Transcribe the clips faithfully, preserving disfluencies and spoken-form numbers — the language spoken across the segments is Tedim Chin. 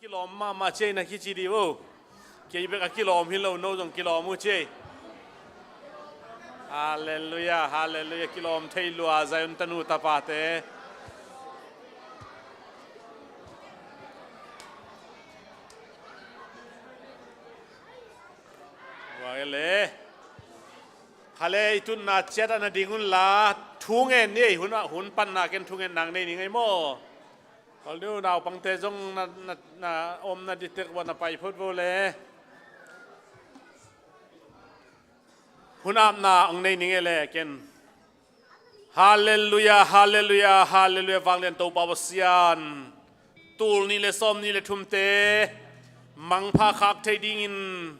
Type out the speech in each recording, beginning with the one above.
Kilawm mahmah ciei na kici dih uh. Kei bek a kilawm hi lo, no zong kilawm uh ciei. Halleluiah, halleluiah. Kilawm thei lua Zion tanu tapate. Ua le. Khale i tutna ciat a na ding unla, thu ngen ni ei, hun, hun panna ken thu ngen nang nei ni ngei maw? Kol diu naupangte zong na, na, na om na ditek ua na pai phot vo le. Hun apna ong nei ning e le ken. Halleluiah, halleluiah, halleluiah. Vanglian Topa Pasian, tul nih le sawm nih le thumte mangpha khak thei dingin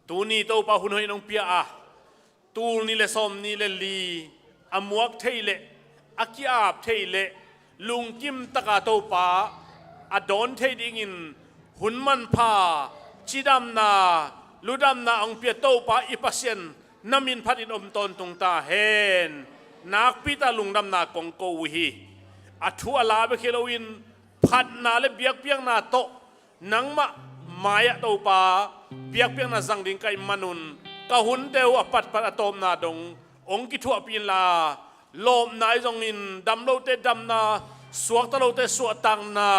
tuni Topa hun hoih nong pia a, tul nih le sawm nih le li a muak thei leh, a ki-ap thei leh, lungkim taka Topa a dawn thei dingin hun manpha, cidamna, ludamna hong pia Topa i Pasian na min phatin om tawntung ta hen. Nakpi ta lungdamna kong ko uh hi. A thu a la bek hi loin phatna le biakpiakna tawh nangmah mai-ah Topa biakpiakna zang ding ka hih manun ka hunte uh a patpat a tawpna dong hong kithuahpih inla, lawpna ahi zongin dam lote damna, suakta lote suahtakna,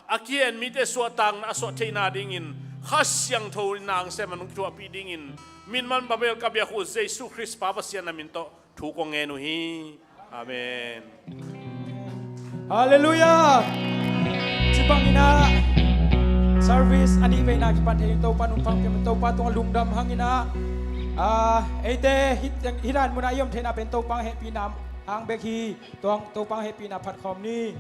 a kihen mite suahtakna a suah theihna dingin Kha Siangtho in na hong sem a hong kithuahpih dingin min man babel ka biak uh Jesu Khrist Pa Pasian na min tawh thu kong ngen uh hi. Amen. Halleluiah. Cibang inah service a nih veina kipan thei ding Topa nungphang pian Topa tungah lungdam hang inah, ah, eite hih, hih dan munah i om theihna pen Topa hehpihna hang bek hi. Tua Topa hehpihna phat khawm ni.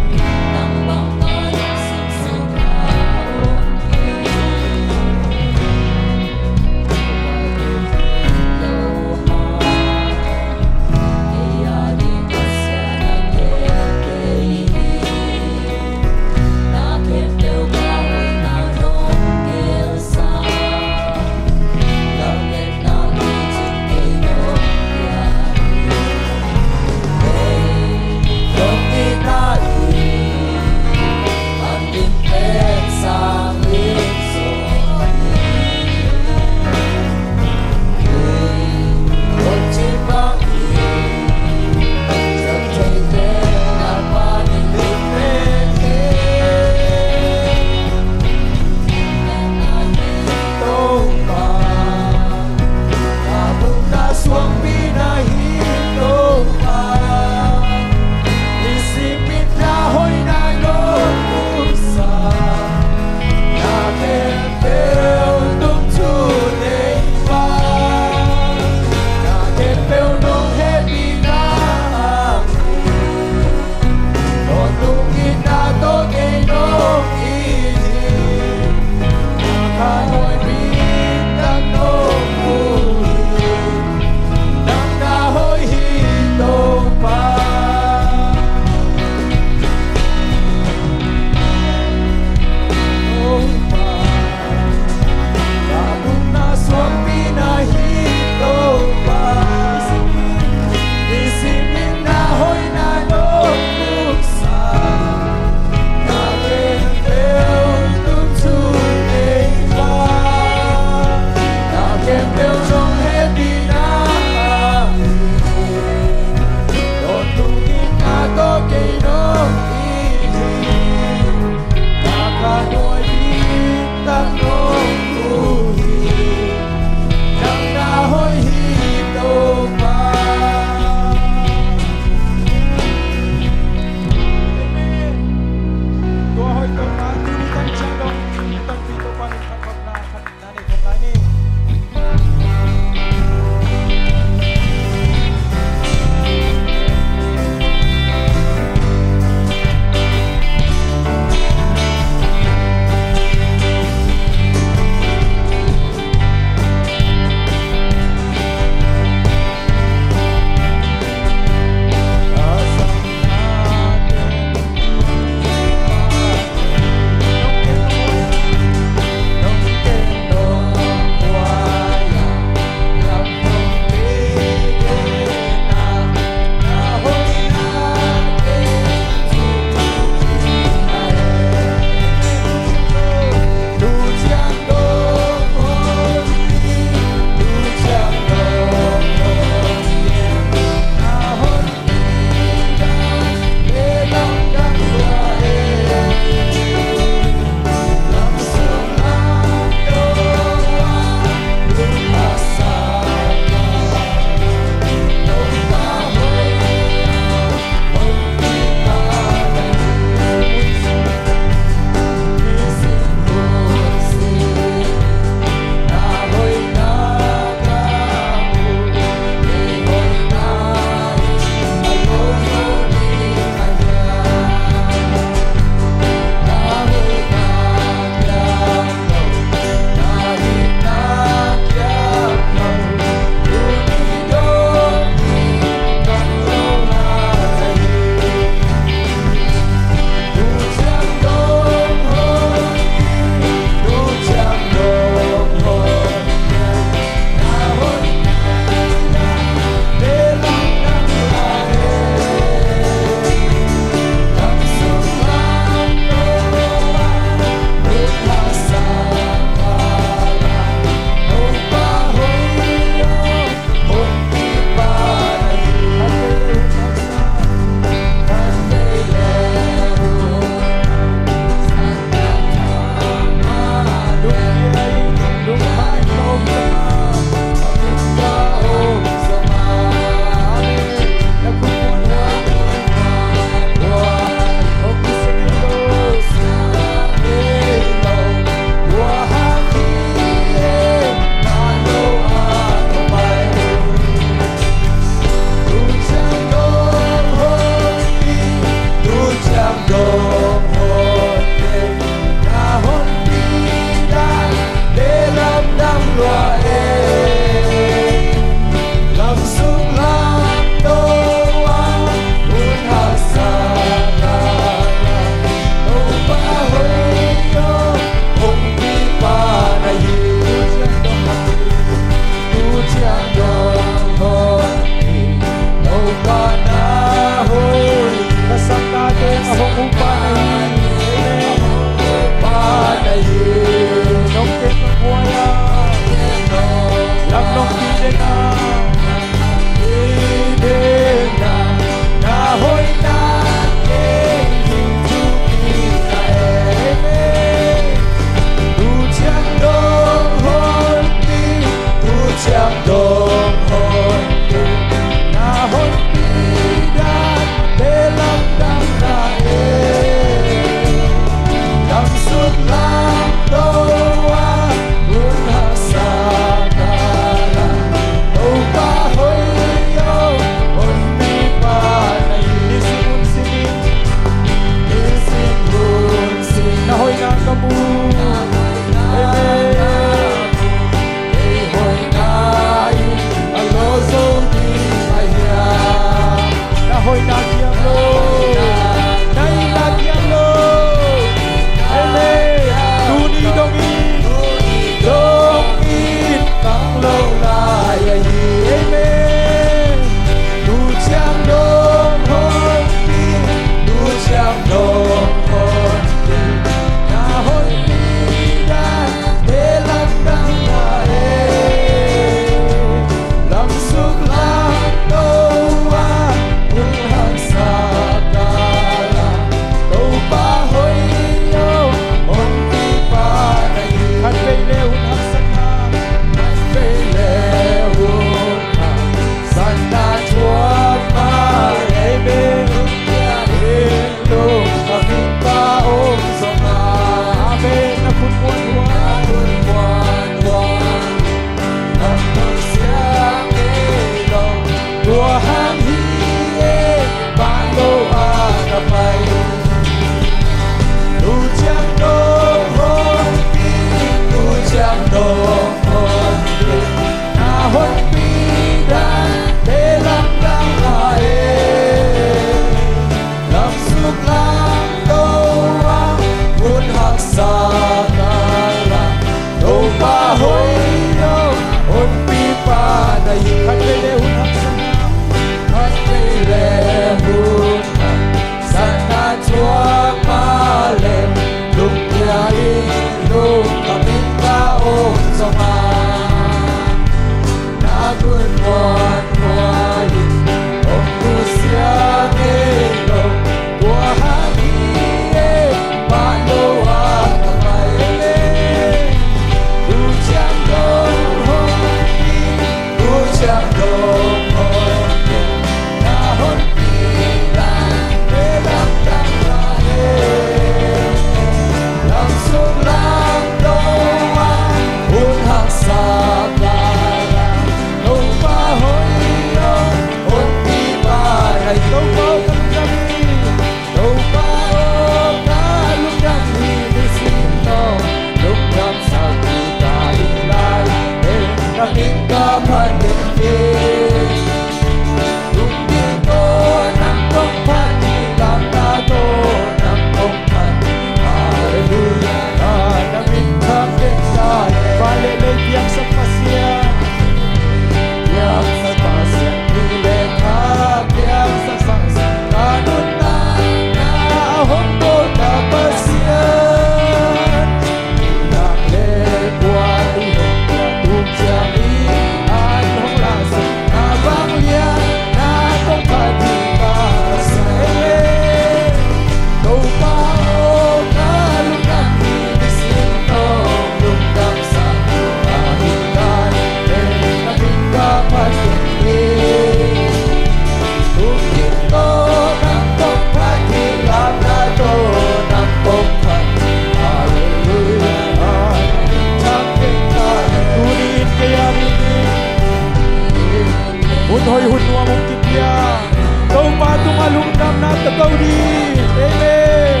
Lungdamna ka ko ding. Amen.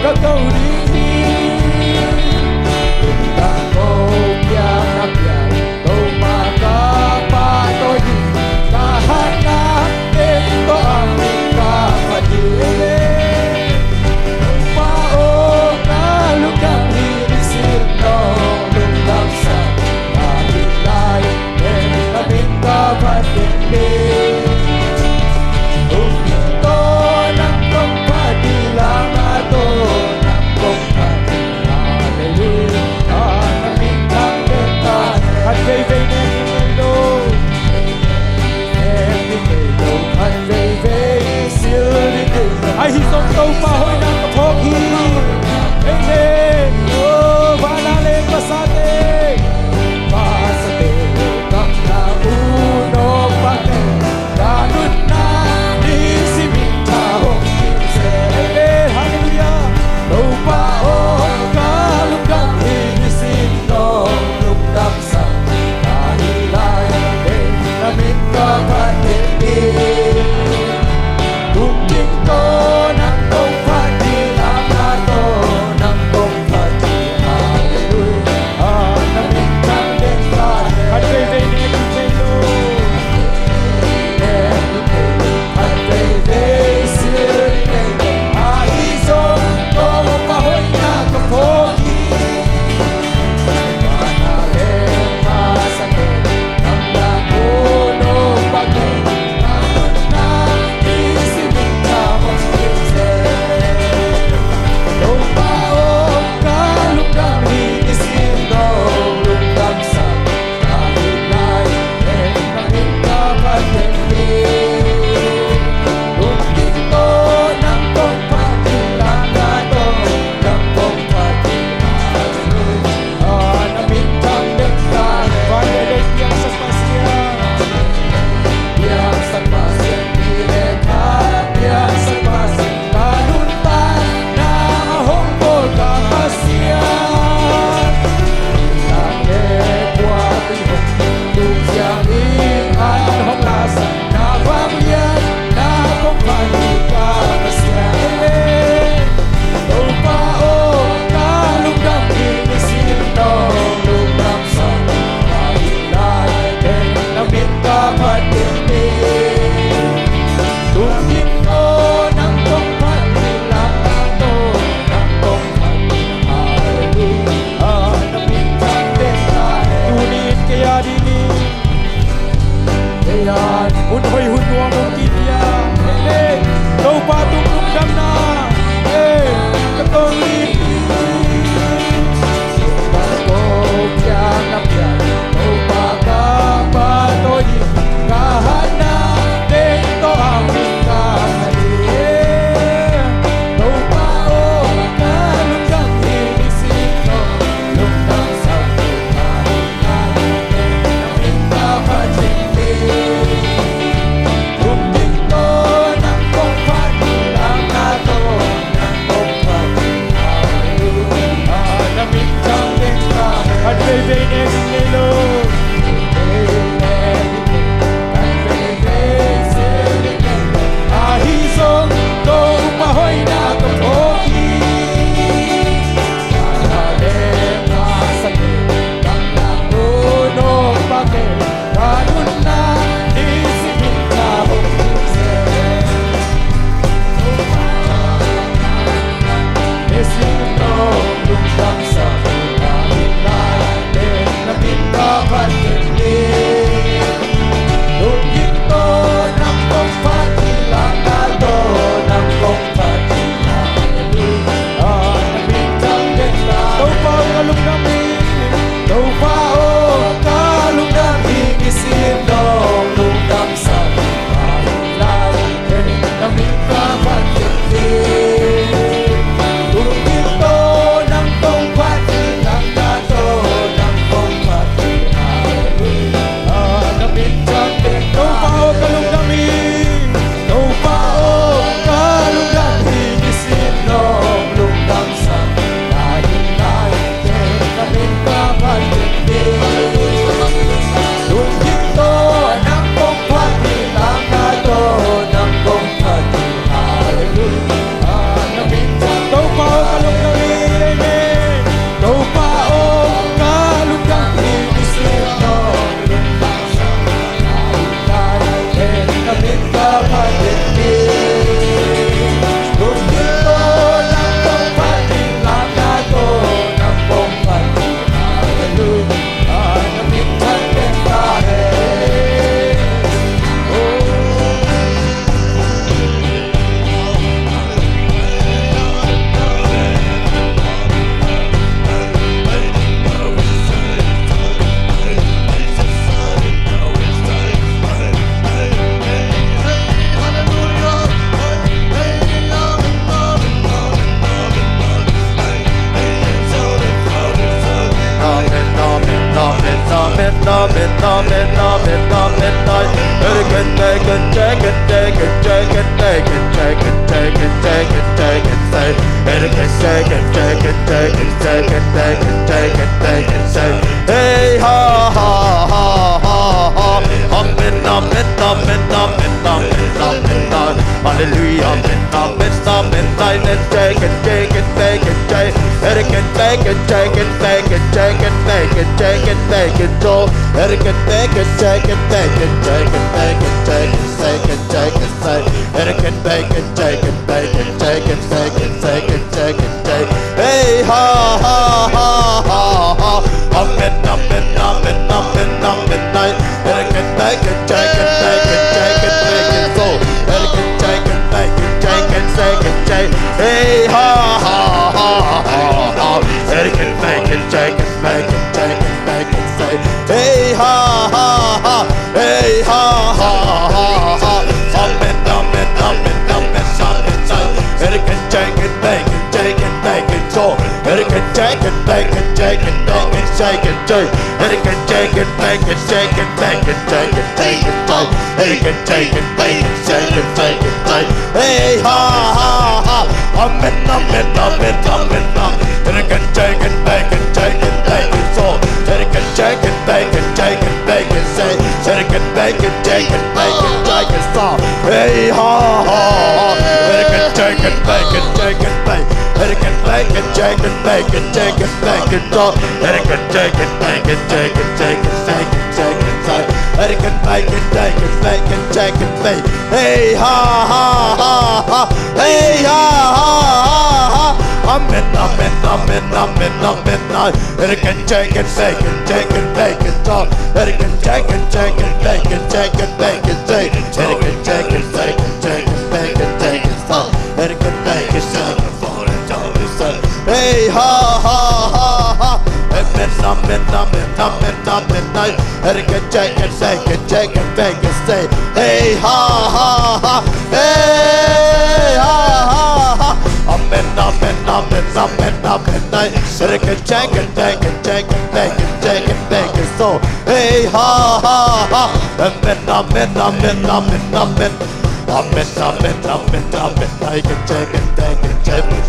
Ka ko ding hi. Lungdam ko piakna piak, Topa ka pahtawi ding. Ka hatna en tawh a min ka phat ding. Topa aw, ka lungdam hi, nisim nong lungdamsak ka hi lai. En ka min ka phat ding hi. Ung hi tawh nang kong phat ding, lam ah tawh nang kong Shake it, shake it, shake it, shake it, shake it, shake it. Hey, ha, ha, ha, ha, ha. Amen, amen, amen, amen, amen, amen. Hallelujah, amen, amen, amen, amen. Shake it, shake it, shake it, shake it, shake it. Shake it, shake it, shake it, shake it, shake it, shake it. So, shake it, shake it, shake it, shake it, shake it, shake it, shake it, shake it, shake it. Shake it, shake it, shake it, shake it, shake it, shake it, shake it, shake it. Hey, ha, ha, ha, ha, ha. Amen, amen, amen, amen, amen, amen. Shake it, shake it, shake it, shake it, shake it, shake it. So, shake it, shake it, shake it, shake it, shake it, shake it. Hey, ha, ha, ha, ha, ha. Shake it, shake it, shake it, shake it, shake it, shake it, shake it. Hey, ha, ha, ha. Hey, ha, ha, ha, ha. Amen, amen, amen, amen, amen, amen. Shake it, shake it, shake it, shake it, shake it, shake it. So, shake it, shake it, shake it, shake it, shake it, shake it, shake it. Shake it, shake it, shake it, shake it, shake it, shake it, shake it, shake it. Shake it, shake it, shake it, shake it, shake it, shake it. Hey, ha, ha, ha. Amen, amen, amen, amen, amen. Shake it, shake it, shake it, shake it, shake it. So, shake it, shake it, shake it, shake it, shake it, shake it. Shake it, shake it, shake it, shake it, shake it. So, hey, ha, ha, ha. Shake it, shake it, shake it, shake it, shake it. Shake it, shake it, shake it, shake it, shake it, shake it. So, shake it, shake it, shake it, shake it, shake it, shake it, shake it, shake it. Shake it, shake it, shake it, shake it, shake it. Hey, ha, ha, ha, ha. Hey, ha, ha, ha, ha. Amen, amen, amen, amen, amen, amen. Shake it, shake it, shake it, shake it, shake it. So, shake it, shake it, shake it, shake it, shake it, shake it, shake it. Shake it, shake it, shake it, shake it, shake it, shake it. So, shake it, shake it, shake it. Hey, ha, ha, ha, ha. Amen, amen, amen, amen, amen, amen. Shake it, shake it, shake it, shake it, shake it, say. Hey, ha, ha, ha. Hey, ha, ha, ha. Amen, amen, amen, amen, amen, amen. Shake it, shake it, shake it, shake it, shake it, shake it, shake it. So, hey, ha, ha, ha. Amen, amen, amen, amen, amen. Amen, amen, amen, amen. Shake it, shake it, shake it, shake it, shake it.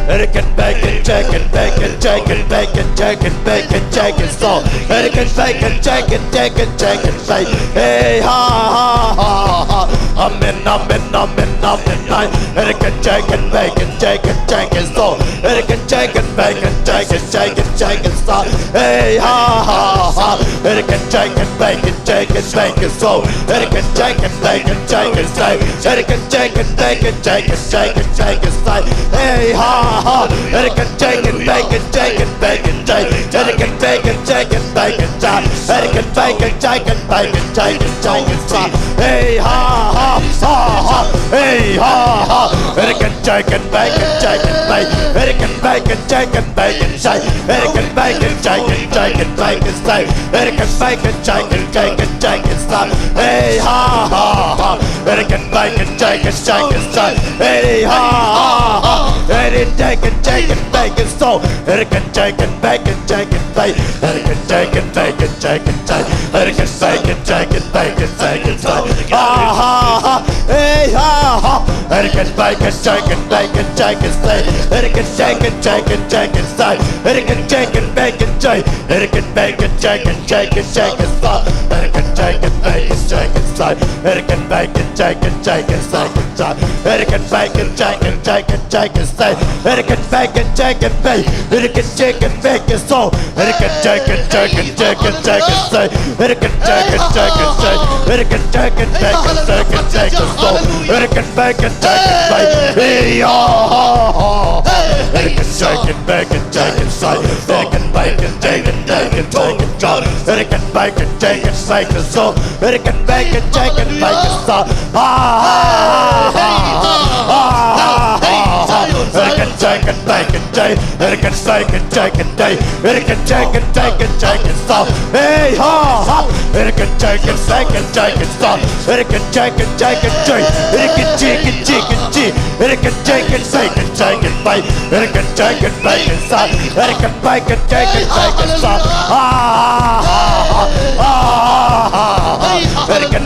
Shake it, shake it, shake it, shake it, shake it, shake it, shake it, shake it. So, shake it, shake it, shake it, shake it, shake it, shake. Hey, ha, ha, ha, ha. Amen, amen, amen, amen, amen. Shake it, shake it, shake it, shake it, shake it. So, shake it, shake it, shake it, shake it, shake it, shake it. So, hey, ha, ha, ha. Shake it, shake it, shake it, shake it, shake it. So, shake it, shake it, shake it, shake it, shake it. Shake it, shake it, shake it, shake it, shake it, shake it. Hey, ha, ha. Shake it, shake it, shake it, shake it, shake it, shake it. Shake it, shake it, shake it, shake it, shake it. Shake it, shake it, shake it, shake it, shake it, shake it. Hey, ha, ha, ha, ha. Hey, ha, ha. Shake it, shake it, shake it, shake it, shake it. Shake it, shake it, shake it, shake it, shake it, shake it. Shake it, shake it, shake it, shake it, shake it. Shake it, shake it, shake it, shake it, shake it, shake. Hey, ha, ha, ha. Shake it, shake it, shake it, shake it, shake. Hey, ha, ha, ha. Shake it, shake it, shake it, shake it, so. Shake it, shake it, shake it, shake it, shake. Shake it, shake it, shake it, shake it, shake. Shake it, shake it, shake it, shake it, shake it, shake. Ha, ha, ha. Hey, ha, ha. Shake it, shake it, shake it, shake it, shake it, shake. Shake it, shake it, shake it, shake it, shake. Shake it, shake it, shake it, shake it, shake. Shake it, shake it, shake it, shake it, shake it, shake. Shake it, shake it, shake it, shake it, shake it, shake. Shake it, shake it, shake it, shake it, shake it, shake. Shake it, shake it, shake it, shake. Shake it, shake it, shake it, so. Shake it, shake it, shake it, shake it, shake it, shake. Shake it, shake it, shake it, shake. Shake it, shake it, shake it, shake it, shake it, so. Shake it, shake it, shake it, shake. Hey, oh, oh, oh. Shake it, shake it, shake it, shake it, shake. Shake it, shake it, shake it, shake it, shake it, shake. Shake it, shake it, shake it, shake it, so. Shake it, shake it, shake it, shake it, so. Ah, ah, ah, ah, ah, ah. Shake it, shake it, shake it, shake. Shake it, shake it, shake it, shake. Shake it, shake it, shake it, shake it, so. Hey, ha, ha. Shake it, shake it, shake it, shake it, so. Shake it, shake it, shake it, shake. Shake it, shake it, shake it, shake. Shake it, shake it, shake it, shake it, shake. Shake it, shake it, shake it, shake. Shake it, shake it, shake it, shake it, shake. Ah, ah, ah, ah, ah. Shake it,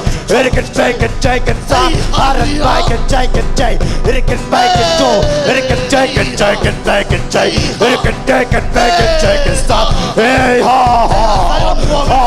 say, it can take and take and say, hot and bake and take and take, it can bake and go, it can take and take and bake and take, it can take and bake and take and stop. Hey, ha, ha, ha, ha,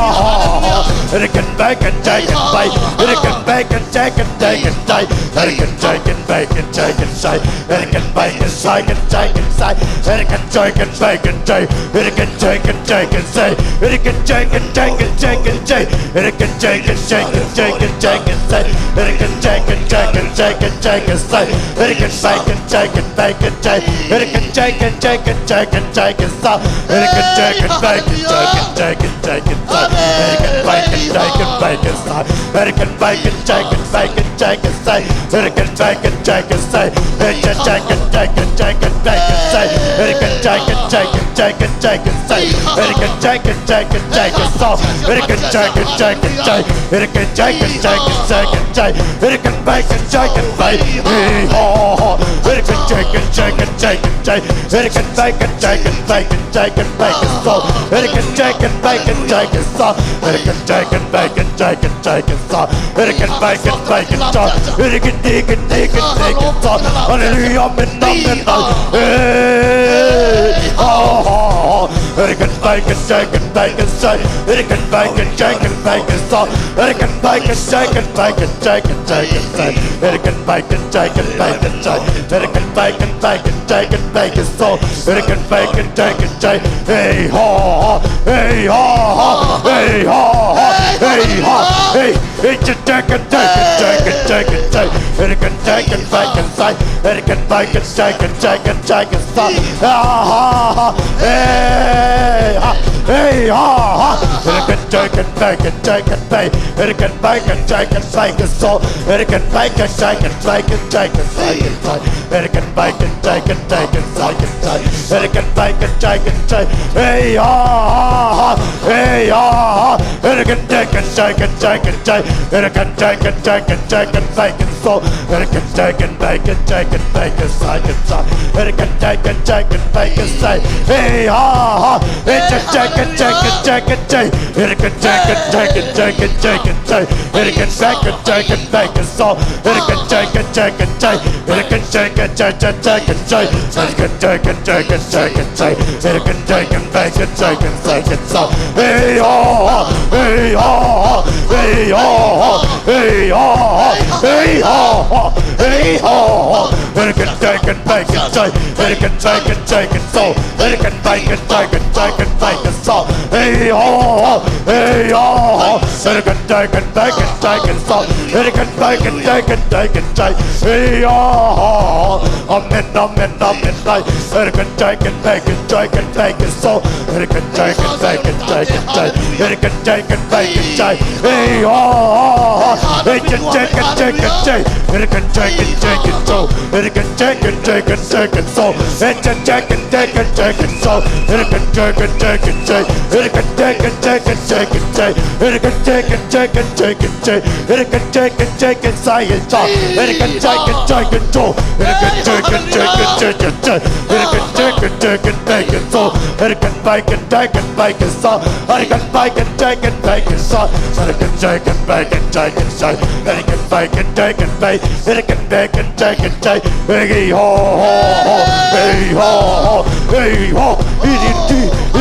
ha, ha. It can bake and take and bake, it can bake and take and take and take, it can take and bake and take and say, it can bake and take and take and say, it can take and bake and take, it can take and take and say, it can take and take and take and take, it can take and take and take and take and say, it can take and take and take and take and say, it can bake and take and bake and take, it can take and take and take and take and stop, it can take and bake and take and take and take and say, it can bake and take and bake and stop, it can bake and take and bake and take and say, it can take and take and say, it can take and take and take and take and say, it can take and take and take and take and say, it can take and take and take and stop, it can take and take and take, it can take and take and take and take, it can bake and take and bake, hey, ho, ho. It can take and take and take and take, it can bake and take and bake and take and bake and stop, it can take and bake and take and stop, it can take and bake and take and take and stop, it can bake and bake and stop, it can take and take and take and stop. Hallelujah, amen, amen, amen. Hey, ho, ho, ho. It can bake and take and bake and say, it can bake and take and bake and stop, it can bake and take and bake and take and take and say, it can bake and take and bake and take, it can bake and bake and take and bake and stop, it can bake and take and take. Hey, ho, ho, hey, ho, ho, hey, ho, ho, hey, ho, hey. It can take and take and take and take and take. It can take and take and take. It can take and take and take and take and stop. Ah, ha, ha. Hey, ha. Hey, ha, ha. It can take and take and take and take. It can take and take and take and stop. It can take and take and take and take and take and take. It can take and take and take and take and take. It can take and take and take. Hey, ha, ha, ha. Hey, ha, ha. It can take and take and take and take. It can take and take and take and take and so. It can take and take and take and take and take and so. It can take and take and take and take. Hey, ha, ha. It can take and take and take and take. It can take and take and take and take and take. It can take and take and take and so. It can take and take and take. It can take and take and take and take. It can take and take and take and take. It can take and take and take and take and so. Hey, ho, ho, hey, ho, ho, hey, ho, ho, hey, ho, ho, hey, ho, ho, hey, ho, ho. It can take and take and take. It can take and take and so. It can take and take and take and take and so. Hey, ho, ho, hey, ho, ho. It can take and take and take and so. It can take and take and take and take. Hey, ho, ho, ho. Amen, amen, amen. Hey, it can take and take and take and take and so. It can take and take and take and take. It can take and take and take. Hey, ho, ho, ho. It can take and take and take. It can take and take and so. It can take and take and take and so. It can take and take and take and so. It can take and take and take. It can take and take and take and take. It can take and take and take and take. It can take and take and say and so. It can take and take and so. It can take and take and take and take. It can take and take and take and so. It can bake and take and bake and so. It can bake and take and bake and so. It can take and bake and take and say. It can bake and take and bake. It can bake and take and take. Hey, ho, ho, ho. Hey, ho, ho. Hey, ho.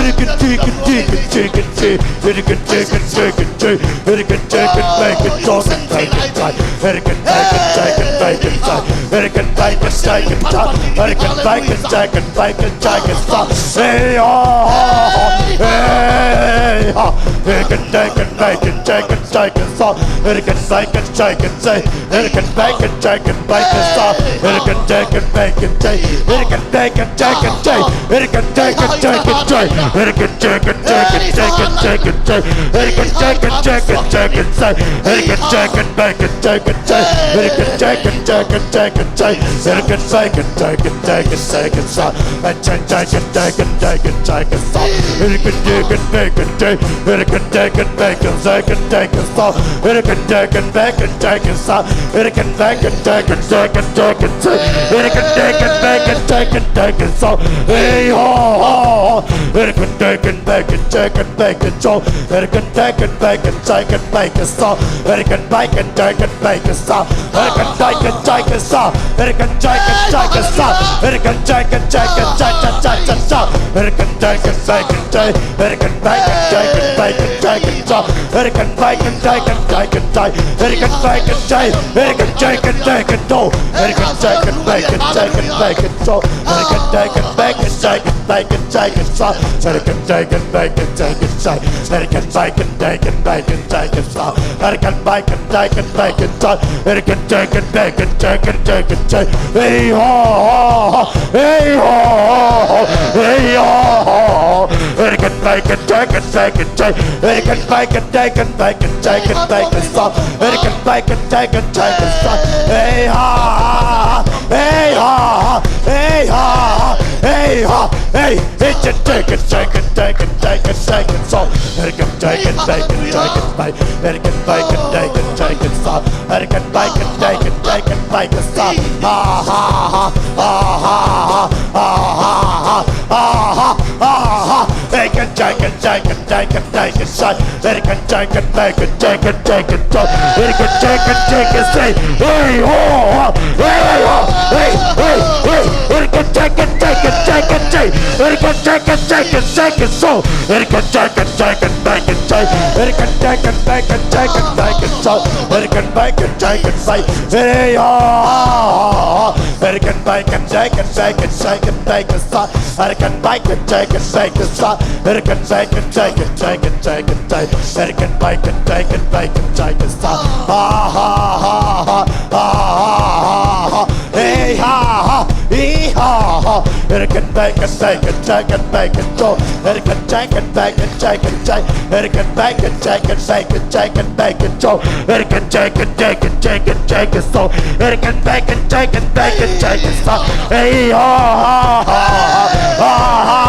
It can take and take and take and take and take. It can take and take and take. It can take and bake and talk and bake and talk. It can take and take and bake and talk. It can bake and take and talk. It can bake and take and bake and take and talk. Hey, ho, ho, ho. Hey, ho. It can take and bake and take and take and talk. It can bake and take and take. It can bake and take and bake and talk. It can take and bake and take. It can take and take and take. It can take and take and take. It can take and take and take and take and take. It can take and take and take and take. It can take and bake and take and take. It can take and take and take and take. It can bake and take and take and take and talk. And take, take and take and take and take and talk. It can take and bake and take. It can take and bake and take and take and talk. It can take and bake and take and talk. It can bake and take and take and take and take. It can take and bake and take and take and so. Hey ho ho ho. It can take and bake and take and take and so. It can take and bake and take and bake and so. It can bake and take and bake and so. It can take and take and so. It can take and take and so. It can take and take and take and take and so. It can take and bake and take. It can bake and take and bake and take and so. It can bake and take and take and take. It can bake and take. It can take and take and do. It can take and bake and take and bake and so. It can take and bake and take and bake and take and so. It can take and bake and take and take. It can bake and take and bake and take and so. It can bake and take and bake and take. It can take and bake and take and take and take. Hey ho ho ho. Hey ho ho ho. Hey ho ho ho. It can bake and take and bake and take. It can bake and take and bake and take and bake and so. It can bake and take and take and so. Hey ha ha ha. Hey ha ha ha. Hey ha ha. Hey ha. Hey. It can take and take and take and take and take and so. It can take and take and take and take. It can bake and take and take and so. It can bake and take and take and bake and so. Ha ha ha. Ha ha ha. Ha ha ha. Ha ha ha. It can take and take and take and take and so. It can take and take and take and take and so. It can take and take and say, hey ho ho. Hey ho. Hey hey hey. It can take and take and take and take. It can take and take and take and so. It can take and take and take and take. It can take and take and take and take and so. It can bake and take and bake. Hey ho ho ho. It can bake and take and take and take and take and so. It can bake and take and take and so. It can bake and take and take and take and take. It can bake and take and take and take and so. Ha ha ha ha. Ha ha ha ha. Hey ha ha. Hee ha ha. It can bake and take and take and bake and so. It can take and bake and take and take. It can bake and take and bake and take and bake and so. It can take and take and take and take and so. It can bake and take and bake and take and so. Hey ha ha ha ha ha ha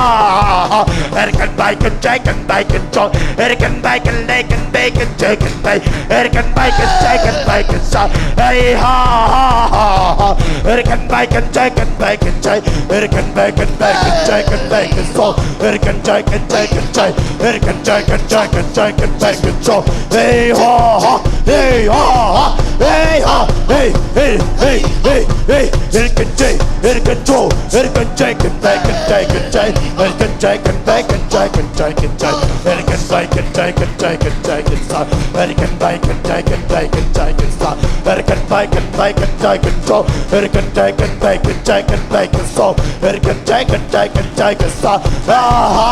ha. It can bake and take and bake and so. It can bake and take and bake and take and bake. It can bake and take and bake and so. Hey ha ha ha ha. It can bake and take and bake and take. It can bake and bake and take and bake and so. It can take and take and take. It can take and take and take and bake and so. Hey ha ha. Hey ha ha. Hey ha. Hey hey hey hey hey. It can take. It can throw. It can take and bake and take and take. It can take and bake and take and take and take. It can bake and take and take and take and so. It can bake and take and take and take and so. It can bake and bake and take and so. It can take and bake and take and bake and so. It can take and take and take and so. Ah ha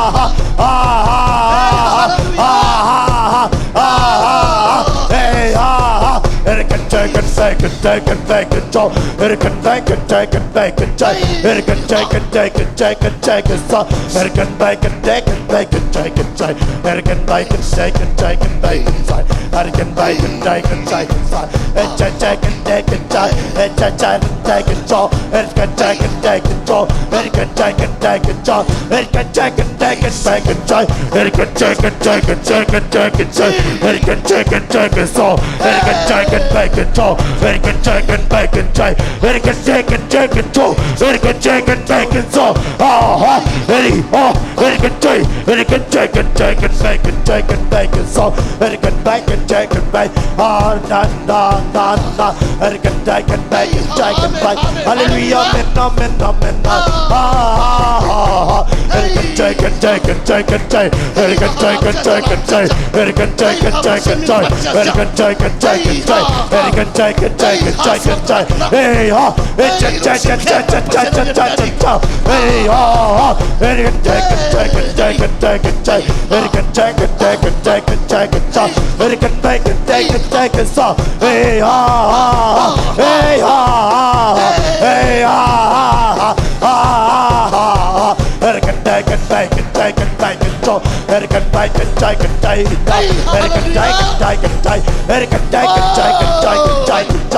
ha ha. Ah ha ha ha. Ah ha ha ha. Ah ha ha ha. Hey ha ha. It can take and bake and take and bake and so. It can bake and take and bake and take. It can take and take and take and take and so. It can bake and take and bake and take and take. It can bake and take and take and bake and take. It can bake and take and take and take. It can take and take and take. It can take and take and so. It can take and take and so. It can take and take and so. It can take and take and take and take. It can take and take and take and take and take. It can take and take and so. It can take and bake and so. It can take and bake and take. It can take and take and so. It can take and take and so. Ah ha. It oh. It can take. It can take and take and bake and take and bake and so. It can bake and take and bake. Ah na na na na. It can take and bake and take and bake. Hallelujah. Amen. Amen. Amen. Ah ha ha ha. It can take and take and take and take. It can take and take and take. It can take and take and take. It can take and take and take. It can take and take and take and take. Hey ha. It can take and take and take and take and take. Hey ha ha. It can take and take and take and take and take. It can take and take and take and take and take. It can bake and take and take and so. Hey ha ha ha. Hey ha ha ha. Hey ha ha ha. Ha ha ha ha. It can take and bake and take and take and so. It can bake and take and take and take. It can take and take and take. It can take and take and take and take and take.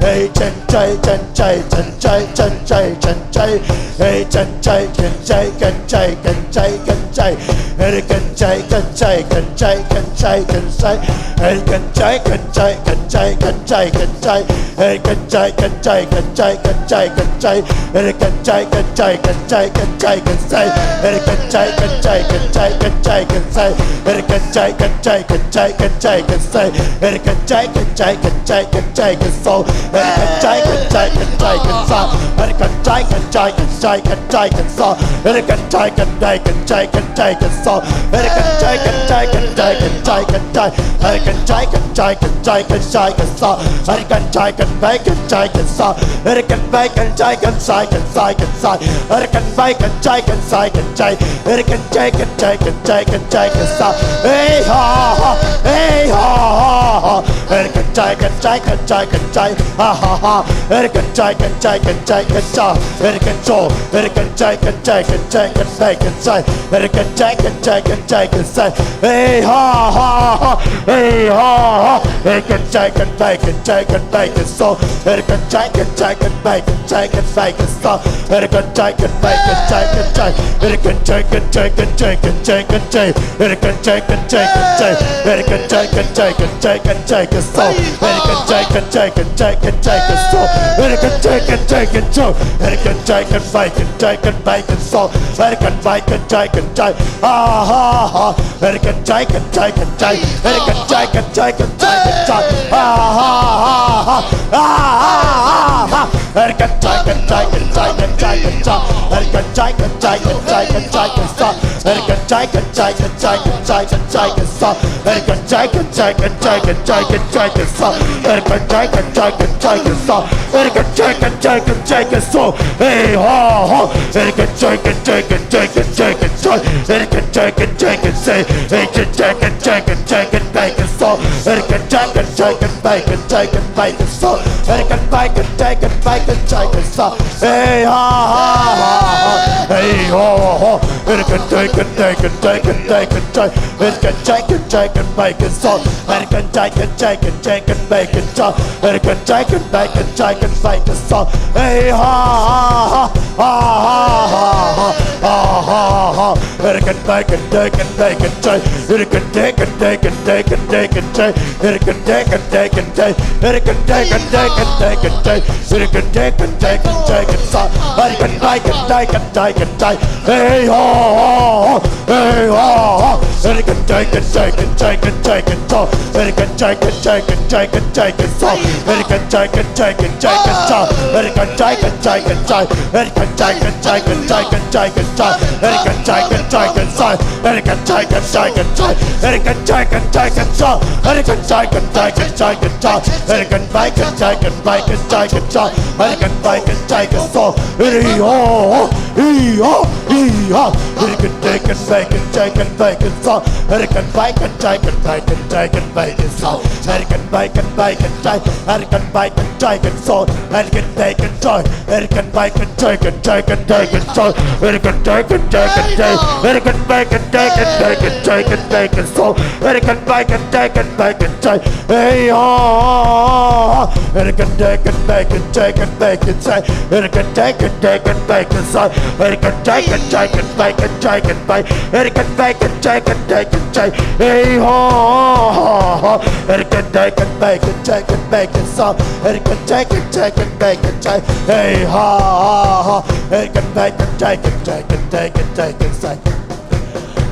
Hey, can cai, can cai, can cai, can cai, can cai. Hey, can cai, can cai, can cai, can cai, can cai. Hey, can cai, can cai, can cai, can cai, can cai. Hey, can cai, can cai, can cai, can cai, can cai. Hey, can cai, can cai, can cai, can cai, can cai. Hey, can cai, can cai, can cai, can cai, can cai. Hey, can cai, can cai, can cai, can cai, can cai. Hey, can cai, can cai, can cai, can cai, can cai. Hey, can cai, can cai, can cai, can cai, can cai. Hey, can cai, can cai, can cai, can cai. Hey, can cai, can cai, can cai, can cai, can cai. Hey, can cai, can cai, can cai, can cai, can cai. Hey, can cai, can cai, can cai, can cai, can cai. Hey, can cai, can cai, can cai, can cai, can cai. Hey, can cai, can cai, can cai, can cai. Hey, can cai, can cai, can cai, can cai, can cai. Hey, can cai, can cai, can cai, can cai. Hey, can cai, can cai, can cai, can cai, can cai. Hey, ha, ha. Hey, ha, ha, ha. Hey, can Jai kan jai kan jai kan jai, ha ha ha. Ere kan jai kan jai kan jai kan jai, ere kan jo, ere kan jai kan jai kan jai kan jai kan jai, ere kan jai kan jai kan jai kan jai, hey ha ha ha, hey ha ha. Ere kan jai kan bai kan jai kan bai kan so, ere kan jai kan jai kan bai kan jai kan bai kan so, ere kan jai kan bai kan jai kan jai, ere kan jai kan jai kan jai kan jai kan jai. Ere kan jai kan jai kan jai, ere kan jai kan jai kan jai kan jai kan so, ere kan jai kan jai kan jai kan jai kan so, ere kan jai kan jai kan jai, ere kan jai kan bai kan jai kan bai kan so, ere kan bai kan jai kan jai, ha ha ha. Ere kan jai kan jai kan jai, ere kan jai kan jai kan jai kan jai, ha ha ha ha, ha ha ha ha. Ere kan jai kan jai kan jai kan jai kan jai, ere kan jai kan jai kan jai kan jai kan jai kan jai, ere kan jai kan jai kan jai kan jai kan jai kan jai kan jai, ere kan jai kan jai kan jai kan jai kan jai kan jai, ere kan jai kan jai kan jai kan jai, ere kan jai kan jai kan jai kan jai. Hey ha ha. Ere kan jai kan jai kan jai kan jai kan jai, ere kan jai kan jai kan jai, ere kan jai kan jai kan jai kan jai kan so, ere kan jai kan jai kan bai kan jai kan bai kan so, ere kan bai kan jai kan bai kan jai kan so. Hey ha ha ha ha. Hey ho ho. Ere kan jai kan jai kan jai kan jai kan jai, ere kan jai kan jai kan bai kan so, ere kan jai kan jai kan jai kan bai kan so, ere kan jai kan bai kan jai kan bai kan so. Hey ha ha ha ha ha ha ha ha ha. Ere kan bai kan jai kan bai kan jai, ere kan jai kan jai kan jai kan jai kan jai, ere kan jai kan jai kan jai, ere kan jai kan jai kan jai kan jai, ere kan jai kan jai kan jai kan sa, ere kan bai kan jai kan jai kan jai. Hey ho ho ho. Hey ha ha. Ere kan jai kan jai kan jai kan jai kan jai, ere kan jai kan jai kan jai kan jai kan jai, ere kan jai kan jai kan jai kan jai, ere kan jai kan jai kan jai, ere kan jai kan jai kan jai kan jai kan jai, ere kan jai kan jai kan jai, ere kan jai kan jai kan jai, ere kan jai kan jai kan jai, ere kan jai kan jai kan jai kan jai, ere kan bai kan jai kan bai kan jai kan jai, ere kan bai kan jai kan so. Ere ho ho. Hi ho, hi ho. Ere kan jai kan bai kan jai kan bai kan so. Ere kan bai kan jai kan bai kan jai kan bai kan so. Ere kan bai kan bai kan jai. Ere kan bai kan jai kan so. Ere kan bai kan jai. Ere kan bai kan jai kan jai kan jai kan so. Ere kan jai kan jai kan jai. Ere kan bai kan jai kan jai kan jai kan jai kan so. Ere kan bai kan jai kan bai kan jai. Hey ho. Ere kan jai kan bai kan jai kan bai kan jai. Ere kan jai kan jai kan bai kan jai. Ere kan jai kan jai kan bai kan jai kan bai. Ere kan bai kan jai kan jai kan jai. Hey ho. Ere kan jai kan bai kan jai kan bai kan jai. Ere kan jai kan jai kan bai kan jai. Hey ha ha ha. Ere kan bai kan jai kan jai kan jai kan jai kan jai.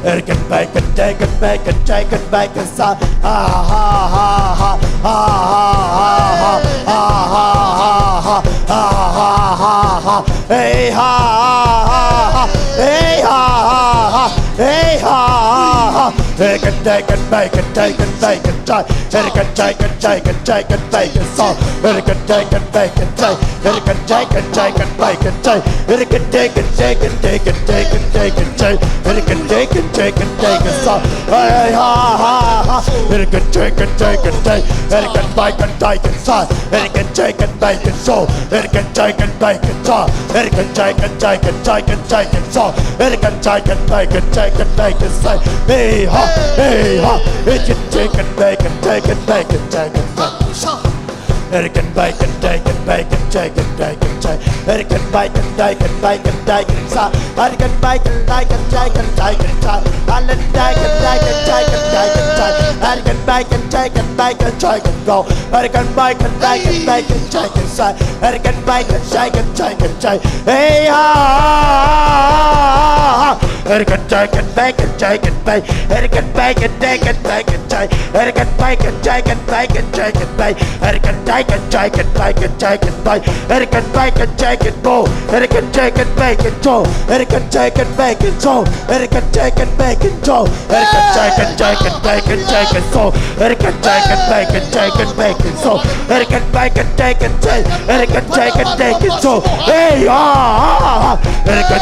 Ere kan bai kan jai kan bai kan jai kan bai kan sa. Ha ha ha ha. Ha ha ha ha. Ha ha ha ha. Ha ha ha ha. Hey ha ha ha ha. Hey ha ha ha. Hey ha ha ha. Ere kan jai kan bai kan jai kan bai kan jai. Ere kan jai kan jai kan jai kan bai kan sa. Ere kan jai kan bai kan jai. Ere kan jai kan jai kan bai kan jai. Ere kan jai kan jai kan jai kan jai kan jai kan jai. Ere kan jai kan jai kan jai kan sa. Hey ha ha ha. Ere kan jai kan jai kan jai. Ere kan bai kan jai kan sa. Ere kan jai kan bai kan so. Ere kan jai kan bai kan sa. Ere kan jai kan jai kan jai kan jai kan so. Ere kan jai kan bai kan jai kan bai kan sa. Hey ha, hey ha. Ere kan jai kan bai kan jai kan bai kan jai kan sa. Ere kan bai kan jai kan bai kan jai kan jai kan jai. Ere kan bai kan jai kan bai kan jai kan sa. Ere kan bai kan jai kan jai kan jai kan jai. Ere kan jai kan jai kan jai kan jai kan jai. Ere kan bai kan jai kan bai kan jai kan go. Ere kan bai kan jai kan bai kan jai kan sa. Ere kan bai kan jai kan jai kan jai. Hey ha. Ere kan jai kan bai kan jai kan bai. Ere kan bai kan jai kan bai kan jai. Ere kan bai kan jai kan bai kan jai kan bai. Ere kan jai kan jai kan bai kan jai kan bai. Ere kan bai kan jai kan bo. Ere kan jai kan bai kan jo. Ere kan jai kan bai kan jo. Ere kan jai kan bai kan jo. Ere kan jai kan jai kan bai kan jai kan so. Ere kan jai kan bai kan jai kan bai kan so. Ere kan bai kan jai kan jai. Ere kan jai kan jai kan so. Hey ha ha ha. Ere kan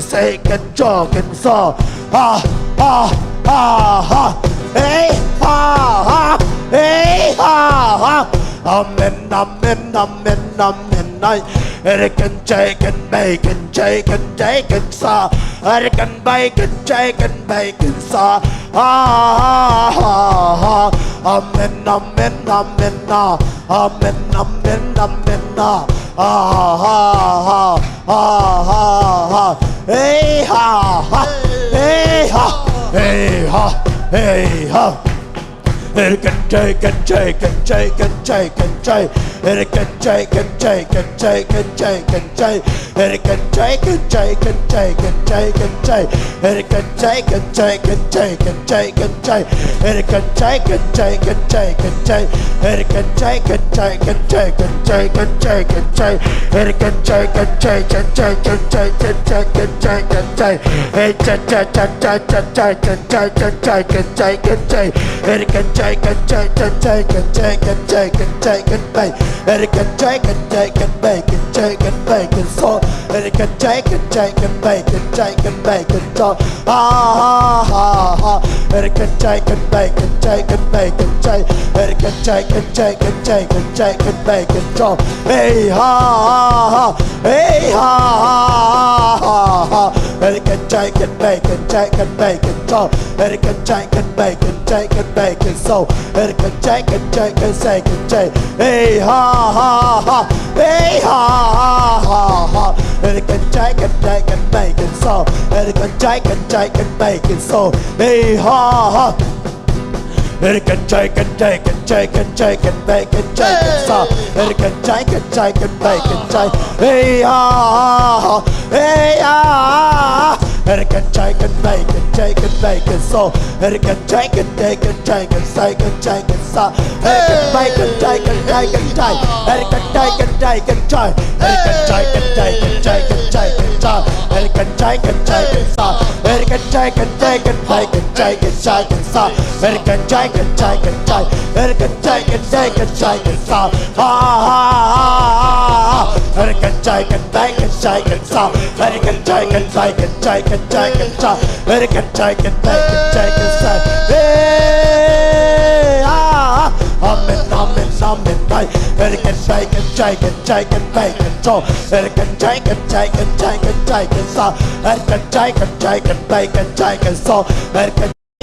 say, can, jaw, can, saw. Ha, ha, ha, ha. Hey, ha, ha. Hey, ha, ha. Amen, amen, amen, amen. Hey, er can, jay, can, bay, can, jay, can, jay, can, saw. Er can, bay, can, jay, can, bay, can, saw. Ha, ha, ha, ha. Amen, amen, amen, ah. Amen, amen, amen, ah. Ha, ha, ha, ha, ha, ha, ha. Hey, ha, ha. Hey, ha. Hey, ha. Hey, ha. Hey, can, jay, can, jay, can, jay, can, jay, can, jay. Hey, can, jay, can, jay, can, jay, can, jay, can, jay. Hey, can, jay, can, jay, can, jay, can, jay, can, jay. Hey, can, jay, can, jay, can, jay, can, jay, can, jay. Hey, can, jay, can, jay, can, jay, can, jay. Hey, can, jay, can, jay, can, jay, can, jay, can, jay, can, jay. Hey, can, jay, can, jay, can, jay, can, jay, can, jay, can, jay, can, jay. Hey, can, jay, can, jay, can, jay, can, jay, can, jay, can, jay, can, jay. Hey, can, jay, can, jay, can, jay, can, jay, can, jay, can, jay, can, bay. Hey, can, jay, can, jay, can, bay, can, jay, can, bay, can, saw. Hey, can, jay, can, jay, can, bay, can, jay, can, bay, can, saw. Ha, ha, ha, ha. Hey, can, jay, can, bay, can, jay, can, bay, can, jay. Hey, can, jay, can, jay, can, jay, can, jay, can, bay, can, saw. Hey, ha, ha, ha. Hey, ha, ha, ha, ha, ha. Hey, can, jay, can, bay, can, jay, can, bay, can, saw. Hey, can, jay, can, bay, can, jay, can, bay, can, saw. Hey, can, jay, can, jay, can, say, can, jay. Hey, ha, ha, ha. Hey, ha, ha, ha, ha. Hey, can, jay, can, jay, can, bay, can, saw. Hey, can, jay, can, jay, can, bay, can, saw. Hey, ha, ha. Hey, can, jay, can, jay, can, jay, can, jay, can, bay, can, jay, can, saw. Hey, can, jay, can, jay, can, bay, can, jay. Hey, ha, ha, ha. Hey, ha, ha, ha. Hey, can, jay, can, bay, can, jay, can, bay, can, saw. Hey, can, jay, can, jay, can, jay, can, say, can, jay, can, saw. Hey, can, bay, can, jay, can, jay, can, jay. Hey, can, jay, can, jay, can, jay. Hey, can, jay, can, jay, can, jay, can, jay, can, jay. Hey, can, jay, can, jay, can, saw. Hey, can, jay, can, jay, can, bay, can, jay, can, jay, can, saw. Hey, can, jay, can, jay, can, jay. Hey, can, jay, can, jay, can, jay, can, saw. Ha, ha, ha, ha, ha. Hey, can, jay, can, bay, can, jay, can, saw. Hey, can, jay, can, bay, can, jay, can, jay, can, saw. Hey, can, jay, can, bay, can, jay, can, saw. Hey, ah, ah. Amen, amen, amen, bay. Hey, can, jay, can, jay, can, jay, can, bay, can, saw. Hey, can, jay, can, jay, can, jay, can, jay, can, saw. Hey, can, jay, can, jay, can, bay, can, jay, can, saw. Hey, can,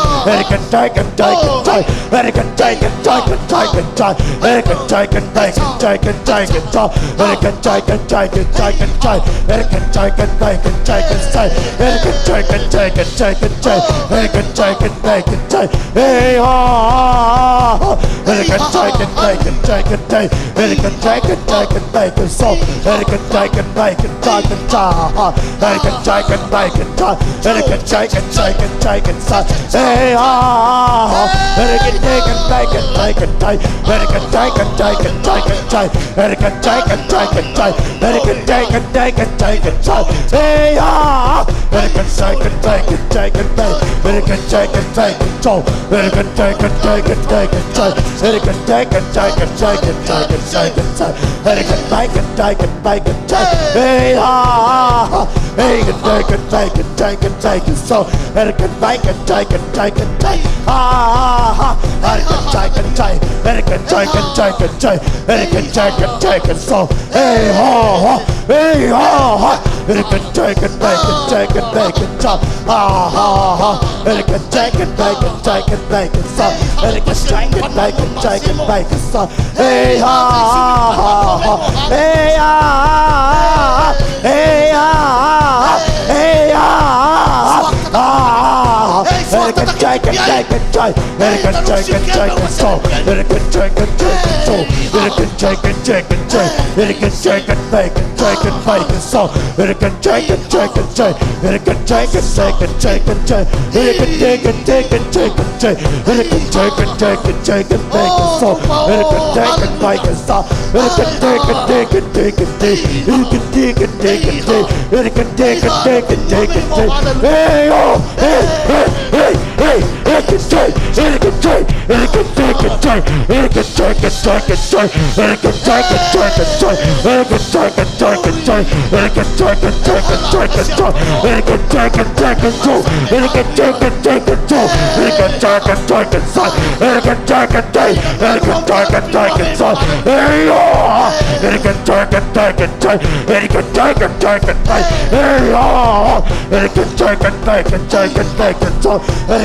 Hey, ha, ha, ha. Hey, can take, can take, can take, can take. Hey, can take, can take, can take, can so. Hey, can take, can take, can take, can take. Hey, can take, can take, can take. Hey, can take, can take, can take, can take. Hey, ha, ha, ha. Hey, can take, can take, can take, can take. Hey, can take, can take, can take, can take. Hey, can take, can take, can take. Hey, can take, can take, can take, can take. Hey, ha, ha. Hey, can take, can take, can take, can take. Hey, can take, can take, can take. Hey, can take, can take, can take, can take. Hey, can take, can take, can take, can take, can take, can take. Hey, can take, can take, can take, can take. Hey, ha, ha, ha. Hey, can take, can take, can take, can take, can so. Hey, can take, can take, can take, can take. Ha, ha, ha, ha. Hey, can take, can take. Hey, can take, can take, can take. Hey, can take, can take, can so. Hey, ha, ha. Hey, ha, ha. Hey, can take, can take, can take, can take, can so. Ha, ha, ha. Hey, can take, can take, can take, can take, can so. Hey, can take, can take, can take, can take, can so. Hey, ha, ha, ha, ha. Hey, ha, ha, ha. Hey, ha, ha, ha. Hey, ha, ha, ha. Ha, ha, ha. Hey, can take, can take, can take. Hey, can take, can take, can so. Hey, can take, can take, can so. Hey, can take, can take, can take, can take, can so. Hey, can take, can take, can take. Hey, can take, can take, can take, can take. Hey, can take, can take, can take, can take. Hey, can take, can take, can take, can take, can so. Hey, can take, can take, can so. Hey, can take, can take, can take, can take. Hey, can take, can take, can take. Hey, can take, can take, can take, can take. Hey, oh, hey, hey, hey, hey, hey, can take, hey, can take, hey, can take, can take, hey, can take, can take, can take, hey, can take, can take, can take, hey, can take, can take, can take, hey, can take, can take, can take, can take, hey, can take, can take, can take, hey, can take, can take, can take, hey, can take, can take, can take, hey, can take, can take, can take, hey, can take, can take, can take, hey, oh, hey, can take, can take, can take, hey, can take, can take, can take, hey, oh, hey, can take, can take, can take, can take, can take, hey,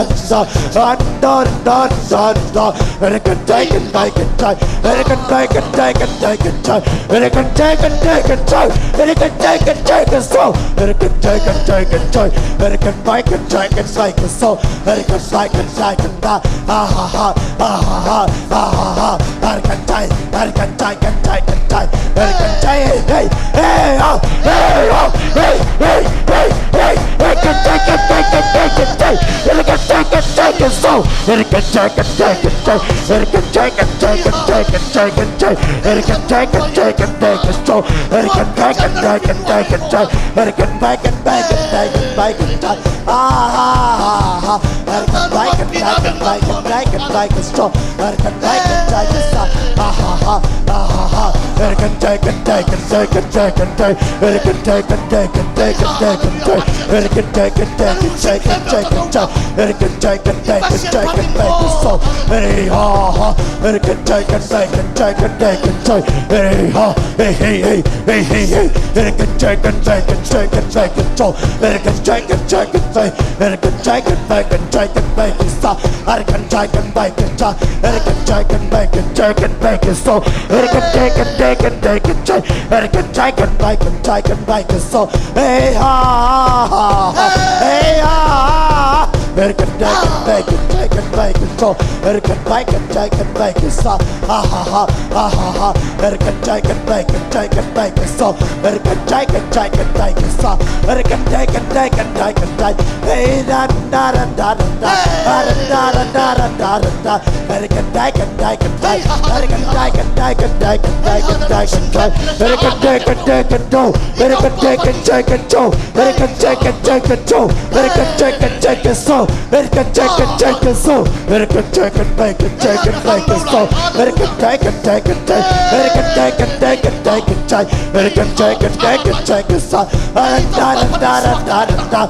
Under, under, under, under. And it can take and take and take. And it can take and take and take and take. And it can take and take and take. And it can take and take and so. And it can take and take and take. And it can make and take and take and so. And it can take and take and take. Ah ha ha. Ah ha ha. Ah ha ha. And it can take. And it can take and take and take. And it can take. Hey, hey, hey, ah, hey, ah, hey, hey, hey, hey. And it can take and take and take and take. And it can take and take and so. And it can take and take and take. And it can take and take and take and take and take. And it can take and take and take and so. And it can take and take and take and take. And it can make and make and make and make and take. Ah ha ha ha. And it can make and make and make and make and make and so. And it can make and take and so. Ah ha ha. Ah ha ha. And it can take and take and take and take and take. And it can take and take and take and take and take. And it can take and take and take and take and take. And it can take and take and take and take and so. And it ha ha. And it can take and take and take and take and take. And it ha. Hey hey hey hey hey hey. And it can take and take and take and take and so. And it can take and take and take. And it can take and make and take and make and so. And it can take and make and take. And it can take and make and take and make and so. And it can take and take and take and take. And it can take and make and take and make and so. Hey ha ha ha. Hey ha ha. And it can take and make and take and make and so. And it can make and take and make and so. Ha ha ha. Ha ha ha. And it can take and make and take and make and so. And it can take and take and take and so. And it can take and take and take and take. Hey da da da da da da. Da da da da da da da da. And it can take and take and take. And it can take and take and take and take and take and take. And it can take and take and do. And it can take and take and do. And it can take and take and do. And it can take and take and so. And it can take and take and so. And it can take and make and take and make and so. And it can take and take and take. And it can take and take and take and take. And it can take and take and take and so. And da da da da da da da.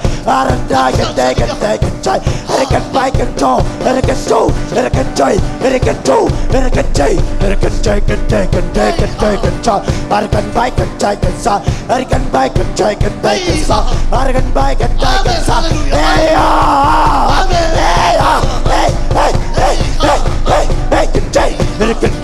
And da can take and take and take. And it can make and do. And it can do. And it can do. And it can do. And it can do. And it can take and take and take and take and so. And it can make and take and so. Arikan baikan jaikan baikan sa. Arikan baikan jaikan sa. Hey ha.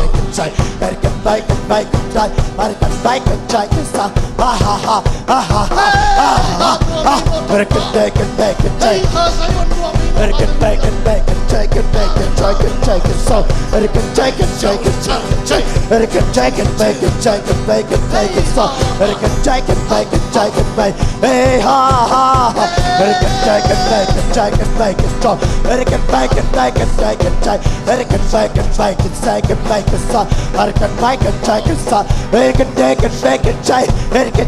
bacon, shake. Bacon, bacon, bacon, shake. Bacon, bacon, shake, shake. Ha, ha, ha, ha, ha, ha, ha, ha. Bacon, bacon, bacon, shake. Bacon, bacon, bacon, shake, bacon, shake, shake, so. Bacon, shake, shake, shake, shake. Bacon, shake, bacon, shake, bacon, bacon, so. Bacon, shake, bacon, shake, bacon. Hey, ha, ha, ha. Bacon, bacon, bacon, bacon, bacon, strong. Bacon, bacon, bacon, bacon, bacon. Bacon, bacon, bacon, bacon, bacon, strong. Bacon, bacon, bacon, strong. Bacon, bacon, bacon, bacon,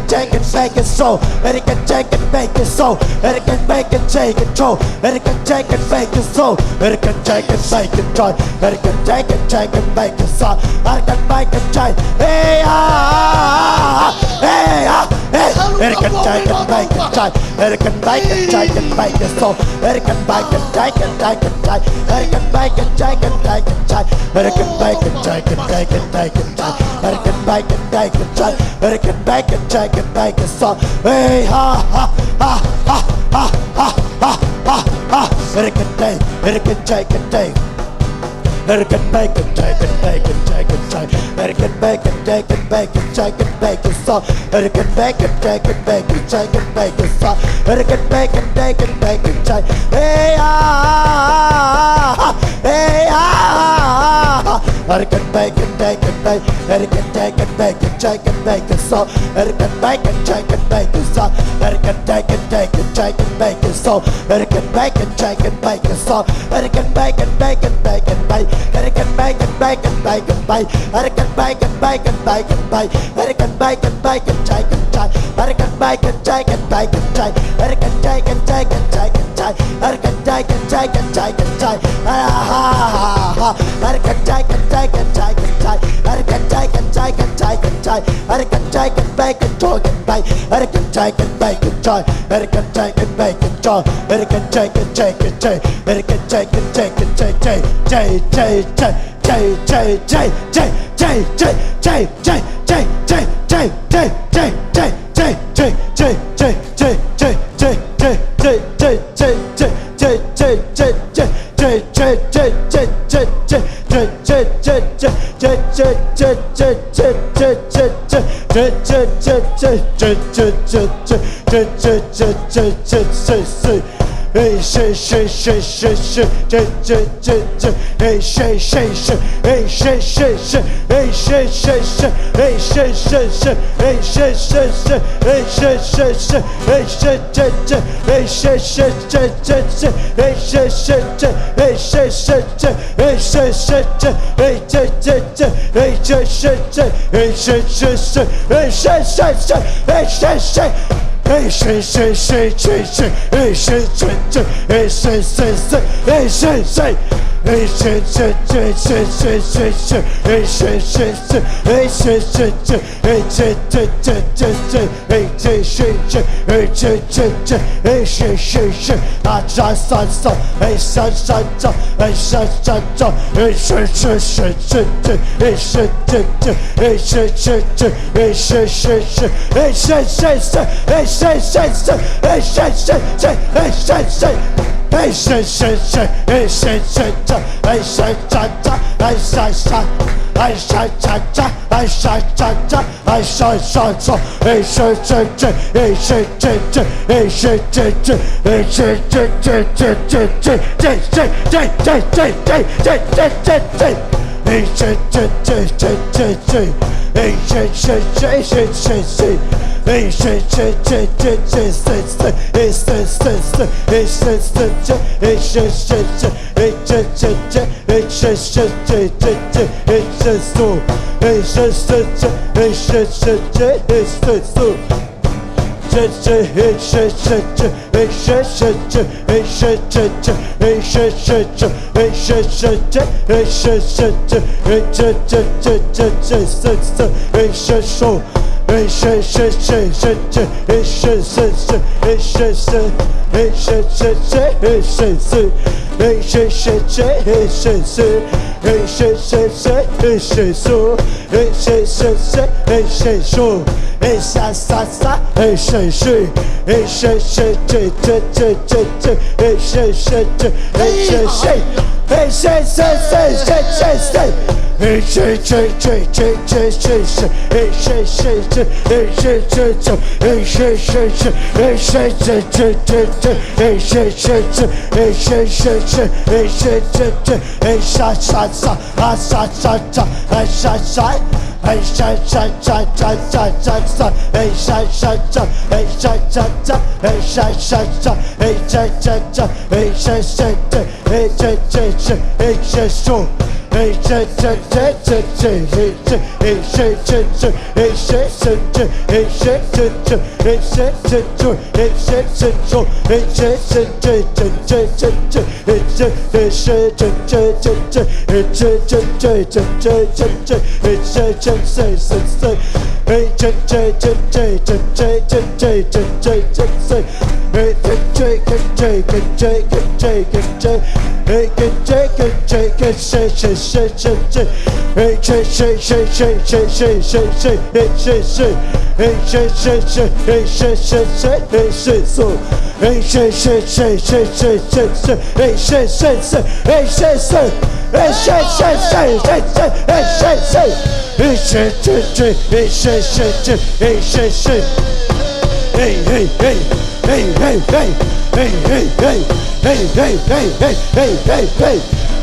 bacon, strong. Bacon, bacon, bacon, strong. Bacon, bacon, bacon, strong. Bacon, bacon, bacon, bacon, strong. Bacon, bacon, bacon, bacon, strong. Hey, ha, ha, ha, ha. Hey, ha, hey. Bacon, bacon, bacon, bacon, bacon, bacon, bacon, strong. Bacon, bacon, bacon, bacon, bacon, bacon, bacon, bacon, strong. Bacon, bacon, bacon, bacon, bacon, bacon, strong. Bacon, bacon, bacon, bacon, bacon, strong. Bacon, bacon, bacon, bacon, strong. Hey, ha, ha, ha. Bacon, bacon, bacon, bacon, bacon, bacon, strong. Bacon, bacon, bacon, bacon, bacon, strong. Bacon, bacon, bacon, bacon, strong. Hey, ha, ha, ha, ha. Hey, ha, ha, ha, ha. Hurricane bacon, bacon, bacon. Hurricane bacon, bacon, bacon, bacon, so. Hurricane bacon, bacon, bacon, so. Hurricane bacon, bacon, bacon, bacon, so. Hurricane bacon, bacon, bacon, so. Hurricane bacon, bacon, bacon, bacon. Hurricane bacon, bacon, bacon, bacon. Hurricane bacon, bacon, bacon, bacon. Hurricane bacon, bacon, bacon, bacon. Hurricane bacon, bacon, bacon, bacon. Hurricane bacon, bacon, bacon, bacon. Hurricane bacon, bacon, bacon, bacon. Ha, ha, ha, ha, ha. Hurricane bacon, bacon, bacon, bacon. Hurricane bacon, bacon, bacon, bacon. Hurricane bacon, bacon, bacon, bacon. Hurricane bacon, bacon, bacon, bacon. Hurricane bacon, bacon, bacon, bacon. Hurricane bacon, bacon, bacon, bacon. Hurricane bacon, bacon, bacon, bacon.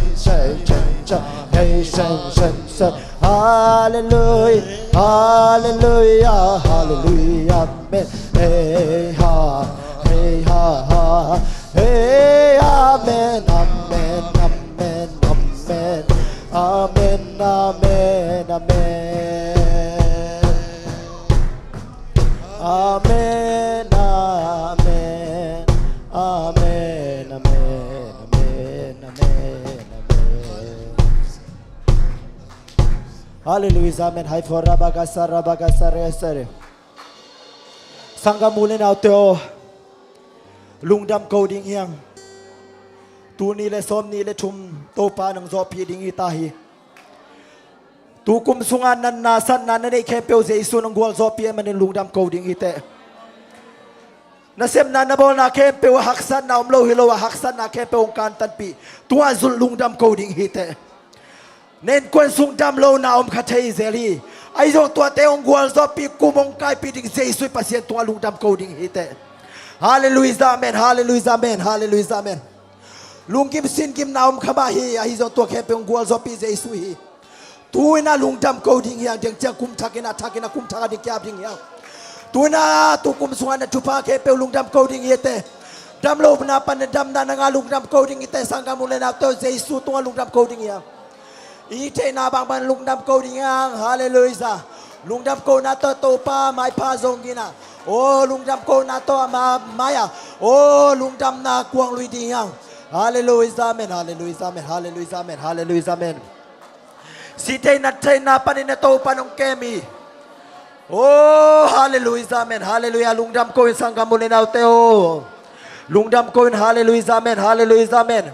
Hallelujah, hallelujah, hallelujah, amen. Hey ha, hey ha ha, hey, amen, amen, amen, amen, amen, amen, amen. Amen, amen, amen, amen, amen, amen, amen. Hallelujah, amen. Hai for rabagasa, rabagasa, resare. Sanggam u le naute aw, lungdam ko ding hiang. Tul nih le sawmnih le thum Topa nang zawhpih ding hi ta hi. Tukum sunga natna satna na neih khempeuh Jesu nang gualzawhpih ahih manin lungdam ko ding hi teh. Nasepna na bawlna khempeuh ah haksatna om lo hi lo a, haksatna khempeuh hong kantanpih. Tua zul lungdam ko ding hi teh. Na innkuan sung damlohna om kha thei zel hi. Ahi zong tuate hong gualzawhpih, kum hong kaipih ding Jesu i Pasian tungah lungdam ko ding hi teh. Hallelujah, amen, hallelujah, amen, hallelujah, amen. Lunggim singgimna om kha mah hi, ahi zong tua khempeuh hong gualzawhpih Jesu hi. Tu-in ah lungdam ko ding hiang, deng ciang kum thakin ah, thakin ah kum thak a ding kiap ding hiang. Tu-in ah tukum sungah na thupha khempeuh lungdam ko ding hi teh. Damlohna pan damna na ngah lungdam ko ding hi teh, sanggam u le naute aw, Jesu tungah lungdam ko ding hiang. I theihna bangbang lungdam ko ding hiang. Hallelujah. Lungdam kona tawh Topa maipha zong ginah. Aw, lungdam kona tawh ama mai-ah, aw, lungdamna kuang lui ding hiang. Hallelujah, amen, hallelujah, amen, hallelujah, amen, hallelujah, amen. Sihtheihna theihna panin na Topa nong kem hi. Oh, hallelujah, amen, hallelujah. Lungdam ko in, sanggam u le naute aw. Lungdam ko in, hallelujah, amen, hallelujah, amen.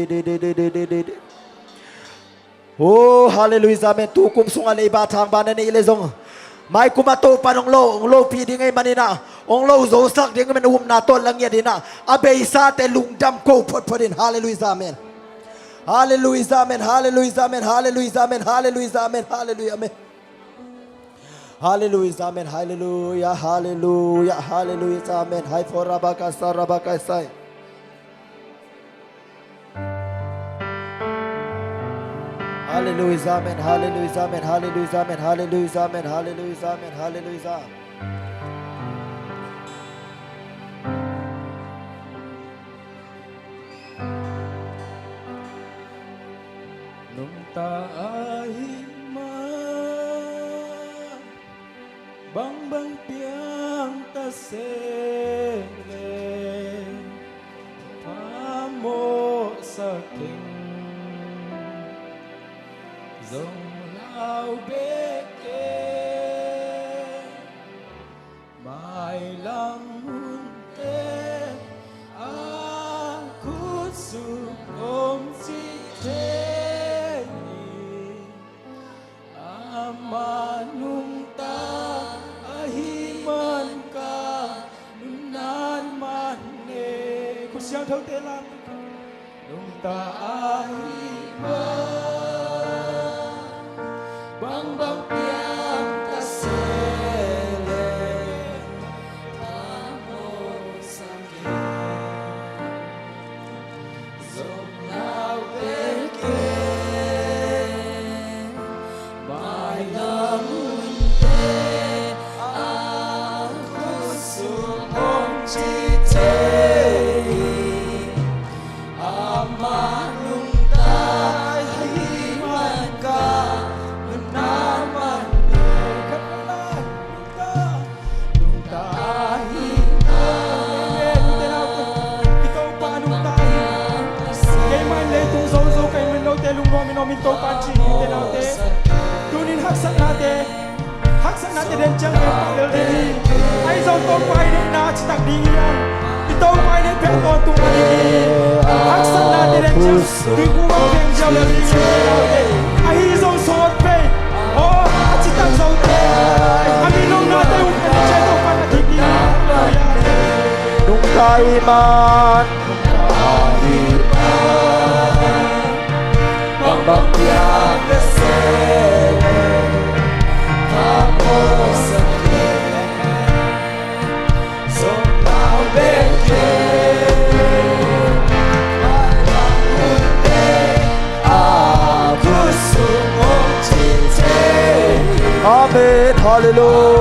Oh, halleluijah, amen. Tukum sungah leiba thangba na neih leh zong, maikum a Topa'n hong lo, hong lopi ding ahih manin ah, hong lo zosak ding ahih manin upna tawh la ngiat in ah, a beisate lungdam ko photphot in. Halleluijah, amen. Halleluijah, amen. Halleluijah, amen. Halleluijah, amen. Halleluijah, amen. Halleluijah, amen. Halleluijah, amen. Halleluijah, halleluijah, halleluijah, amen. Hai fo rabakasa rabakasai. Halleluijah, amen. Halleluijah, amen. Halleluijah, amen. Halleluijah, amen. Halleluijah, amen. Halleluijah. Nungta ahih man, bangbang piang ta se leh, phamawhsak ing, zong lau bek ing. Mailam hunte a khut sung om ci thei hi. Amah nungta ahih man ka nunnan man e. Khut siangthote lam. Nungta ahih man, bangbang piang ta se leh, phamawhsak ing, zong lau bek ing. Mailam hunte a khut sung om ci thei hi. Amah nungta ahih man ka nunnan man e. Nungta ahih man. Amen. U te nau te, i Topa nungta hi. Keimah in leitung zozo ka hih manin note lungnuam in om in, Topa in ci hi, u te nau te. Tuni in haksatnate, haksatnate den ciang veng pah lel ding hi. Ahi zong Topa i deihna a citak ding hi hang. I Topa i deih pen tawntung a ding hi. Haksatnate den ciang tuikhuk ah veng ziau lel ding hi. Ahi zong sawt pei, aw, a citak zote, a minonate uh pen ciah Topa in a dik ding hi. Halleluijah. Nungta ahih man, nungta ahih man, bangbang piang ta se leh, phamawhsak ing, zong lau bek ing. Mailam hunte a khut sung om ci thei hi. Amen. Halleluijah.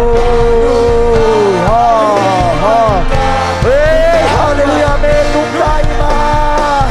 Hey, halleluijah. Amen. Nungta ahih man.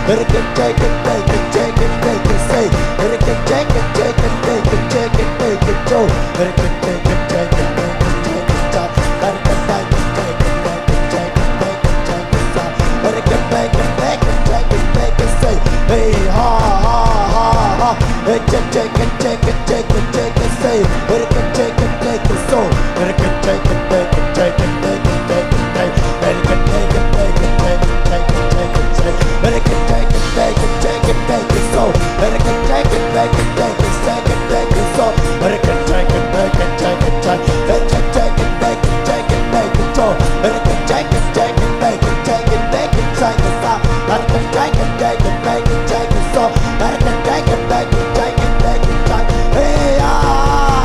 Hurricane, take it, take it, take it, take it, say. Hurricane, take it, take it, take it, take it, take it, go. Hurricane, take it, take it, take it, take it, take it, take it, take it, take it, take it, take it, say. Hey, ha, ha, ha, ha. Hey, take, take it, take it, take it, take it, say. Hurricane, take it, take it, so. Hurricane, take it, take it, take it, take it, take it, take it. Hurricane, take it, take it, take it, take it, take it, say. Hurricane, take it, take it, take it, take it, so. Hurricane, take it, take it, take it, take it, take it, so. Hurricane, take it, take it, take it, take it, take it, take it, take it, take it, so. Hurricane, take it, take it, take it, take it, take it, take it, so. Hurricane, take it, take it, take it, take it, so. Hurricane, take it, take it, take it, take it, take it. Hey, ah,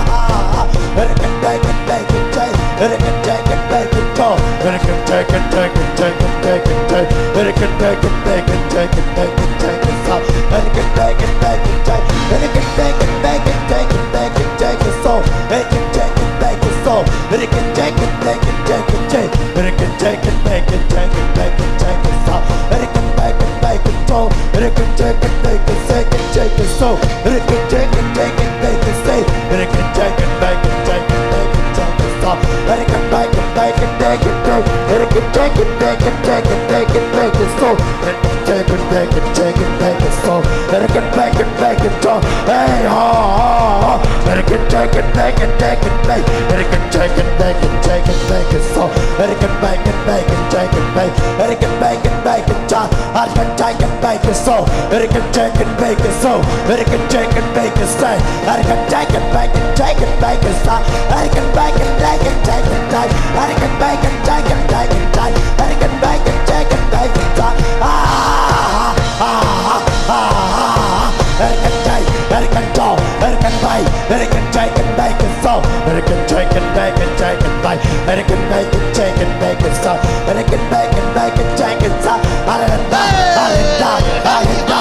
ah, ah, ah. Hurricane, take it, take it, take it. Hurricane, take it, take it, go. Hurricane, take it, take it, take it, take it, take it. Hurricane, take it, take it, take it, take it, take it, stop. Hurricane, take it, take it, take it. Hurricane, take it, take it, take it, take it, take it, stop. Hurricane, take it, take it, stop. Hurricane, take it, take it, take it, take it. Hurricane, take it, take it, take it, take it, take it, stop. Hurricane, take it, take it, stop. Hurricane, take it, take it, take it, take it, stop. Hurricane, take it, take it, take it, stay. Hurricane, take it, take it, take it, take it, take it, stop. Hurricane, take it, take it, take it, take it. Hurricane, take it, take it, take it, take it, take it, stop. Hurricane, take it, take it, take it, take it, stop. Hurricane, take it, take it, stop. Hey, ha, ha, ha. Hurricane, take it, take it, take it, take it. Hurricane, take it, take it, take it, take it, stop. Hurricane, take it, take it, take it, take it. Hurricane, take it, take it, stop. Hurricane, take it, take it, stop. Hurricane, take it, take it, stop. Hurricane, take it, take it, stay. Hurricane, take it, take it, take it, take it, stop. Hurricane, take it, take it, take it, take. Hurricane, take it, take it, take it, take. Hurricane, take it, take it, take it, stop. Ah, ah, ah, ah, ah, ah, ah. Hurricane, take, hurricane, stop. Hurricane, take, hurricane, take it, take it, stop. Hurricane, take it, take it, take it, take. Hurricane, take it, take it, take it, stop. Hurricane, take it, take it, take it, stop. Hurricane, take, hurricane, take,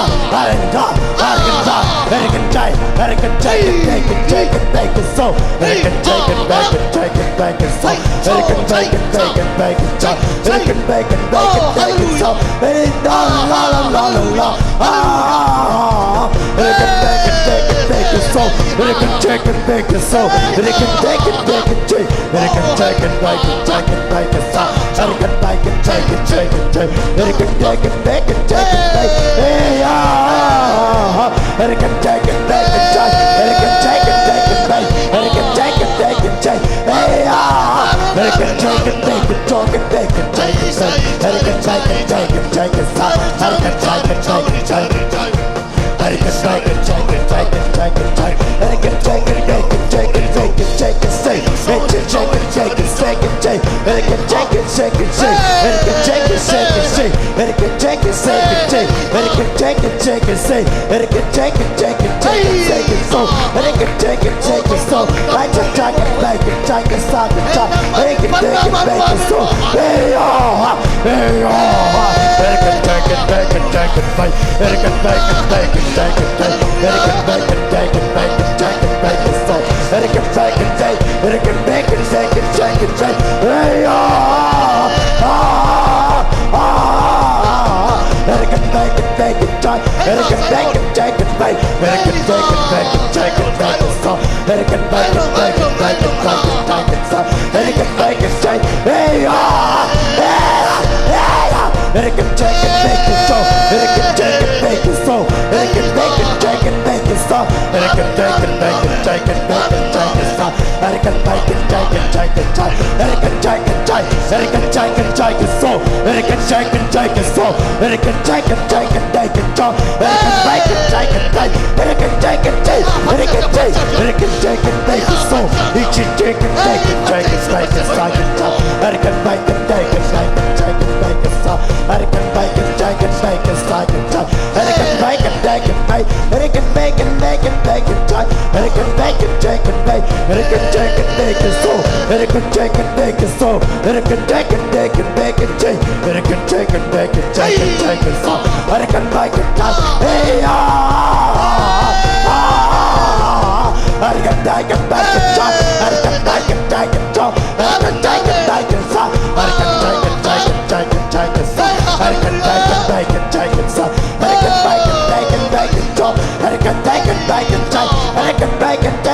hurricane, take, hurricane, take. Hurricane, take, hurricane, take it, take it, take it, stop. Hurricane, take it, take it, take it, take it, stop. Hurricane, take it, take it, take it, take. Hurricane, take it, take it, take it, stop. Hey, la, la, la, la, la, la. Ah, hurricane, take it, take it, take it, stop. Hurricane, take it, take it, stop. Hurricane, take it, take it, take. Hurricane, take it, take it, take it, take it, stop. Hurricane, take it, take it, take it, take. Hurricane, take it, take it, take it, take. Hey, ah, hurricane, take it, take it, take. Hurricane, take it, take it, take. Hurricane, take it, take it, take. Hey, ah, hurricane, take it, take it, take it, take it, take it, take. Hurricane, take it, take it, take it, stop. Hurricane, take it, take it, take it, take. Hurricane, take it, take it, take it, take it, take. Hurricane, take it, take it, take it, take it, take it, stay. Hurricane, take it, take it, take it, take. Hurricane, take it, take it, take it, take. Hurricane, take it, take it, take it, take. Hurricane, take it, take it, take it, take. Hurricane, take it, take it, take it, take it, take it, so. Hurricane, take it, take it, so. Hurricane, take it, take it, take it, take it, take it, so. Hey, oh, hey, oh. Hurricane, take it, take it, take it, take. Hurricane, take it, take it, take it, take. Hurricane, take it, take it, take it, take it, take it, so. Hurricane, take it, take. Hurricane, take it, take it, take it, take. Hey, oh, ah, ah, ah, ah. Hurricane, take it, take it, take. Hurricane, take it, take it, take. Hurricane, take it, take it, take it, take it, so. Hurricane, take it, take it, take it, take it, take it, so. Hurricane, take it, take. Hey, ah, hey, ah, hey, ah. Hurricane, take it, take it, so. Hurricane, take it, take it, so. Hurricane, take it, take it, take it, so. Hurricane, take it, take it, take it, take it, take it, so. Hurricane, take it, take it, take it, take. Hurricane, take it, take. Hurricane, take it, take it, so. Hurricane, take it, take it, so. Hurricane, take it, take it, take it, so. Hurricane, take it, take it, take. Hurricane, take it, take. Hurricane, take. Hurricane, take it, take it, so. Hurricane, take it, take it, take it, take it, take it, so. Hurricane, take it, take it, take it, take it, take it, so. Hurricane, take it, take it, take it, take it, take. Hurricane, take it, take it, take. Hurricane, take it, take it, take it, take. Hurricane, take it, take it, take. Hurricane, take it, take it, so. Hurricane, take it, take it, so. Hurricane, take it, take it, take it, take. Hurricane, take it, take it, take it, take it, so. Hurricane, take it, take. Hey, ah, ah, ah, ah. Hurricane, take it, take it, take. Hurricane, take it, take it, take. Hurricane, take it, take it, take it, so. Hurricane, take it, take it, take it, take it, so. Hurricane, take it, take it, take it, so.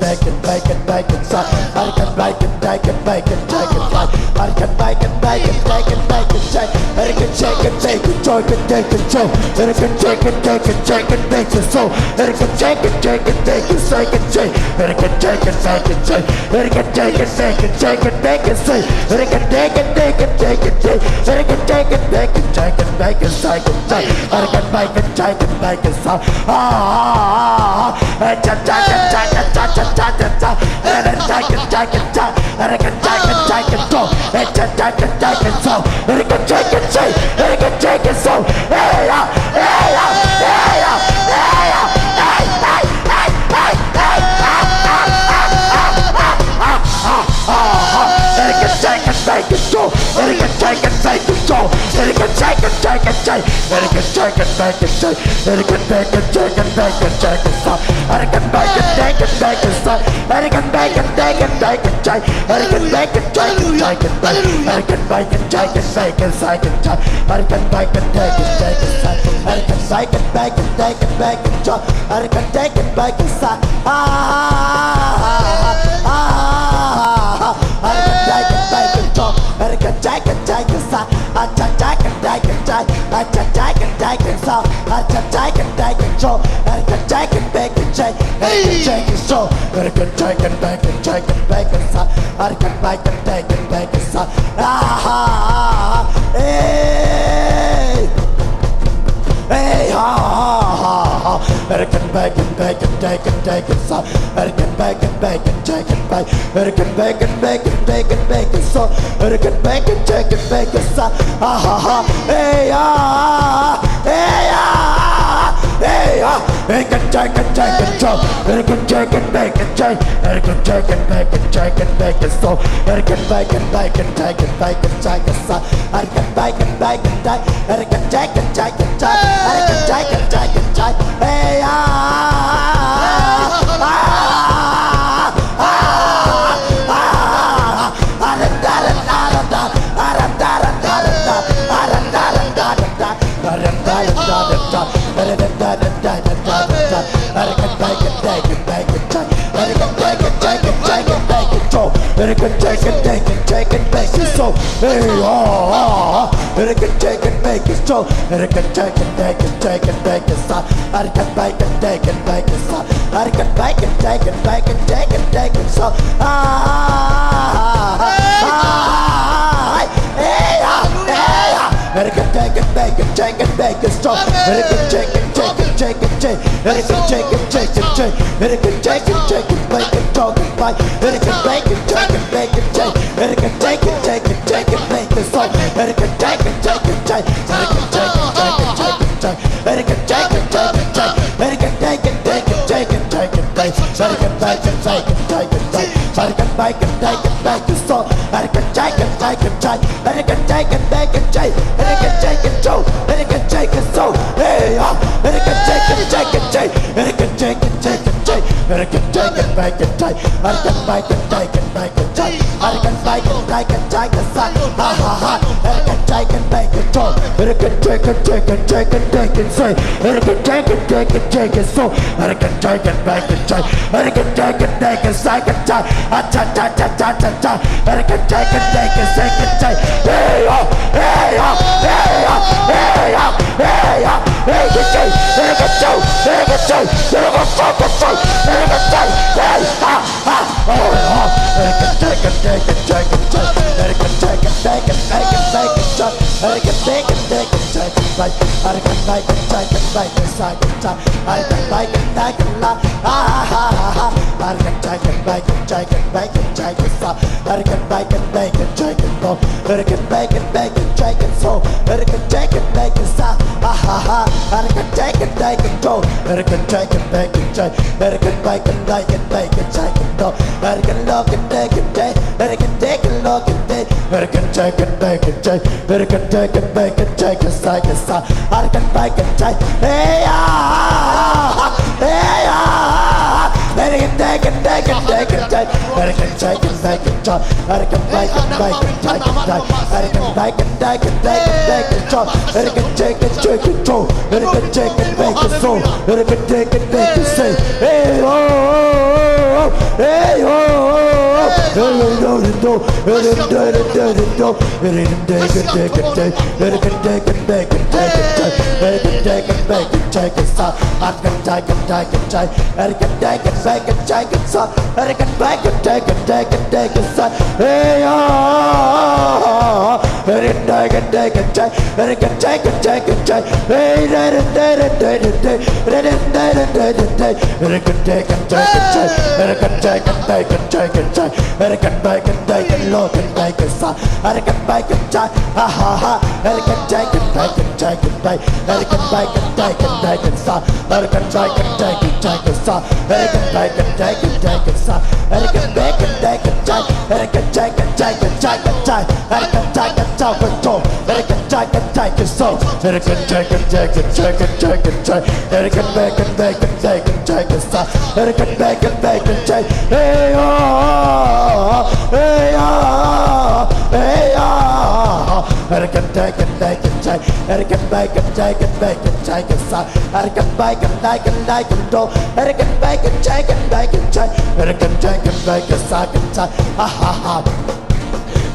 bacon, bacon, bacon, bacon, sa. American bacon, bacon, bacon, bacon, sa. American bacon, bacon, bacon, bacon, sa. American chicken, bacon, joy, bacon, bacon, joy. American chicken, bacon, chicken, bacon, so. American chicken, chicken, bacon, bacon, joy. American chicken, bacon, joy. American chicken, bacon, chicken, bacon, so. American bacon, bacon, bacon, joy. American chicken, bacon, chicken, bacon, bacon, joy. American bacon, chicken, bacon, so. Ah, ah, ah, ah. Eh, cha, cha, cha, cha, cha, cha, cha, cha, cha. Eh, cha, cha, cha, cha, cha. American chicken, chicken, so. Eh, cha, cha, cha, cha, cha, so. American chicken, say. American chicken, so. Hey, ah, hey, ah, hey, ah, hey, ah, hey, hey, hey, hey, hey, ah, ah, ah, ah, ah, ah, ah, ah, ah, ah. American chicken, bacon, so. American chicken, bacon, so. American chicken, chicken, say. American chicken, bacon, say. American bacon, chicken, bacon, chicken, so. American bacon, bacon, bacon, so. American bacon, bacon, bacon, say. American bacon, chicken, chicken, bacon. American bacon, chicken, bacon, chicken, say. American bacon, bacon, bacon, say. American bacon, bacon, bacon, bacon, so. American bacon, bacon, say. Ah, ah, ah, ah, ah, ah. American bacon, bacon, so. American chicken, chicken, say. American chicken, chicken, say. American chicken, chicken, so. American chicken, bacon, chicken, bacon, chicken, so. American chicken, bacon, chicken, bacon, say. American bacon, bacon, bacon, say. Ah, ah, ah, ah. Hey. Hey, Ha ha ha ha. Bacon, bacon, bacon, bacon, bacon, so. Bacon, bacon, bacon, bacon, bacon, bacon, bacon, bacon, so. Bacon, bacon, bacon, bacon, so. Ha ha ha. Hey ya, hey ya, hey ya. Bacon, bacon, bacon, so. Bacon, bacon, bacon, bacon, bacon, bacon, bacon, so. Bacon, bacon, bacon, bacon, bacon, so. Bacon, bacon, bacon, bacon, bacon, bacon, bacon, bacon, bacon, bacon, bacon, hey ya.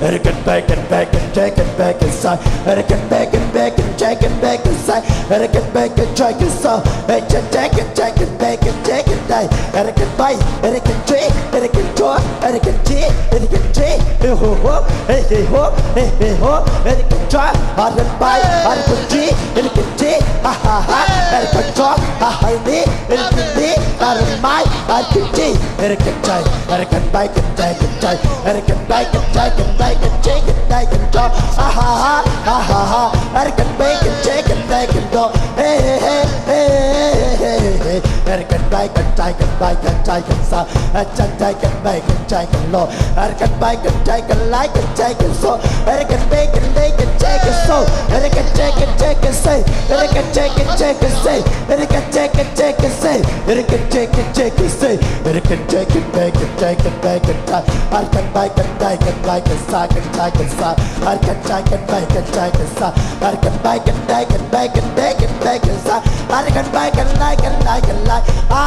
Ere kan bai kan bai kan jai kan bai kan sai. Ere kan bai kan bai kan jai kan bai kan sai. Ere kan bai kan jai kan so. Ere kan jai kan jai kan bai kan jai kan dai. Ere kan bai, ere kan jai, ere kan jo, ere kan ji, ere kan ji. Ere ho ho, ere ho, ere ho. Ere kan jai, ere kan bai, ere kan ji, ere kan ji. Ha ha ha. Ere kan jo, ha ha ni. Ere kan ni, ere mai, ere kan ji. Ere kan jai, ere kan bai kan jai kan jai. Ere kan bai kan jai kan bai kan ji kan dai kan jo. Ha ha ha, ha ha ha. Ere kan bai kan jai kan dai kan do. Hey hey hey. Ere kan bai kan jai kan bai kan jai kan sa. Ere kan jai kan bai kan jai kan lo. Ere kan bai kan jai kan lai kan jai kan so. Ere kan bai kan dai kan jai kan so. Ere kan jai kan jai kan sai. Ere kan jai kan jai kan sai. Ere kan jai kan jai kan sai. Ere kan jai kan jai kan sai. Ere kan jai kan bai kan jai kan bai kan jai. Ere kan bai kan dai kan bai kan sa kan jai kan sa. Ere kan jai kan bai kan jai kan sa. Ere kan bai kan dai kan bai kan dai kan bai kan sa. Ere kan bai kan lai kan lai kan lai. Ah,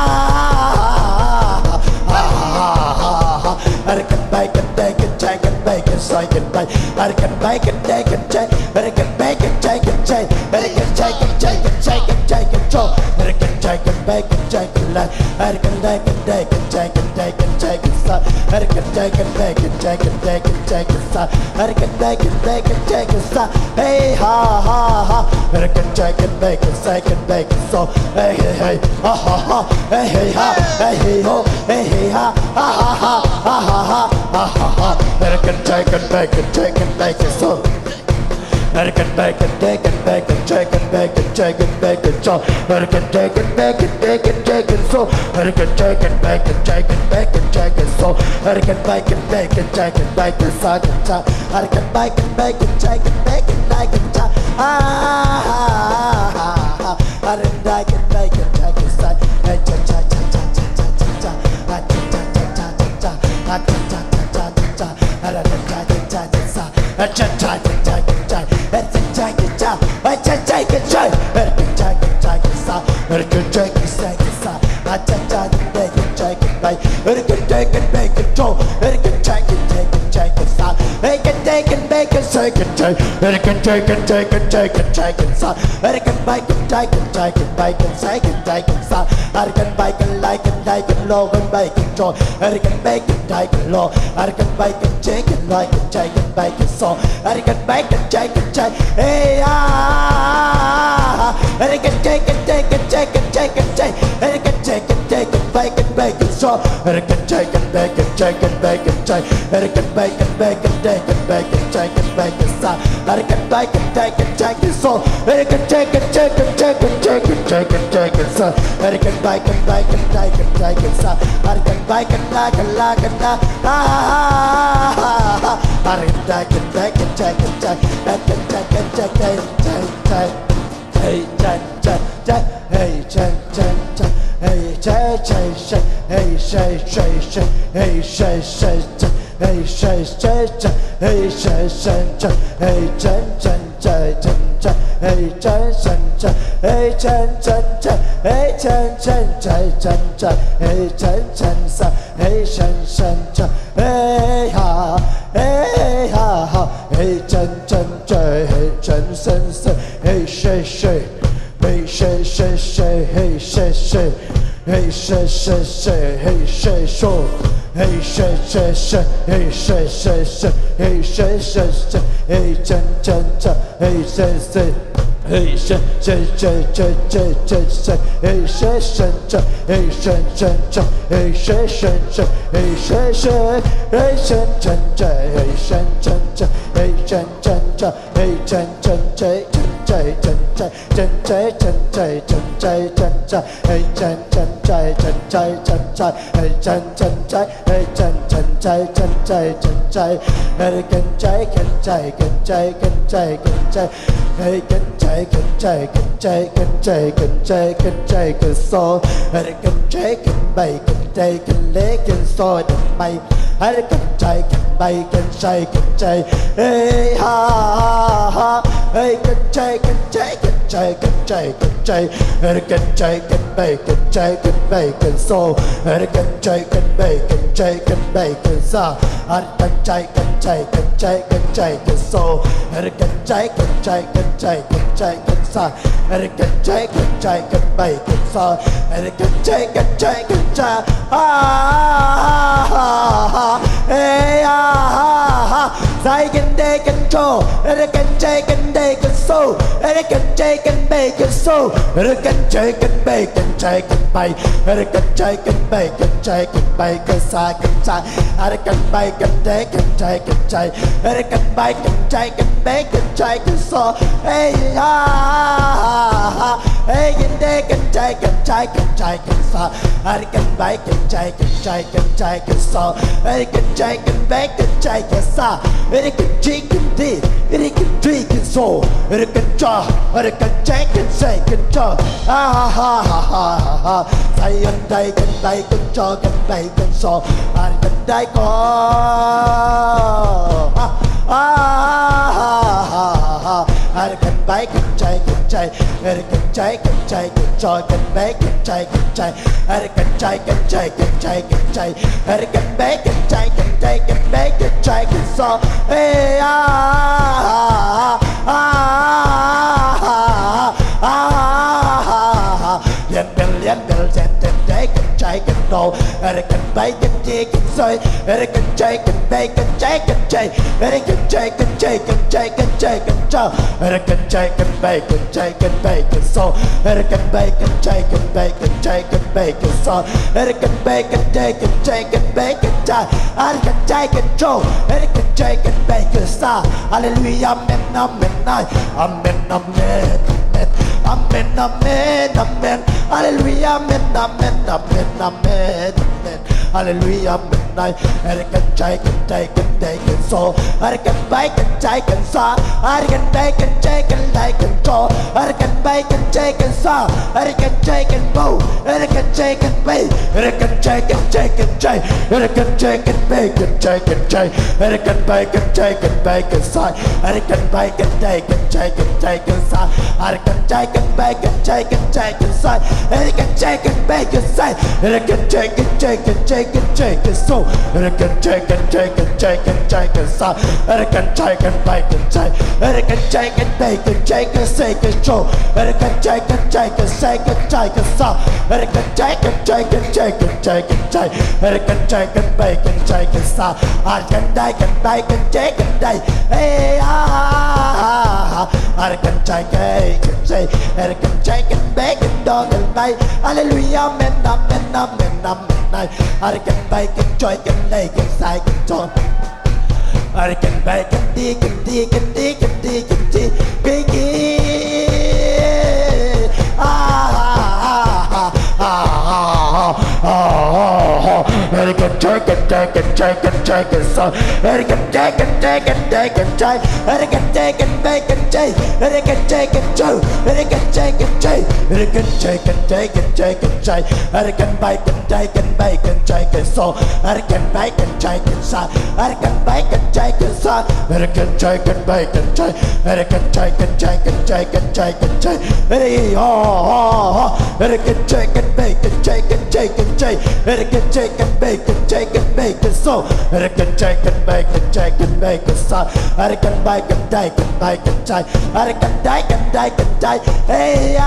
ah, ah, ah, ah, ah. Ere kan bai kan dai kan jai kan bai kan sai kan bai. Ere kan bai kan dai kan jai. Ere kan bai kan jai kan jai. Ere kan jai kan jai kan jai kan jai kan jo. Ere kan jai kan bai kan jai kan lai. Ere kan dai kan dai kan jai kan dai kan jai kan sa. Ere kan jai kan bai kan jai kan dai kan jai kan sa. Ere kan dai kan dai kan jai kan sa. Hey ha ha ha. Ere kan jai kan bai kan sai kan bai kan so. Hey hey hey. Ha ha ha. Hey hey ha. Hey hey ho. Hey hey ha. Ha ha ha. Ha ha ha. Ha ha ha. Ere kan jai kan bai kan jai kan bai kan so. Ere kan bai kan dai kan bai kan jai kan bai kan jai kan bai kan so. Ere kan jai kan bai kan dai kan jai kan so. Ere kan jai kan bai kan jai kan bai kan jai kan so. Ere kan bai kan bai kan jai kan bai kan sa kan sa. Ere kan bai kan bai kan jai kan bai kan dai kan sa. Ah, ah, ah, ah, ah. Ere kan dai kan bai kan jai kan sa. Hey cha cha cha cha cha cha cha cha. Ah cha cha cha cha cha cha. Ah cha cha cha cha cha cha. Ere kan jai kan jai kan sa. Ere kan jai kan jai kan jai. Ere kan jai kan jai. Ere kan jai kan jai. Ere kan jai kan jai kan sa. Ere kan jai kan jai kan sa. Ere kan jai kan bai kan jai kan bai. Ere kan jai kan bai kan jo. Ere kan jai kan jai kan jai kan sa. Ere kan jai kan bai kan sai kan jai. Ere kan jai kan jai kan jai kan jai kan sa. Ere kan bai kan jai kan jai kan bai kan sai kan jai kan sa. Ere kan bai kan lai kan lai kan lo kan bai kan jo. Ere kan bai kan jai kan lo. Ere kan bai kan jai kan lai kan jai kan bai kan so. Ere kan bai kan jai kan jai. Hey ah. Ere kan jai kan jai kan jai kan jai kan jai. Ere kan jai kan jai kan bai kan bai kan so. Ere kan jai kan bai kan jai kan bai kan jai. Ere kan bai kan bai kan jai kan bai kan jai kan bai kan sa. Ere kan bai kan jai kan jai kan so. Ere kan jai kan jai kan jai kan jai kan jai kan jai kan sa. Ere kan bai kan bai kan jai kan jai kan sa. Ere kan bai kan lai kan lai kan lai. Ah, ah, ah, ah, ah. Ere kan bai kan bai kan jai kan jai. Ere kan jai kan jai kan jai kan jai. Hey, jai, jai, jai. Hey, jai, jai, jai. Hey, jai, jai, jai. Hey, jai, jai, jai. Hey, jai, jai, jai. Hey, jai, jai, jai. Hey, jai, jai, jai. Hey, jai, jai, jai, jai, jai. Hey, jai, jai, jai. Hey, jai, jai, jai. Hey, jai, jai, jai, jai, jai. Hey, jai, jai, jai. Hey, jai, jai, jai. Hey, ha. Hey, ha, ha. Hey, jai, jai, jai. Hey, jai, jai, jai. Hey, jai, jai. Hey, jai, jai, jai. Hey, jai, jai. Hey, shay, shay, shay, hey, shay, sho. Hey, shay, shay, shay, hey, shay, shay, shay, hey, shay, shay, shay, hey, chan, chan, chan, hey, shay, shay, hey, shay, shay, shay, shay, shay, shay, hey, shay, shan, chan, hey, shan, shan, chan, hey, shay, shan, shan, hey, shay, shay, hey, shan, chan, chan, hey, shan, chan, chan, hey, chan, chan, chan, hey, chan, chan, chay, chan, chay, chan, chay, chan, chay, chan, chay, chan, chay, chan, chay, hey, chan, chan, chay, chan, chay, chan, chay, hey, chan, chan, chay, chan, chay, chan, chay, hey, kan chay, kan chay, kan chay, kan chay, kan chay, hey, kan chay, kan chay, kan chay, kan chay, kan chay, kan chay, kan so, hey, kan chay, kan bay, kan chay, kan le, kan so, kan may, hey, kan chay, kan bay, kan chay, kan chay, hey, ha, ha, ha, hey, kan chay, kan chay, kan Cai, kan cai, kan cai, er kan cai, kan bai, kan cai, kan bai, kan so, er kan cai, kan bai, kan cai, kan bai, kan sa, er kan cai, kan cai, kan cai, kan cai, kan so, er kan cai, kan cai, kan cai, kan cai, kan sa, er kan cai, kan cai, kan bai, kan sa, er kan cai, kan cai, kan cai. Ah, ah, ah, ah, eh, ah, ah, ah. Zai kan dei kan cho, er kan cai kan dei kan so, er kan cai kan bai kan so, er kan cai kan bai kan cai kan bai, er kan cai kan bai kan cai kan bai kan sa kan cai, er kan bai kan dei kan cai kan cai, er kan bai kan cai kan bai kan cai kan so, eh, ah, ah, ah, ah, eh, kan dei kan cai kan cai kan cai kan sa, er kan bai kan cai kan cai kan cai kan so, er kan cai kan bai kan cai kan sa, er kan ci kan di, er kan ci kan so, er kan ca, er kan cai kan cai kan ca. Ah, ah, ah, ah, ah, ah. Zai kan dai kan bai kan ca kan bai kan so, er kan dai ko. Ah, ah, ah, ah, ah, ah. Er kan bai kan cai kan cai, er kan cai kan cai kan ca kan bai kan cai kan cai. Ar kan cai kan cai kan cai kan cai, ar kan bai kan cai kan cai kan bai kan cai kan so. Hey, ah, ah, ah, ah, ah, ah, ah, ah. Lian bel lian bel zen zen cai kan cai kan do, ar kan bai kan ci kan soi, ar kan cai kan bai kan cai kan cai, ar kan cai kan cai kan cai kan cai kan so, ar kan bai kan cai kan bai kan cai kan bai kan so, ar kan bai kan cai kan cai kan bai kan cai, ar kan cai kan co, ar kan cai kan bai kan sa. Halleluia, amen, amen, ai. Amen, amen, amen. Amen, amen, amen. Halleluia, amen, amen, amen, amen, amen. Halleluia, amen, ai. Ar kan cai kan cai kan cai kan so, ar kan bai kan cai kan sa, ar kan bai kan cai kan cai kan so, ar kan bai kan cai kan sa, ar kan cai kan bo, ar kan cai kan bai, ar kan cai kan cai kan cai, ar kan cai kan bai kan cai kan cai, ar kan bai kan cai kan bai kan sa, ar kan bai kan cai kan cai kan cai kan sa, ar kan cai kan bai kan cai kan cai kan sa, ar kan cai kan bai kan sa, ar kan cai kan cai kan cai kan cai kan so, ar kan cai kan cai kan cai kan cai kan sa, ar kan cai kan bai kan cai, ar kan cai kan bai kan cai kan sai kan so, ar kan cai kan cai kan sai kan cai kan sa, ar kan cai kan cai kan cai kan cai kan cai, ar kan cai kan bai kan cai kan sa, ar kan dai kan bai kan cai kan dai. Hey, ah, ah, ah, ah. Ar kan cai kan cai, ar kan cai kan bai kan do kan dai. Halleluia, amen, amen, amen, amen, ai. Ar kan bai kan cai kan dai kan sai kan so, ar kan bai kan di kan di kan di kan di kan di kan di. Ah, ah, ah, ah, ah, ah, ah, ah, ah. Ar kan cai kan cai kan cai kan cai kan sa, ar kan cai kan cai kan cai kan cai, ar kan cai kan bai kan cai, ar kan cai kan co, ar kan cai kan cai, ar kan cai kan cai kan cai kan cai, ar kan bai kan cai kan bai kan cai kan so, ar kan bai kan cai kan sa, ar kan bai kan cai kan sa, ar kan cai kan bai kan cai, ar kan cai kan cai kan cai kan cai kan cai, ar, oh, oh, oh, ar kan cai kan bai kan cai kan cai kan cai, ar kan cai kan bai kan cai kan bai kan so, ar kan cai kan bai kan cai kan bai kan sa, ar kan bai kan dai kan bai kan cai, ar kan dai kan dai kan dai. Hey, ah,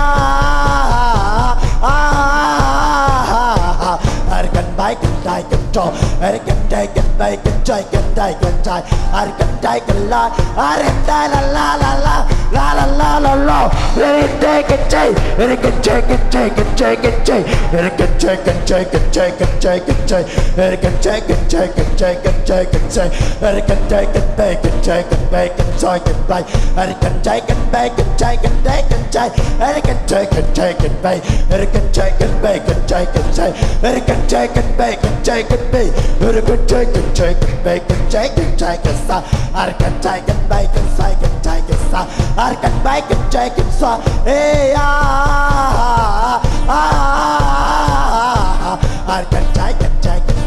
ah, ah, ah, ah. Ar kan bai kan dai kan co, ar kan dai kan bai kan cai kan dai kan cai, ar kan dai kan la, ar kan dai la la la la la la la la la. Ar kan dai kan cai, ar kan cai kan cai kan cai kan cai, ar kan cai kan cai kan cai kan cai kan cai, ar kan cai kan cai kan cai kan cai kan cai, ar kan cai kan bai kan cai kan bai kan cai kan bai, ar kan cai kan bai kan cai kan dai kan cai, ar kan cai kan cai kan bai, ar kan cai kan bai kan cai kan cai, ar kan cai kan bai kan cai kan bai, ar kan cai kan cai kan bai kan cai kan cai kan sa, ar kan cai kan bai kan sai kan cai kan sa, ar kan bai kan cai kan sa. Hey, ah, ah, ah, ah, ah, ah. Ar kan cai kan cai kan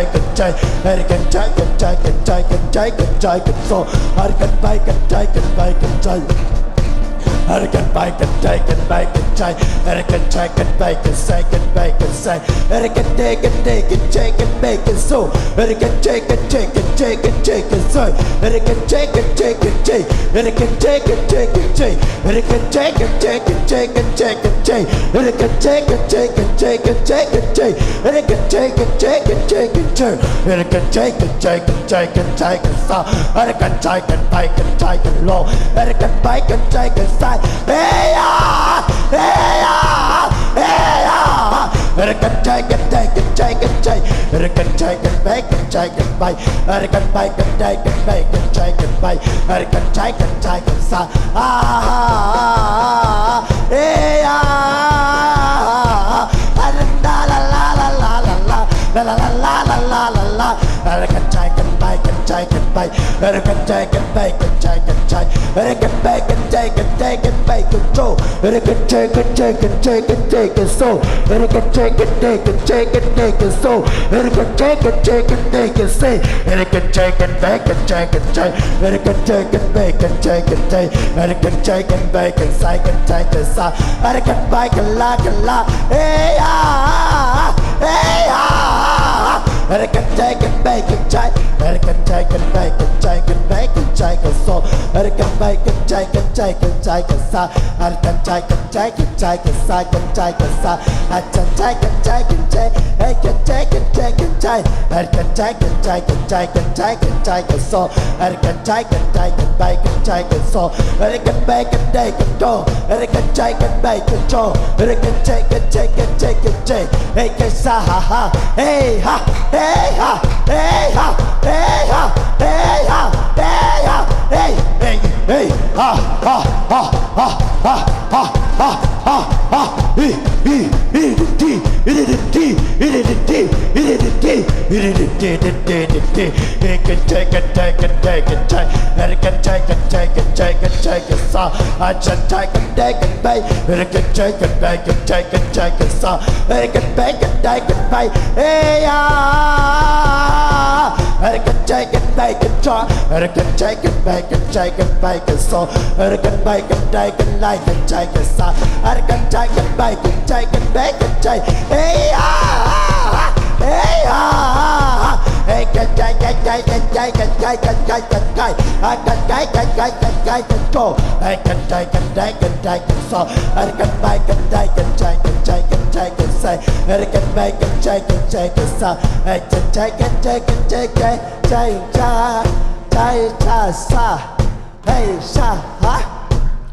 Ere kan cai, kan cai, kan cai, kan cai, kan cai, kan cai, kan so. Ere kan bai, kan cai, kan bai, kan cai. Ere kan bai, kan cai, kan bai, kan cai. Ere kan cai, kan bai, kan sai, kan bai, kan sai. Ere kan de, kan de, kan cai, kan bai, kan so. Ere kan cai, kan cai, kan cai, kan cai, kan so. Ere kan cai, kan cai, kan cai. Ere kan cai, kan cai, kan cai. Ere kan cai, kan cai, kan cai, kan cai, kan cai. Ere kan cai, kan cai, kan cai, kan cai, kan cai. Ere kan cai, kan cai, kan cai, kan cai. Ere kan cai, kan cai, kan cai, kan cai, kan sa. Ere kan cai, kan bai, kan cai, kan lo. Ere kan bai, kan cai, kan sai. Hey ya! Hey ya! Hey ya! Ere kan cai, kan cai, kan cai, kan cai. Ere kan cai, kan bai, kan cai, kan bai. Ere kan bai, kan cai, kan bai, kan cai, kan bai. Ere kan cai, kan cai, kan sa. Ah, eh, ah, ah, ah, ah. La, la, la, la, la, la, la, la, la, la, la, la, la, la. Ere kan cai, kan bai, kan cai, kan bai. Ere kan cai, kan bai, kan cai, kan cai. Ere kan bai, kan cai, kan cai, kan bai, kan cai. Ere kan cai, kan cai, kan cai, kan cai, kan so. Ere kan cai, kan cai, kan cai, kan cai, kan so. Ere kan cai, kan cai, kan cai, kan sai. Ere kan cai, kan bai, kan cai, kan cai. Ere kan cai, kan bai, kan cai, kan cai. Ere kan cai, kan bai, kan sai, kan cai, kan sa. Ere kan bai, kan la, kan la. Hey, ah, hey, ah. Ere kan cai, kan bai, kan cai. Ere kan cai, kan bai, kan cai, kan bai, kan cai, kan so. Ere kan bai, kan cai, kan cai, kan cai, kan sa. Ere kan cai, kan cai, kan cai, kan sai, kan cai, kan sa. Ere kan cai, kan cai, kan cai. Ere kan cai, kan cai, kan cai. Ere kan cai, kan cai, kan cai, kan cai, kan cai, kan so. Ere kan cai, kan cai, kan bai, kan cai, kan so. Ere kan bai, kan dai, kan do. Ere kan cai, kan bai, kan co. Ere kan cai, kan cai, kan cai, kan cai. Hey, kan sa, ha, ha. Hey, ha. Hey, ha. Hey, ha. Hey, ha. Hey, ha. Hey, ha. Hey, hey, hey. Ha, ha, ha. Hi, hi, hi, di, hi, di, di, hi, di, di, di, hi, di, di, di, hi, di, di, di, di, di, di, di. Hey, kan cai, kan cai, kan cai, kan cai. Ere kan cai, kan cai, kan cai, kan cai, kan sa. Ere kan cai, kan dai, kan bai. Ere kan cai, kan bai, kan cai, kan cai, kan sa. Ere kan bai, kan dai, kan bai. Hey, ah. Ere kan cai, kan bai, kan co. Ere kan cai, kan bai, kan cai, kan bai, kan so. Ere kan bai, kan dai, kan lai, kan cai, kan sa. Ere kan cai, kan bai, kan cai, kan bai, kan cai. Hey, ah. Hey, ah. Hey, kan cai, kan cai, kan cai, kan cai, kan cai, kan cai. Ah, kan cai, kan cai, kan cai, kan co. Hey, kan cai, kan dai, kan cai, kan so. Ere kan bai, kan dai, kan cai, kan cai, kan cai, kan sai. Ere kan bai, kan cai, kan cai, kan sa. Hey, kan cai, kan cai, kan cai, kan cai, cai, cai, cai, sa. Hey, sa, ha.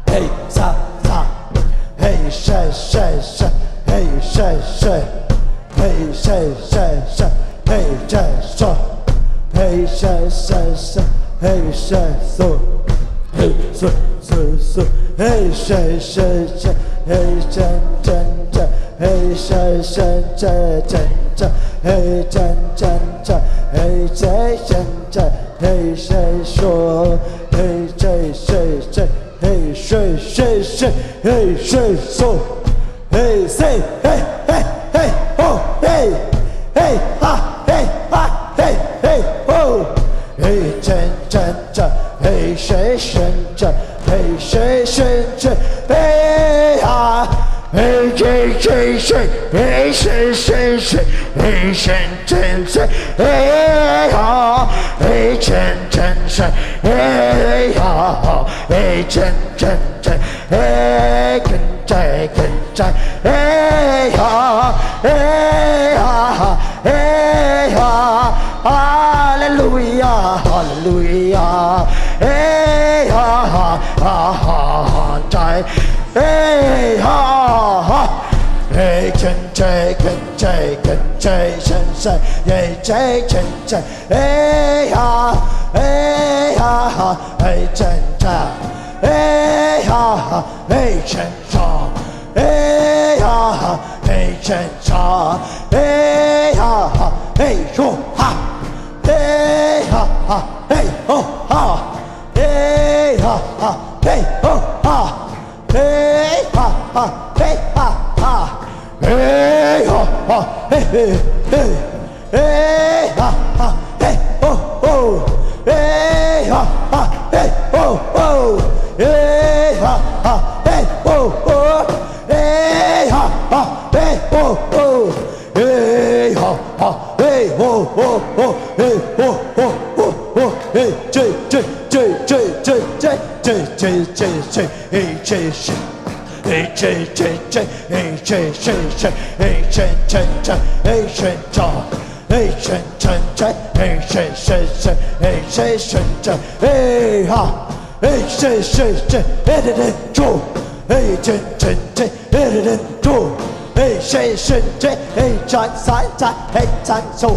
Hey, sa, sa. Hey, she, she, she. Hey, she, she. Hey, she, she, she. Hey, she, so. Hey, she, she, she. Hey, she, so. Hey, so, so, so. Hey, she, she, she. Hey, chen, chen, chen. Hey, she, she, she, chen, chen. Hey, chen, chen, chen. Hey, she, chen, chen. Hey, she, so. Hey, she, she, she. Hey, she, she, she. Hey, she, so. Hey, say, hey, hey, hey, ho, hey. Hey, ha, hey, ha, hey, hey, ho. Hey, chen, chen, chen. Hey, she, shen, chen. Hey, she, shen, chen. Hey, ha. Hey, she, she, she. Hey, she, she, she. Hey, shen, shen, shen. Hey, ha. Hey, chen, chen, shen. Hey, ha, ha. Hey, chen, chen, chen. Hey, ken, cai, ken, cai. Hey, ha. Hey, ha, ha. Hey, ha. Hallelujah, hallelujah. Hey, ha, ha, ha, ha, ha, cai. Hey, ha, ha. Hey, ken, cai, ken, cai, ken, cai, shen, sai. Hey, cai, ken, cai. Hey, ha. Hey, ha, ha. Hey, ken, cai. Hey, ha, ha. Hey, ken, cai. Hey ha ha, hey chen cha. Hey ha ha, hey ho ha. Hey ha ha, hey ho ha. Hey ha ha, hey ho ha. Hey ha ha, hey ha ha. Hey ha ha, hey hey hey. Hey ha ha, hey ho ho. Hey ha ha, hey ho ho. Hey ha ha, hey ho ho. Hey ha ha, hey ho ho. Hey ha ha, hey ho ho ho. Hey ho ho ho ho. Hey che che che che che che che che che che. Hey che che che. Hey che che che. Hey che che che. Hey che che che. Hey che cha. Hey chen chen che. Hey che che che. Hey che che che. Hey ha. Hey che che che. Hey de de cho. Hey chen chen che. Hey de de cho. Hey che che che. Hey chan san cha. Hey chan cho.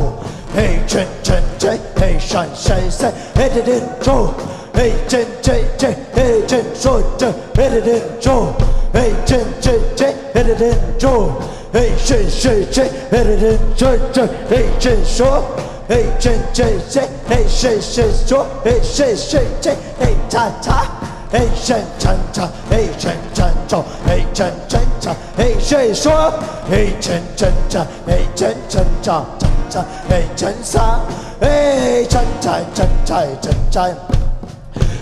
Hey chen chen che. Hey shan che che. Hey de de cho. Hey chen che che. Hey chen so che. Hey de de cho. Hey chen che che. Hey de de cho. Hey che che che. Hey de de cho cho. Hey chen so. Hey chen che che. Hey che che so. Hey che che che. Hey cha cha. Hey chen chan cha. Hey chen chan cho. Hey chen chen cha. Hey che so. Hey chen chen cha. Hey chen chen cha. Chen cha. Hey chen sa. Hey chen chai chen chai chen chai.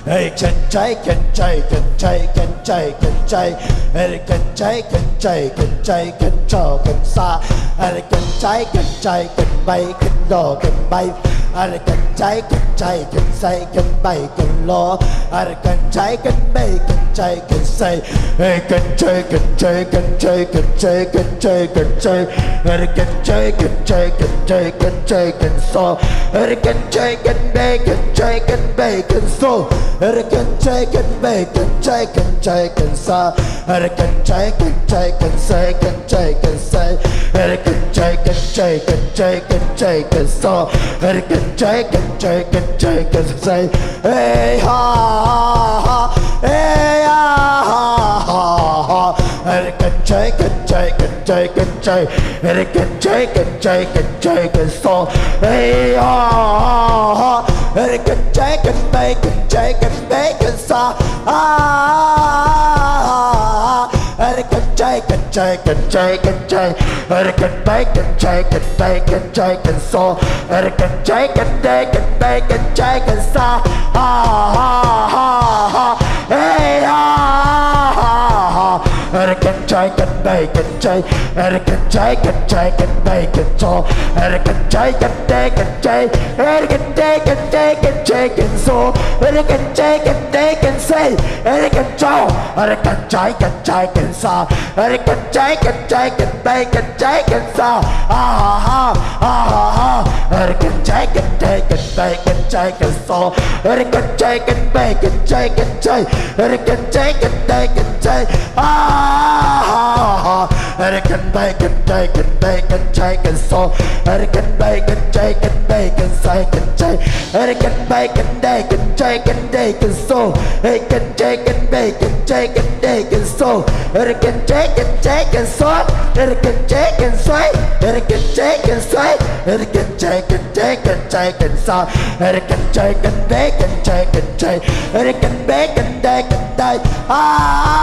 Hey chen chai chen chai chen chai chen chai chen chai. Hey chen chai chen chai chen chai chen cho chen sa. Hey chen chai chen chai chen bai chen lo chen bai. Hey chen chai chen chai chen sai chen bai chen lo. Hey chen chai chen bai chen chai chen sai. Hey chen chai chen chai chen chai chen chai chen chai chen chai. Hey chen chai chen chai chen chai chen chai chen so. Hey chen chai chen bai chen chai chen bai chen so. Hey chen chai chen bai chen chai chen chai chen sa. Hey chen chai chen chai chen sai chen chai chen sai. Hey chen chai chen chai chen chai chen chai chen so. Hey chen chai chen chai chen chai chen sai. Hey ha ha ha. Hey ha ha ha. Hey chen chai chen chai chen chai chen chai. Hey chen chai chen chai chen chai chen so. Hey ha ha ha. Hey chen chai chen bai chen chai chen bai chen sa. Ah ha ha ha. Hey chen chai chen chai chen chai chen chai. Hey chen bai chen chai chen bai chen chai chen so. Hey chen chai chen bai chen bai chen chai chen sa. Ah ha ha ha. Hey ha ha ha. Hey chen chai chen bai chen chai. Hey chen chai chen chai chen bai chen so. Hey chen chai chen bai chen chai. Hey chen chai chen bai chen chai chen so. Hey chen chai chen bai chen sai. Hey chen cho. Hey chen chai chen chai chen sa. Hey chen chai chen chai chen bai chen chai chen sa. Ah ha ha. Ah ha ha. Hey chen chai chen bai chen bai chen chai chen so. Hey chen chai chen bai chen chai chen chai. Hey chen chai chen bai chen chai. Ah ha ha. Hey chen bai chen chai chen bai chen chai chen so. Hey chen bai chen chai chen bai chen sai chen chai. Hey chen bai chen bai chen chai chen bai chen so. Hey chen chai chen bai chen chai chen bai chen so. Hey chen chai chen chai chen so. Hey chen chai chen sai. Hey chen chai chen sai. Hey chen chai chen chai chen chai chen sa. Hey chen chai chen bai chen chai chen chai. Hey chen bai chen bai chen bai. Ah ha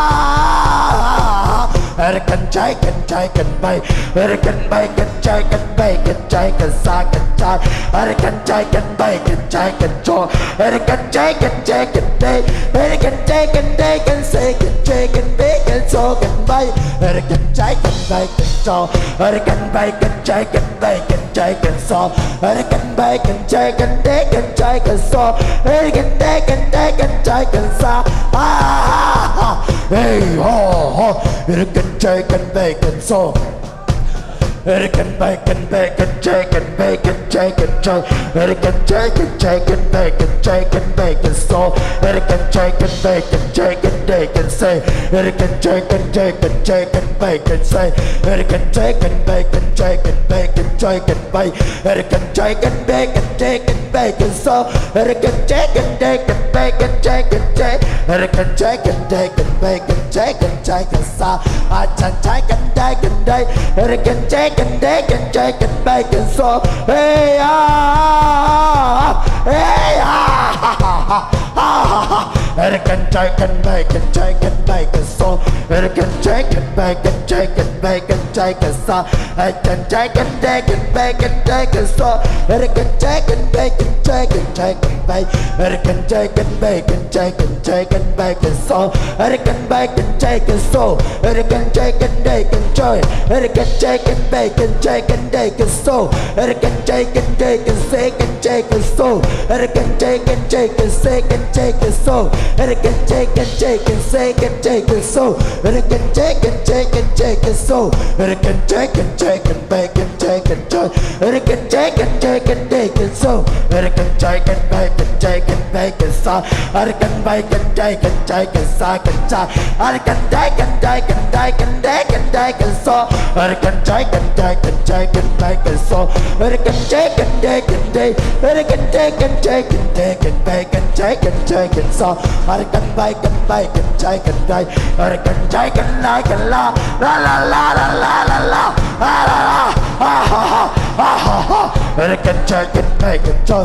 ha ha. Hey chen chai chen chai chen bai. Hey chen bai chen chai chen bai chen chai chen sa chen chai. Hey chen chai chen bai chen chai chen cho. Hey chen chai chen chai chen bai. Hey chen chai chen bai chen sai chen chai chen bai chen so chen bai. Hey chen chai chen bai chen cho. Hey chen bai chen chai chen bai chen chai chen so. Hey chen bai chen chai chen bai chen chai chen so. Hey chen bai chen bai chen chai chen sa. Ah ha ha. Hey ho ho. Hey chen chai chen bai chen so. Hey chen bai chen bai chen chai chen bai chen chai chen cho. Hey chen chai chen chai chen bai chen chai chen bai chen so. Hey chen chai chen bai chen chai chen bai chen sai. Hey chen chai chen chai chen chai chen bai chen sai. Hey chen chai chen bai chen chai chen bai chen chai chen bai. Hey chen chai chen bai chen chai chen bai chen so. Hey chen chai chen bai chen bai chen chai chen chai. Hey chen chai chen bai chen bai chen chai chen chai chen sa. Ah Can cai kan dai kan dai, er kan cai kan dai kan cai kan bai kan so. Hey ah, hey ah, ha ha ha ha ha ha. Er kan cai kan bai kan cai kan bai kan so. Er kan cai kan bai kan cai kan bai kan cai kan sa. Er kan cai kan dai kan bai kan dai kan so. Er kan cai kan bai kan cai kan cai kan bai. Er kan cai kan bai kan cai kan cai kan bai kan so. Er kan bai kan cai kan so. Er kan cai kan dai kan cai. Er kan cai kan bai kan cai kan dai kan so. Er kan cai kan dai kan se kan cai kan so. Er kan cai kan cai kan se kan cai kan so. Er kan cai kan cai kan se kan cai kan so. Er kan cai kan cai kan cai kan so. Er kan cai kan cai kan bai kan cai kan cai. Er kan cai kan cai kan dai kan so. Er kan cai kan bai kan cai kan bai kan sa. Er kan bai kan dai kan cai kan sa kan sa. Er kan dai kan dai kan dai kan dai kan dai kan so. Er kan cai kan dai kan cai kan bai kan so. Er kan cai kan dai kan dai. Er kan dai kan cai kan dai kan bai kan cai kan cai kan so. Er kan bai kan bai kan cai kan dai. Er kan cai kan dai kan la la la la la la la la la la la ha ha ha ha ha ha. Er kan cai kan bai kan cai.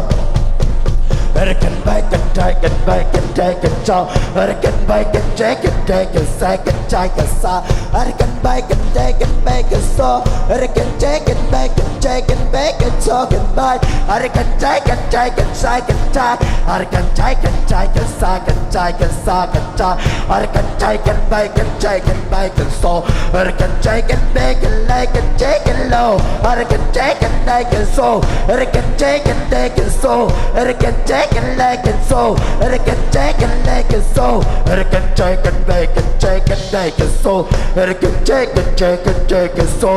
Er kan bai kan cai kan bai kan cai kan cai. Er kan bai kan cai kan dai kan sai kan cai kan sa. Er kan bai kan dai kan bai kan so. Er kan cai kan bai kan cai kan bai kan so kan bai. Er kan cai kan cai kan sai kan cai. Er kan cai kan cai kan sa kan cai kan sa kan cai. Er kan cai kan bai kan cai kan bai kan so. Er kan cai kan bai kan lai kan cai kan lo. Er kan cai kan dai kan so. Er kan cai kan dai kan so. Er kan cai kan lai kan so. Er kan cai kan lai kan so. Er kan cai kan bai kan cai kan dai kan so. Er kan cai kan cai kan cai kan so.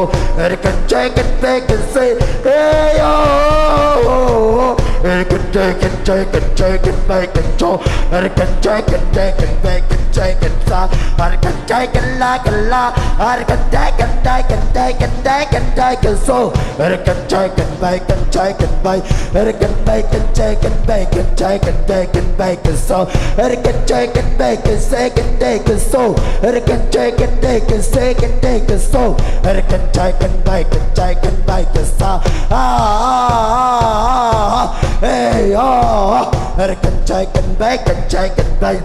Er kan cai kan bai kan se. Hey yo. Er kan cai kan cai kan cai kan bai kan so. Er kan cai kan cai kan bai kan cai kan sa. Er kan cai kan la kan la. Er kan dai kan dai kan dai kan dai kan dai kan so. Er kan cai kan bai kan cai kan bai. Er kan bai kan cai kan bai kan cai kan dai kan bai kan so. Er kan cai kan bai kan se kan dai kan so. Er kan cai kan dai kan se kan dai kan so. Er kan cai kan bai kan cai kan bai kan sa. Ah, ah, ah, ah, ah. Hey, ah, ah. Er kan cai kan bai kan cai kan bai.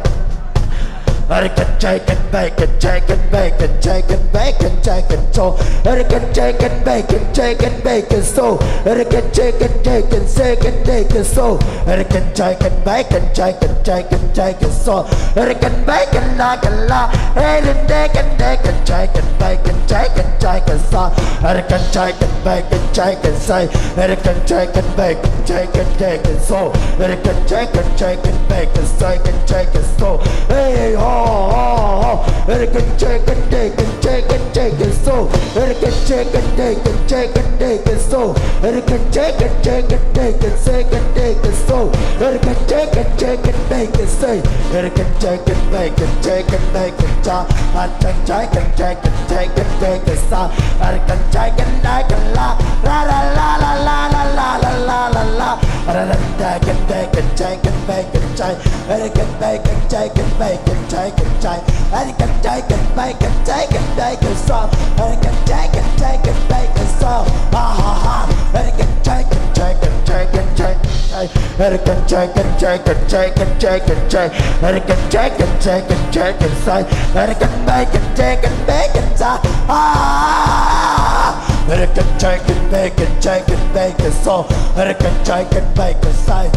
Er kan cai kan bai kan cai kan bai kan cai kan bai kan cai kan so. Er kan cai kan bai kan cai kan bai kan so. Er kan cai kan cai kan se kan dai kan so. Er kan cai kan bai kan cai kan cai kan cai kan so. Er kan bai kan la kan la. Er kan dai kan dai kan cai kan bai kan cai kan cai kan sa. Er kan cai kan bai kan cai kan sai. Er kan cai kan bai kan cai kan dai kan so. Er kan cai kan cai kan bai kan sai kan cai kan so. Hey ho ho ho. Er kan cai kan dai kan cai kan dai kan so. Er kan cai kan dai kan cai kan dai kan so. Er kan cai kan cai kan dai kan sai kan dai kan so. Er kan cai kan cai kan bai kan sai. Er kan cai kan bai kan cai kan bai kan ca. Er kan cai kan cai kan cai kan dai kan sa. Er kan cai kan dai kan la. La la la la la la la la la la la. Er kan dai kan dai kan cai kan bai kan cai. Er kan bai kan cai kan bai kan cai kan cai. Er kan cai kan bai kan cai kan dai kan sa. Er kan cai kan cai kan bai kan sa. Ha ha ha. Er kan cai kan cai kan cai kan cai kan cai. Er kan cai kan cai kan cai kan cai kan cai. Er kan cai kan cai kan cai kan sai. Er kan bai kan cai kan bai kan sa. Ah. Er kan cai kan bai kan cai kan bai kan so. Er kan cai kan bai kan sai.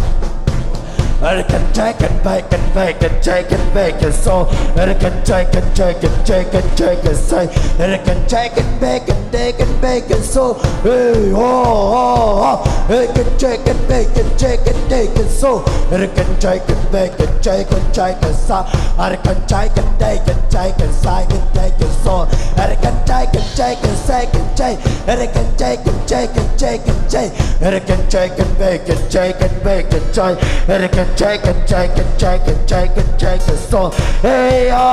Er kan cai kan bai kan bai kan cai kan bai kan so. Er kan cai kan cai kan cai kan cai kan sai. Er kan cai kan bai kan dai kan bai kan so. Hey ho ho ho. Er kan cai kan bai kan cai kan dai kan so. Er kan cai kan bai kan cai kan cai kan sa. Er kan cai kan dai kan cai kan sai kan dai kan so. Er kan cai kan cai kan sai kan cai. Er kan cai kan cai kan cai kan cai. Er kan cai kan bai kan cai kan bai kan cai. Er kan Shake and shake and shake and shake and shake and so. Hey, oh, oh,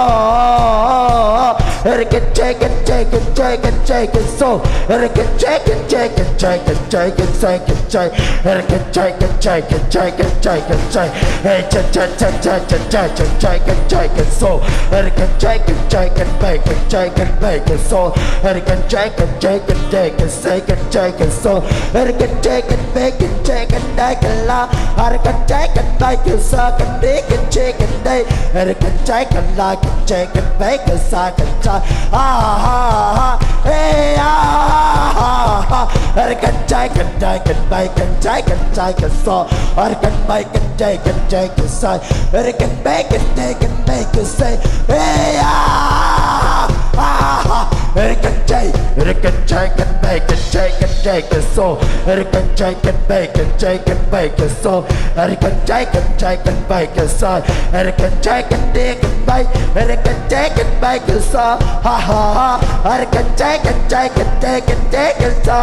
oh, oh. Shake and shake and shake and shake and shake and so. Shake and shake and shake and shake and shake and shake and shake. Shake and shake and shake and shake and shake and shake. Hey, shake, shake, shake and shake and so. Shake and shake and shake and bake and shake and bake and so. Shake and shake and shake and shake and shake and shake and so. Shake and shake and bake and shake and shake and la. Shake and shake and bake and suck and dig and shake and day. Shake and shake and like and shake and bake and suck and shake. Ah, ah, ah, ah. Hey, ah, ah, ah, ah, ah. Shake and shake and shake and bake and shake and shake and so. Shake and bake and shake and shake and say. Shake and bake and shake and bake and say. Hey, ah, ah, ah, ah. Shake and shake, shake and shake and bake and shake and shake and so. Shake and shake and bake and shake and bake and so. Shake and shake and shake and bake and so. Shake and shake and dig and bake. Shake and shake and bake and so. Ha, ha, ha. Shake and shake and shake and shake and shake and so.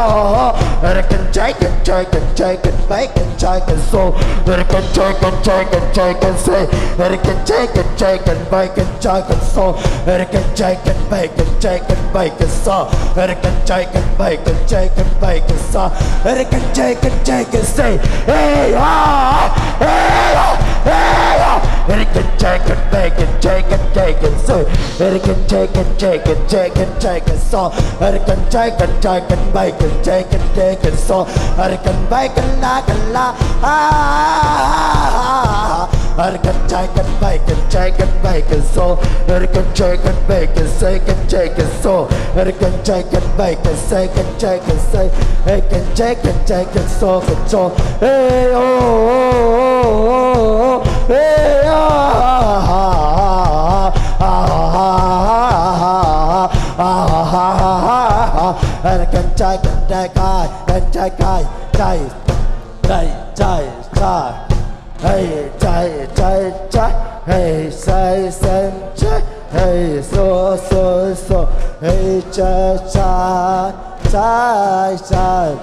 Shake and shake and shake and shake and bake and shake and so. Shake and shake and shake and shake and say. Shake and shake and shake and bake and shake and so. Shake and shake and bake and shake and bake and so. Shake and shake and bake and shake and bake and so. Shake and shake and shake and say. Hey, ha, hey, ha, hey, ha. Shake and shake and bake and shake and shake and so. Shake and shake and shake and shake and shake and so. Shake and shake and shake and bake and shake and shake and so. Shake and bake and la, and la. Ah, ah, ah, ah, ah. Shake and shake and bake and shake and bake and so. Shake and shake and bake and shake and shake and so. Shake and shake and bake and shake and shake and shake. Shake and shake and shake and so and so. Hey, oh, oh, oh, oh, oh, oh. Hey, ah, ah, ah, ah. Shake and shake and shake, shake, shake, shake, shake. Hey, shake, shake, shake. Hey, shake, shake, shake. Hey, so, so, so. Hey, shake, shake, shake, shake.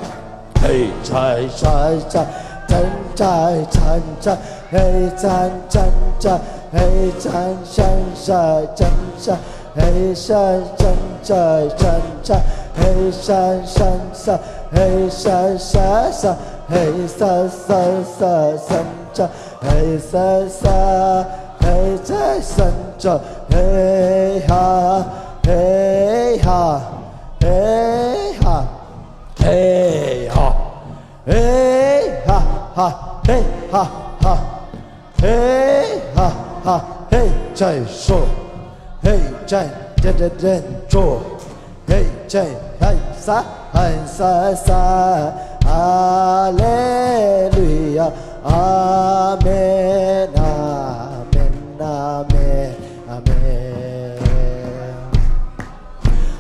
Hey, shake, shake, shake. Shake, shake, shake, shake. Hey, shake, shake, shake. Hey, shake, shake, shake, shake, shake. Hey, shake, shake, shake, shake. Hey, shake, shake, shake. Hey, shake, shake, shake. Hey, shake, shake, shake, shake, shake. Hey, shake, shake, hey, shake, shake, shake. Hey, ha, hey, ha, hey, ha. Hey, ha. Hey, ha, ha. Hey, ha, ha. Hey, ha, ha. Hey, shake, shake. Hey, shake, shake, shake, shake. Hey, shake, hey, sa, hey, sa, sa. Hallelujah. Amen, amen, amen, amen.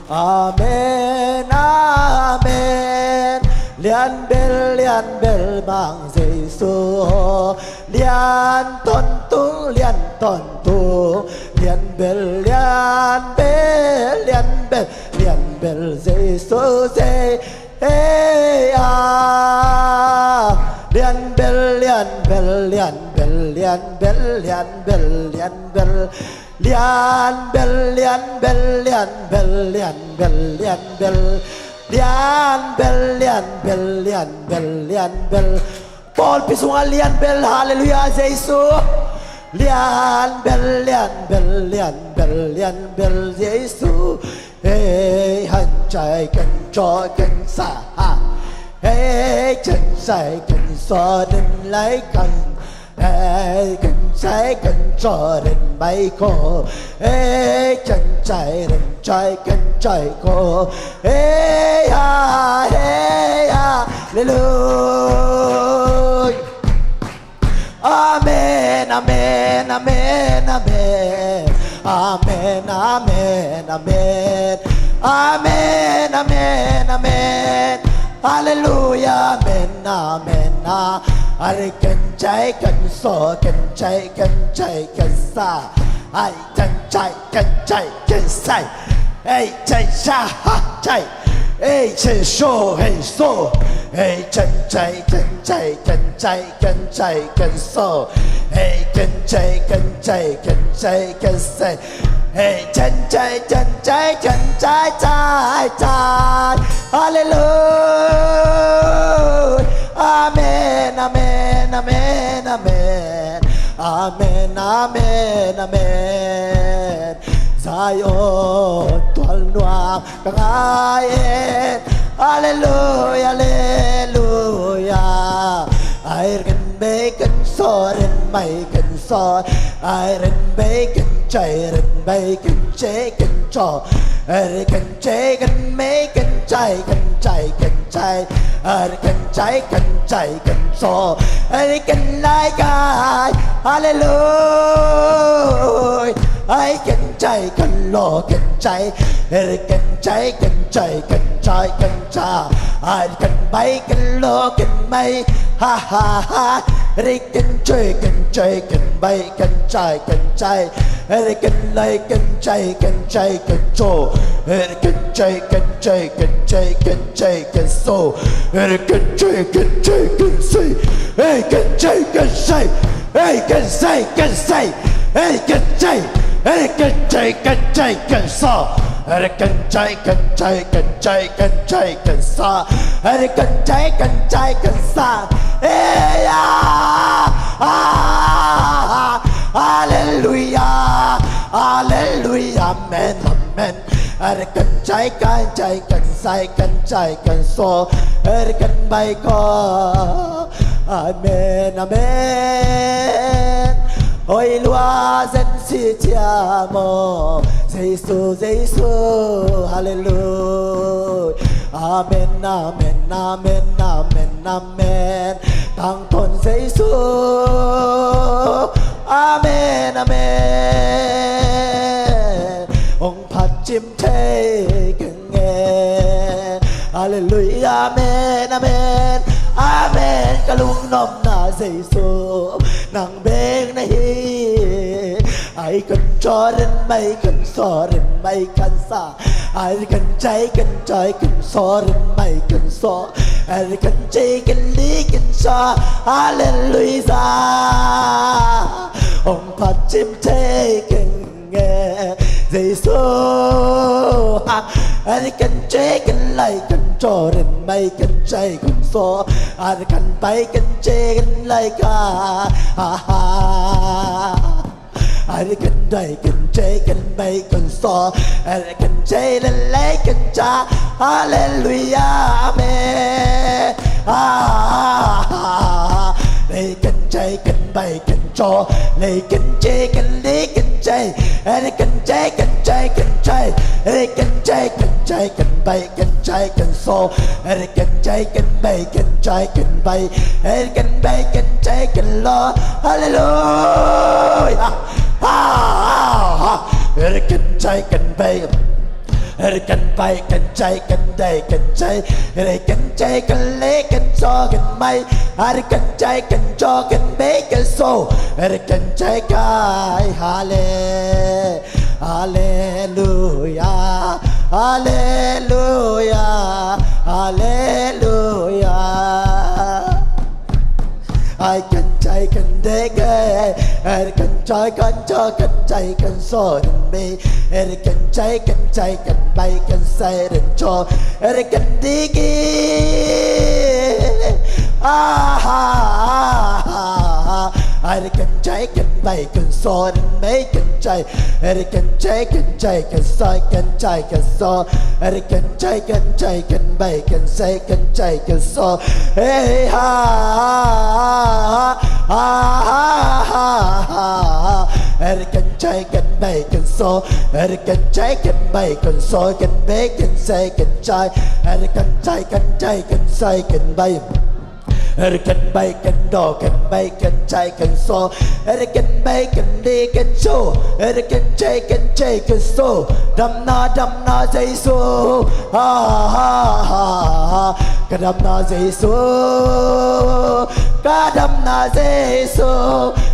Amen, amen. Lianbel, lianbel Mang Jesu. Lian tawntung, lian tawntung. Lianbel, lianbel, lianbel, lianbel Jesu Jesu. Hey, ah. Lianbel, lianbel, lianbel, lianbel, lianbel, lianbel. Lianbel, lianbel, lianbel, lianbel, lianbel. Lianbel, lianbel, lianbel, lianbel. Pawlpi sungah lianbel, hallelujah, Jesu. Lianbel, lianbel, lianbel, lianbel, Jesu. Hey, han chai kan cho kan sa. Hey, kan sai kan so den lai kan. Hey, kan sai kan cho den bai ko. Hey, kan sai den chai kan chai ko. Hey, ha, hey, ha. Hallelujah. Amen, amen, amen, amen. Amen, amen, amen, amen. Amen, amen, amen. Hallelujah, amen, amen, ah. Ari kan chai kan so, kan chai kan chai kan sa. Ai kan chai kan chai kan sai. Ei chai sha ha chai. Ei chai sho hei so. Ei chan chai kan chai kan chai kan chai kan so. Hey, can say, can say, can say, can say. Hey, can say, can say, can say, say, say. Hallelujah. Amen, amen, amen, amen. Amen, amen, amen. Zion tual nuam ka ngai in. Hallelujah, hallelujah. Ai ren bei kan so ren mai kan so. Ai ren bei kan chai ren mai kan chai kan cho. Ai ren kan chai kan mai kan chai kan chai kan chai. Ai ren kan chai kan chai kan so. Ai ren kan lai kai. Hallelujah. Ai kan chai kan lo kan chai. Ai ren kan chai kan chai kan chai kan cha. Ai ren kan bai kan lo kan mai. Ha ha ha. Ai ren kan chai kan chai kan bai kan chai kan chai. Ai ren kan lai kan chai kan chai kan cho. Ai ren kan chai kan chai kan chai kan chai kan so. Ai ren kan chai kan chai kan sai. Ai ren kan chai kan sai. Ai ren kan sai kan sai. Ai ren kan chai. Ai ren kan chai kan chai kan so. Ai ren kan chai kan chai kan chai kan chai kan sa. Ai ren kan chai kan chai kan sa. Ei ya. Ah, hallelujah. Hallelujah. Amen. Amen. Ai ren kan chai kan chai kan sai kan chai kan so. Ai ren kan bai ko. Amen, amen. Oi lua zen si cia mo. Jesu, Jesu. Hallelujah. Amen, amen, amen, amen, amen. Tangton Jesu. Amen, amen. Ong phat cim thei keng e. Hallelujah, amen, amen, amen. Ka lungnomna Jesu, nang bek na hi. Ai kan cho ren mai kan so ren mai kan sa. Ai kan chai kan chai kan so ren mai kan so. Ai kan chai kan li kan sa. Hallelujah. Ong phat cim thei keng e Jesu. Ai kan chai kan lai kan cho ren mai kan chai kan so. Ai kan bai kan chai kan lai ka. Ha ha. Ai kan dai kan chai kan bai kan so. Ai kan chai lai lai kan cha. Hallelujah. Amen. Ah, ai kan chai kan bai kan cho. Ai kan chai kan li kan chai. Ai kan chai kan chai kan chai. Ai kan chai kan chai kan bai kan chai kan so. Ai kan chai kan bai kan chai kan bai. Ai kan bai kan chai kan lo. Hallelujah. Ha, ha, ha. Ai kan chai kan bai. Ai kan bai kan chai kan dai kan chai. Ai kan chai kan le kan so kan mai. Ai kan chai kan cho kan bai kan so. Ai kan chai kai. Hallelujah. Hallelujah. Hallelujah. Hallelujah. Ai kan chai kan dek e. Ai kan chai kan cho kan chai kan so ren mi. Ai kan chai kan chai kan bai kan sai ren cho. Ai kan dek e. Ah, ha, ha, ha, ha. Ai kan chai kan bai kan so ren mi kan chai. Ai kan chai kan chai kan sai kan chai kan so. Ai kan chai kan chai kan bai kan sai kan chai kan so. Hey ha ha ha ha ha ha. Ai kan chai kan bai kan so. Ai kan chai kan bai kan so kan bai kan sai kan chai. Ai kan chai kan chai kan sai kan bai. Ai kan bai kan do kan bai kan chai kan so. Ai kan bai kan di kan so. Ai kan chai kan chai kan so. Damna damna Jesu. Ha ha ha ha. Ka damna Jesu. Ka damna Jesu.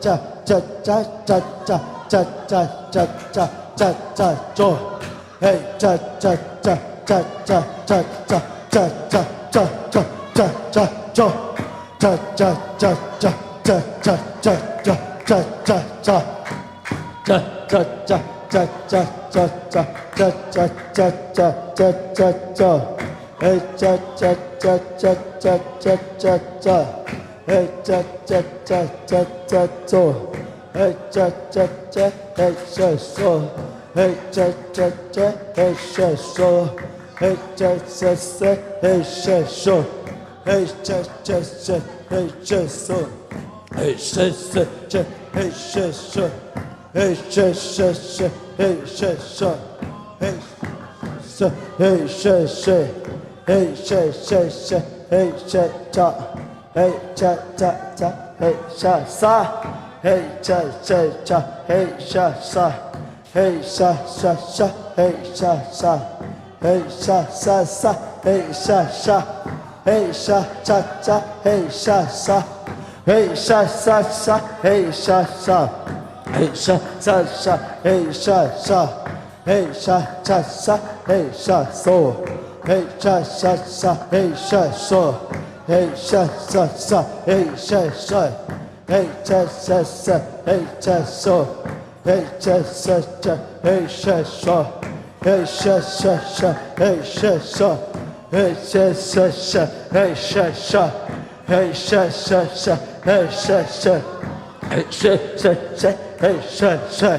cha cha cha cha cha cha cha cha cha cha cha cho. Hey cha cha cha cha cha cha cha cha cha cha cha cha cha cho. Cha cha cha cha cha cha cha cha cha cha cha cha. Cha cha cha cha cha cha cha cha cha cha cha cha cha. Hey cha cha cha cha cha cha cha cha. Hey cha cha cha cha cha cho. Hey cha cha cha hey cha cho. Hey cha cha cha hey cha cho. Hey cha cha cha hey cha cho. Hey cha cha cha hey cha cho. Hey cha cha cha hey cha cho. Hey cha cha cha hey cha cho. Hey cha hey cha cha hey cha cha cha hey cha cha. Hey cha cha cha hey cha cha. Hey cha cha cha hey cha cha. Hey cha cha cha hey cha cha. Hey cha cha cha hey cha cha. Hey cha cha cha hey cha cha. Hey cha cha cha hey cha cha. Hey cha cha cha hey cha cha. Hey cha cha cha hey cha cho. Hey cha cha cha hey cha cho. Hey cha cha cha hey cha cho. Hey cha cha cha hey cha cho. Hey cha cha cha hey cha cho. Hey cha cha cha hey cha cho. Hey cha cha cha hey cha cho. Hey cha cha cha hey cha cho. Hey cha cha cha hey cha cho.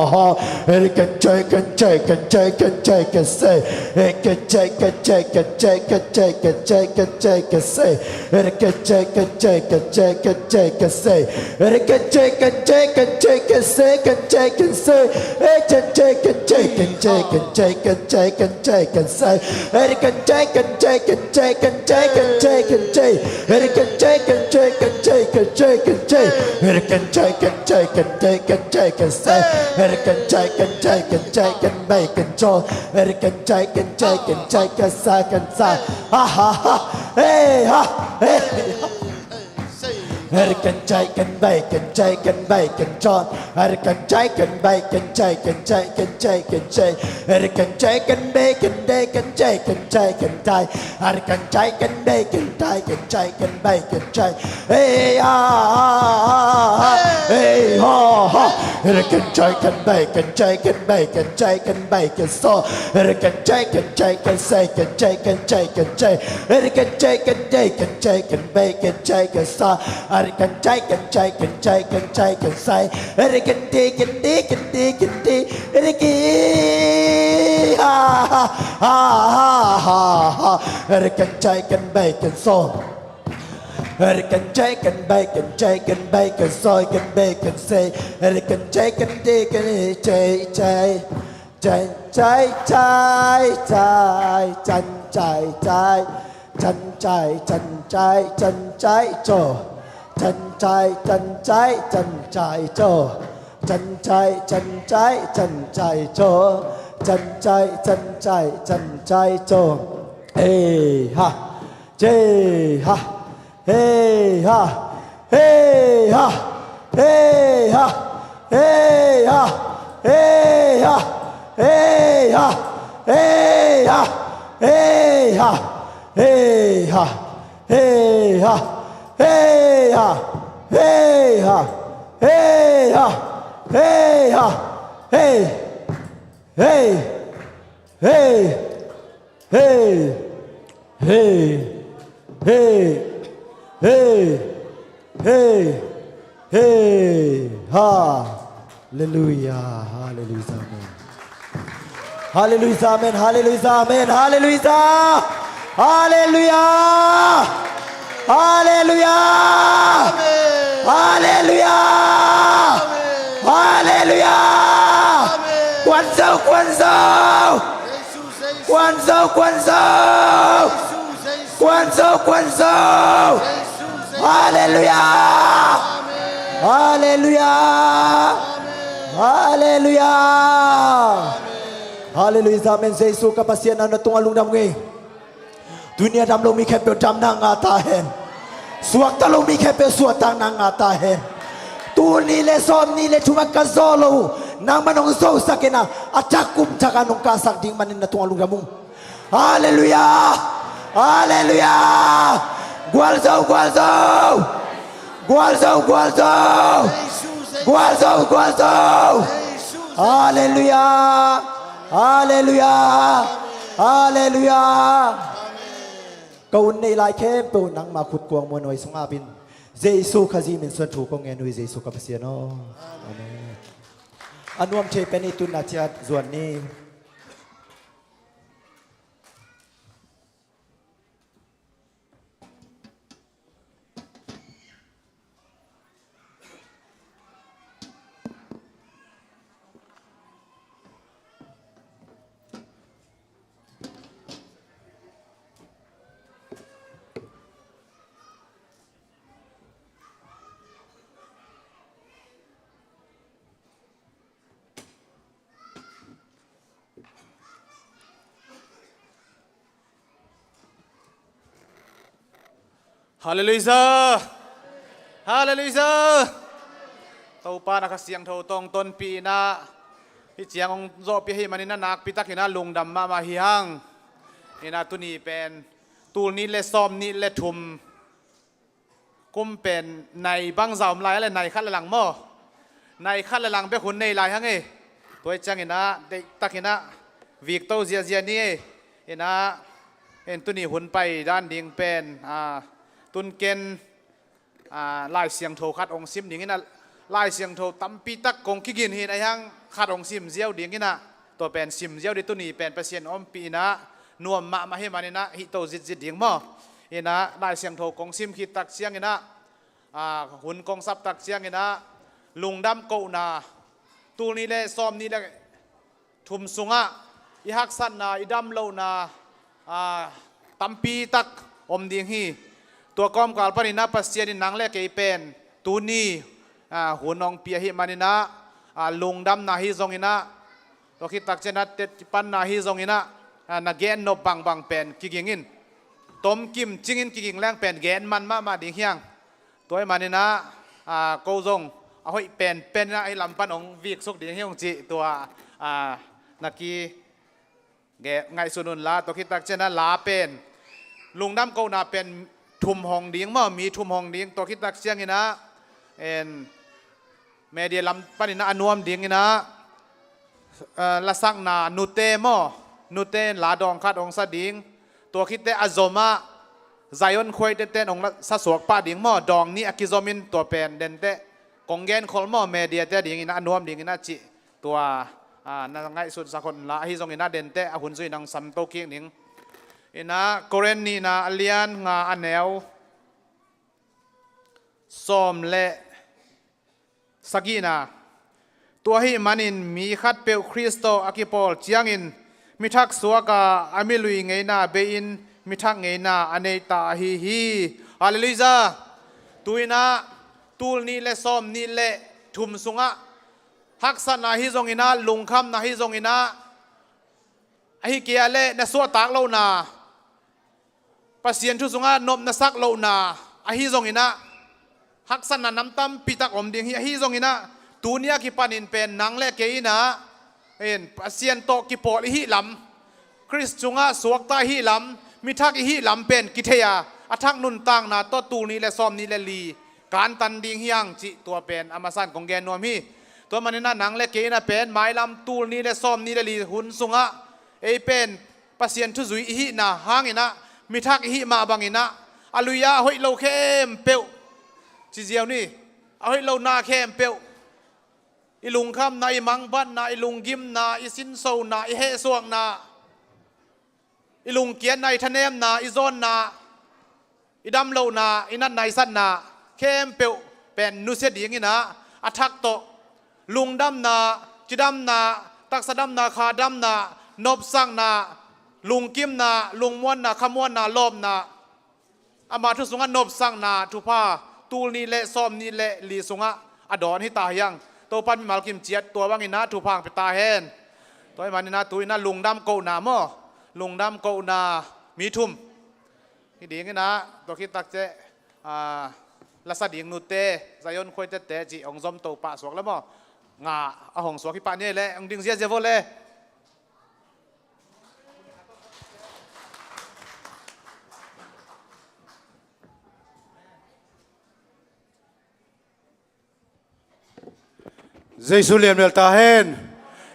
Aha. Ere kan chai kan chai kan chai kan chai kan sai. Ere kan chai kan chai kan chai kan chai kan chai kan chai kan sai. Ere kan chai kan chai kan chai kan chai kan sai. Ere kan chai kan chai kan chai kan sai kan chai kan sai. Ere kan chai kan chai kan chai kan chai kan chai kan chai kan sai. Ere kan chai kan chai kan chai kan chai kan chai kan chai. Ere kan chai kan chai kan chai kan chai kan chai. Ere kan chai kan chai kan chai kan chai kan sai. Ere kan chai kan chai kan chai kan bai kan chaw. Ere kan chai kan chai kan chai kan sai kan sai. Ha ha ha. Hey ha. Hey. Ere kan chai kan bai kan chai kan bai kan chaw. Ere kan chai kan bai kan chai kan chai kan chai kan chai. Ere kan chai kan bai kan dai kan chai kan chai kan tai. Ere kan chai kan bai kan tai kan chai kan bai kan chai. Hey ha ha ha ha. Hey ha ha. Ere kan chai kan bai kan chai kan bai kan chai kan bai kan so. Ere kan chai kan chai kan sai kan chai kan chai kan chai. Ere kan chai kan dai kan chai kan bai kan chai kan sa. Ere kan chai kan chai kan chai kan chai kan sai. Ere kan di kan di kan di kan di. Ere ki ha ha ha ha ha. Ere kan chai kan bai kan so. Ere kan chai kan bai kan chai kan bai kan soi kan bai kan sei. Ere kan chai kan di kan chai chai. Chai chai chai chai chan chai chai chan chai chan chai chan chai cho. Chan chai chan chai chan chai cho. Chan chai chan chai chan chai cho. Chan chai chan chai chan chai cho. Hey ha. Che ha. Hey ha. Hey ha. Hey ha. Hey ha. Hey ha. Hey ha. Hey ha. Hey ha. Hey ha. Hey ha. Hey ha. Hey ha. Hey ha. Hey ha. Hey. Hey. Hey. Hey. Hey. Hey. Hey. Hey. Hey. Hallelujah. Hallelujah. Amen. Hallelujah. Amen. Hallelujah. Amen. Hallelujah. Hallelujah. Hallelujah. Amen. Hallelujah. Amen. Hallelujah. Amen. Kuan zo, kuan zo. Kuan zo, kuan zo. Kuan zo, kuan zo. Halleluia. Halleluia. Halleluia. Halleluia. Amen. Jesu ka Pasian na tungah lungdam ing ei. Tuni a dam lo mi khempeuh damna ngah ta hen. Suakta lo mi khempeuh suahtakna ngah ta hen. Tul nih le sawm nih le thum a ka zo lo uh, nangman hong zosak in a, a thak kum thak a nong kahsak ding manin na tungah lungdam ung. Halleluia. Halleluia. Gualzo, gualzo. Gualzo, gualzo. Gualzo, gualzo. Halleluia. Halleluia. Halleluia. Ka hun nei lai khempeuh nangma khutkuang muanhuai sungah ap in. Jesu Khazih min suang thu kong ngen uh hi, Jesu ka Pasian aw. Amen. A nuam thei pen i tunna ciat zuan ni. Halleluia. Halleluia. Topa na Kha Siangtho tawh tonpih in a, hih ciang hong zawhpih ahih manin a nakpi takin a lungdam mahmah hi hang. In a tuni pen tul nih le sawm nih le thum kum pen nai bangzah om lai a le, nai khat le lang maw? Nai khat le lang bek hun nei lai hang ei. Tua ciangin a deihtakin a vikto ziahziah ni ei. In a, in tuni hun pai dan ding pen, a, tun ken, a, Lai Siangtho khat hong sim dingin a, Lai Siangtho tampi tak kong kigin hi in a, ahi hang khat hong sim ziau ding in ah, tua pen sim ziau ding, tuni pen Pasian ompih in ah nuam mahmah hi man in ah hih to zitzit ding maw. In ah Lai Siangtho kong sim khit tak ciangin ah, a, hun kong sap tak ciangin ah, lungdam kohna, tul nih le sawm nih le thum sungah i haksatna, i dam lohna, a, tampi tak om ding hi. Tua kawmkal panin ah Pasian in nang le kei pen tuni, a, hun hong pia hi man in ah, a, lungdamna hi zongin ah, tua khit tak ciangin ah tetkipanna hi zongin ah, a, na gen nop bangbang pen kiging in, tomkim cingin kiging leng pen gen man mahmah ding hi hang. Tua hi man in ah, a, ko zong a hoih penpen in ah hih lam pan hong viksuk ding hi ung cih tua, a, na ki ge-, ngaihsun un la. Tua khit tak ciangin ah la pen, lungdam kohna pen thum hong ding maw, mi thum hong ding. Tua khit tak ciangin ah, en, media lam panin ah a nuam dingin ah, eh, lasakna Nute maw, Nute in la dawng khat hong sa ding. Tua khit teh a zom ah Zion Khuaite ten hong la sa suak pah ding maw, dawng nih a kizom in. Tua pen den teh kong genkhol maw, media te dingin ah a nuam dingin ah cih tua, a, na ngaihsut sak un la. Ahi zongin ah den teh a hun zui in hong sam to kik ding. In ah Korin nihna a lian nga a neu sawm le sagihna. Tua ahih manin mi khatpeuh Khrist tawh a kipawl ciangin mi thak suak a, a mi lui ngeina bei-in mi thak ngeina a nei ta ahi hi. Halleluiah. Tu-in ah tul nih le sawm nih le thum sungah haksatna hi zongin ah, lungkhamna hi zongin ah, ahi kei leh na suahtak lohna, Pasian thu sungah nop na sak lohna ahi zongin ah, haksatna nam tampi tak om ding hi. Ahi zongin ah, tuni a kipanin pen nang le kei in ah, en, Pasian tawh kipawl i hih lam, Khrist sungah suakta i hih lam, mi thak i hih lam pen kithei a, a thak nuntakna tawh tul nih le sawm nih le li kantan ding hi hang cih tua pen a masa in kong gen nuam hi. Tua manin ah nang le kei in ah pen mailam tul nih le sawm nih le li hun sungah ei pen Pasian thuzui i hihna hangin ah, mi thak i hih mah bangin ah, a lui-ah a hoih lo khempeuh, ci ziau ni, a hoih lo na khempeuh, i lungkhamna, i mangbatna, i lunggimna, i sinsona, i hehsuakna, i lungkiatna, i thanemna, i zawnna, i dam lohna, i natna, i satna khempeuh pen nusia dingin ah, a thak tawh lungdamna, cidamna, taksa damna, kha damna, nopsakna, lungkimna, lungmuanna, khamuanna, lawpna, ama thu sungah nopsakna thupha tul nih le sawm nih le li sungah a dawn hi ta hi hang. Topa mimal kim ciat tua bangin ah thupha hong pia ta hen. Tua ahih manin ah tu-in ah lungdam kohna maw, lungdam kohna mi thum hi dingin ah, tua khit tak ciang, a, lasa ding Nute, Zion Khuaite te cih hong zom to pah suak le maw. Nga a hong suak hi pah ni leh, hong ding ziazia vo le. Jesu lian bel ta hen.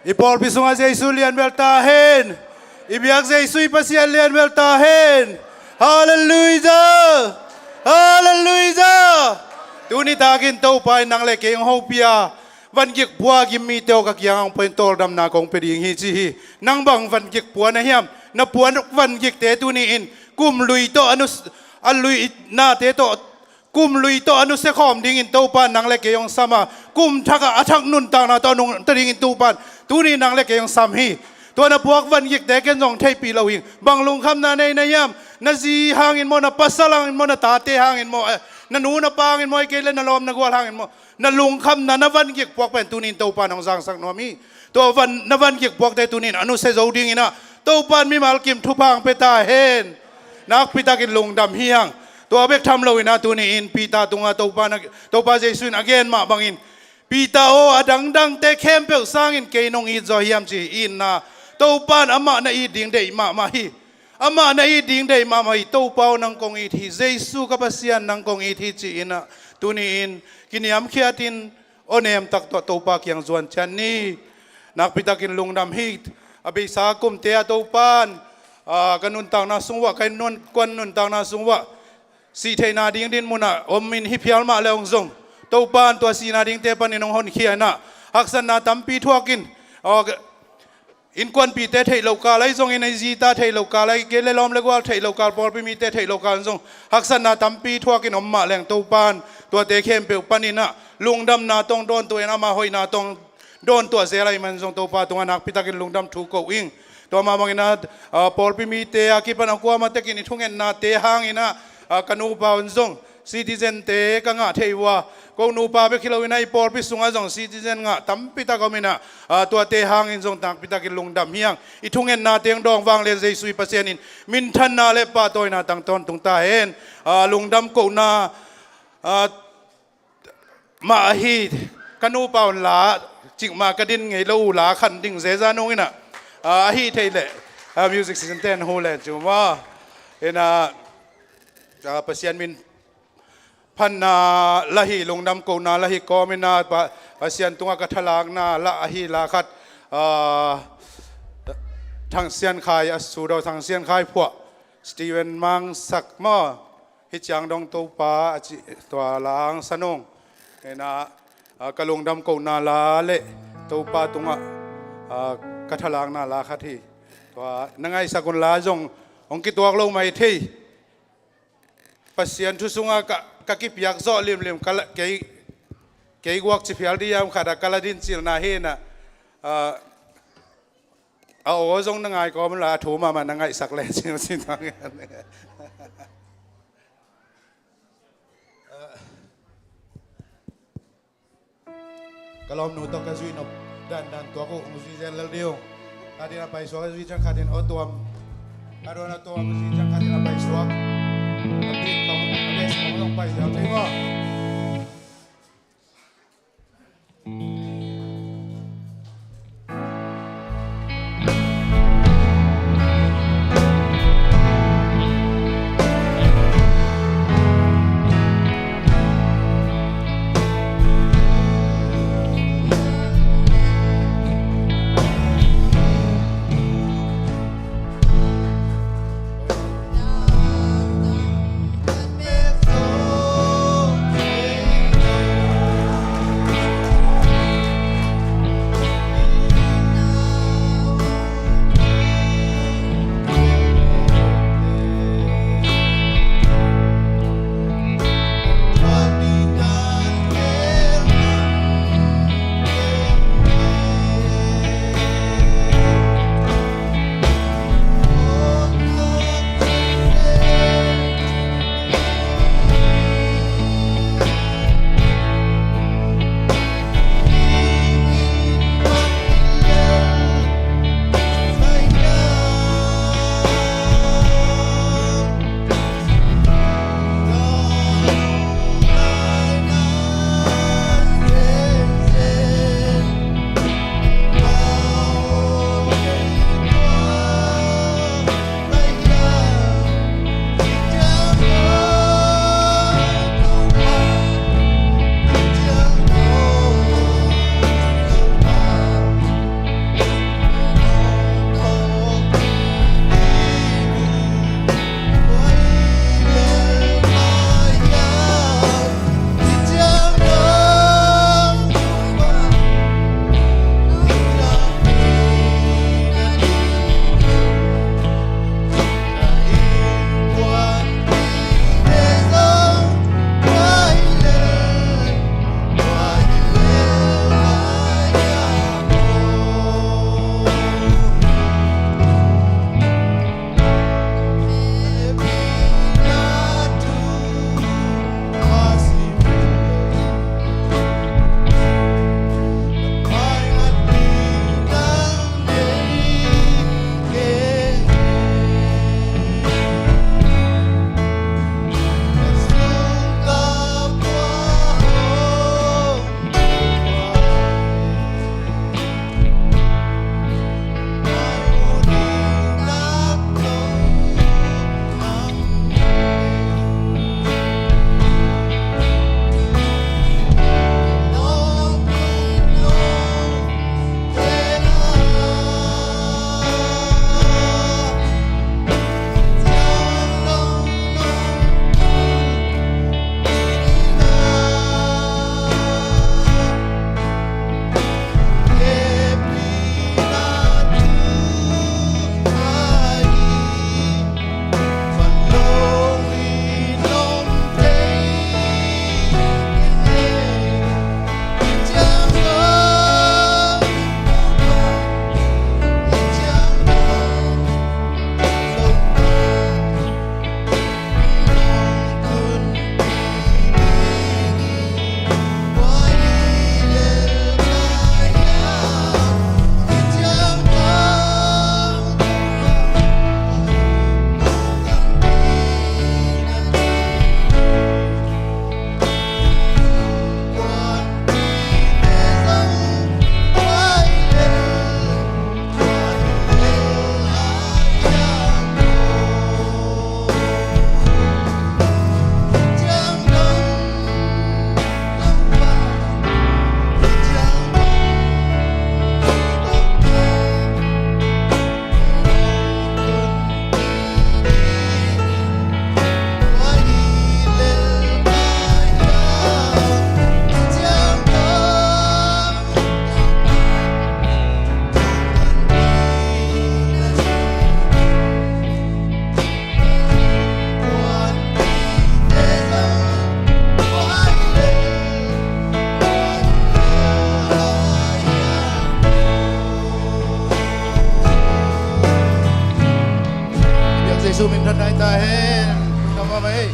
I pawlpi sungah Jesu lian bel ta hen. I biak Jesu i Pasian lian bel ta hen. Halleluiah! Halleluiah! Tuni takin Topa in nang le kei hong hopih a, van gik pua gim mite aw ka kiangah hong pai in, tawldamna kong pia ding hi ci hi. Nang bang van gik pua na hiam? Na pua van gikte tuni in kum lui tawh a nu, a lui nate tawh, kum lui tawh a nusia khawm dingin Topa in nang le kei hong sam a, kum thak ah a thak nuntakna tawh a nungta dingin Topa in tuni nang le kei hong sam hi. Tua na puak van gikte ken zong theihpih lo hing. Bang lungkhamna nei na hiam? Na zi hangin maw, na pasal hangin maw, na tate hangin maw, eh, na nu na pa hangin maw, ahih kei leh na lawm na gual hangin maw, na lungkhamna, na van gik puak pen tuni in Topa in hong zangsak nuam hi. Tua van, na van gik puakte tuni in a nusia zo dingin ah Topa in mimal kim thupha hong pia ta hen. Nakpi takin lungdam hi hang. Tua bek tham loin ah tuni in Peter tungah Topa na, Topa Jesu in a gen mah bangin, Peter aw, a dangdangte khempeuh sangin kei nong it zaw hiam ci hi. Itna, Topa in amah na it ding deih mahmah hi. Amah na it ding deih mahmah hi. Topa aw, nang kong it hi. Jesu ka Pasian, nang kong it hi ci-in ah tuni in kiniamkhiatin aw nem tak tawh Topa kiang zuan ciat ni. Nakpi takin lungdam hi. A beisa kumte ah Topa in, ah, ka nuntakna sung uah, ka inn nun, kuan nuntakna sung uah sih theihna ding dinmun ah om in hi phial mah le hong zong, Topa in tua sihna dingte panin hong honkhia in ah, haksatna tampi thuakin, aw, innkuanpihte theih loh kal ahi zongin, ei zita theih loh kal ahi kei le lawm le gual theih loh kal, pawlpi mite theih loh kal zong haksatna tampi thuakin om mah leng Topan tuate khempeuh panin ah lungdamna tawng dawntuah in, ama hoihna tawng dawntuah zel ahih man zong Topa tungah nakpitakin lungdam thu ko ing. Tua mah bangin ah, ah, pawlpi mite a kipan a kuamah tekin i thungennate hangin ah, ah, ka nupa un zong citizen-te ka ngah thei uh a, ko nupa bek hi loin ah i pawlpi sungah zong citizen ngah tampitak om in ah, ah, tuate hangin zong nakpitakin lungdam hi hang. I thungennate hong dawng vanglian Jesu i Pasian in minthanna le pahtawina tang tawntung ta hen. Ah, lungdam kohna, ah, mah ahi, ka nupa un la cikmah ka din ngei lo uh, la khan ding zeza nung in ah, ah, ahi thei leh, ah, music system ten hu len cu maw. In ah, ah, Pasian min phanna la hi, lungdam kohna la hi kawmin ah, Pa-, Pasian tungah ka thalakna la ahi la khat, ah, Thang Sian Khai a sudo, Thang Sian Khai phuah, Steven Mang Sak maw. Hih ciang dong Topa a ci, tua la hong sa nung. Hi in ah, ah, ka lungdam kohna la le Topa tungah, ah, ka thalakna la khat hi. Tua na ngaihsak un, la zong hong kituak lo mai thei. Pasian thu sungah ka, ka kipiak zawh limlim, ka la, kei, kei guak ci phial diam khat ah ka la din cilna hi in ah, ah, a aw zong na ngai kawm la, a thu mahmah na ngaihsak le cing cing tang. Ka lawmnu tawh ka zuih nop dandan tuak uh, hong zui zel lel ding. Khat in a pai suak, a zui ciang khat in aw tuam. Khat in aw tuam, a zui ciang khat in a pai suak. A bik kong, a bek kong zong pai zel ding maw. Zoom in than nai ta hen. Lungdam mahmah ei.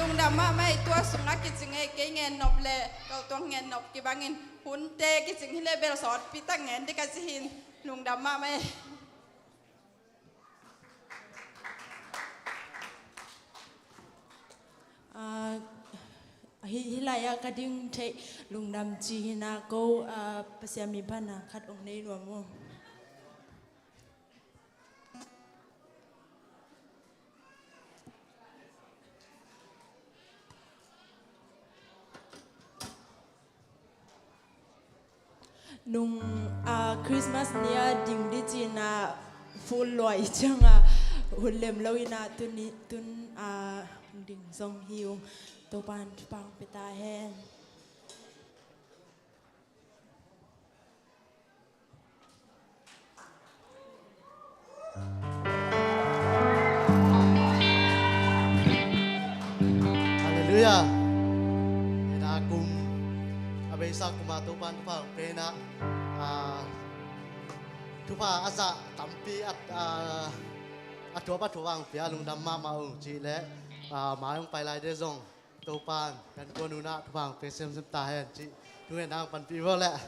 Lungdam mahmah ei. Tua sungah kicing ei, kei ngen nop le, kau tuang ngen nop kibangin hunte kicing hi le bel sawtpi tak ngen ding ka ci hi. Lungdam mahmah ei. Ah, hi, hih lai-ah ka ding theih lungdam ci hi na ko, ah, Pasian min pan na khat ong nei nuam ung. Nung, ah, Christmas ni-a ding ding ci-in ah full luai ciangah hun lem lo in ah tuni, tun, ah, ding zong hi ung. Topan thupha pia ta hen. Halleluiah. Ina kum a beisa kuma Topan thupha pia na, ah, thupha a zah tampi a, ah, a thuap a thuap ang pia lungdam mahmah ung cih leh, ah, mai ung pai lai de zong Topan kan kuan unah thupha pia semsem ta hen cih thungen ang panpih vo leh.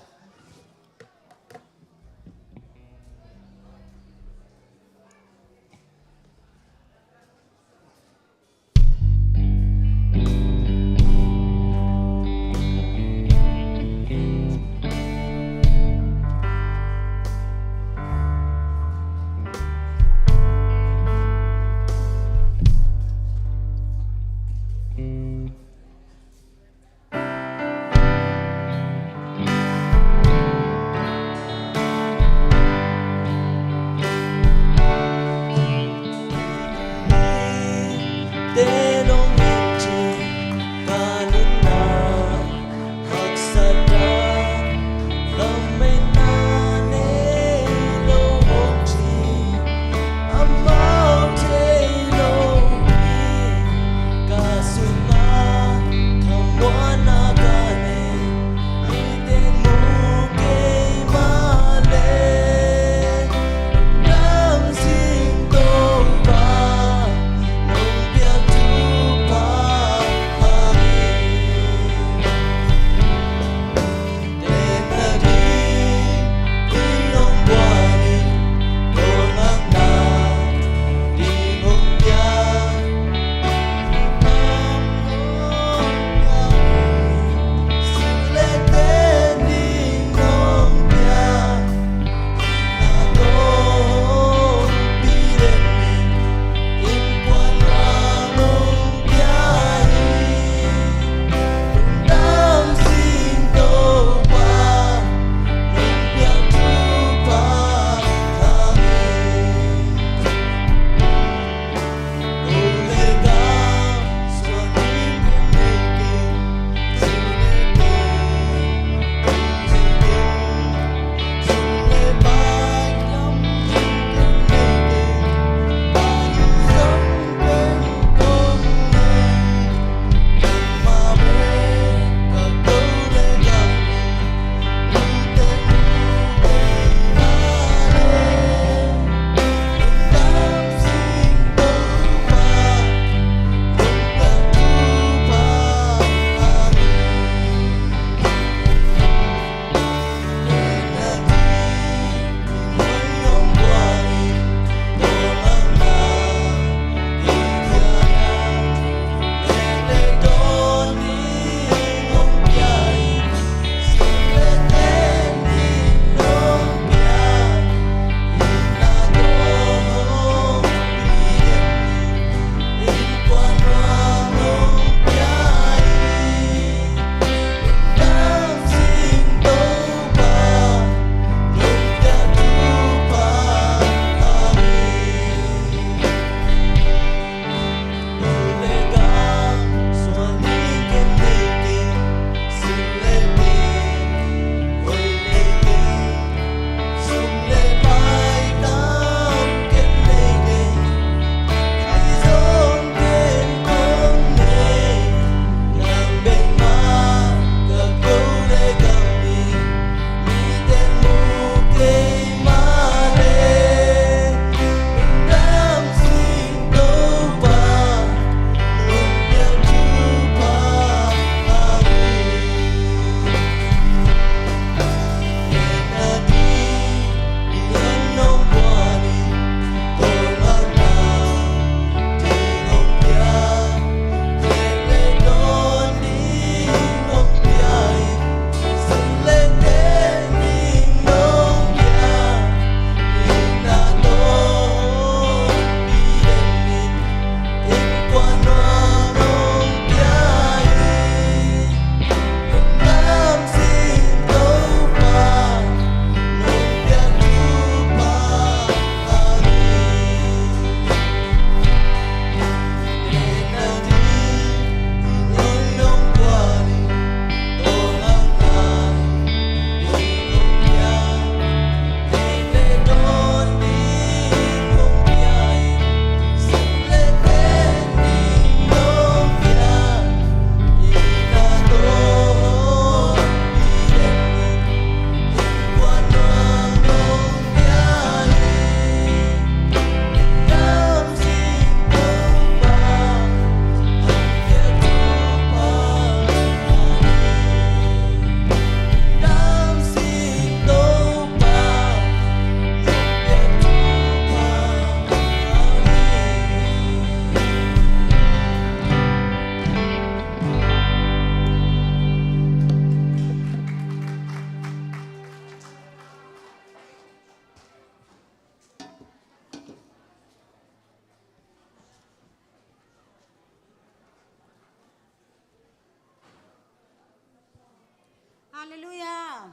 Halleluiah.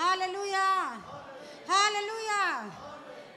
Halleluiah. Halleluiah.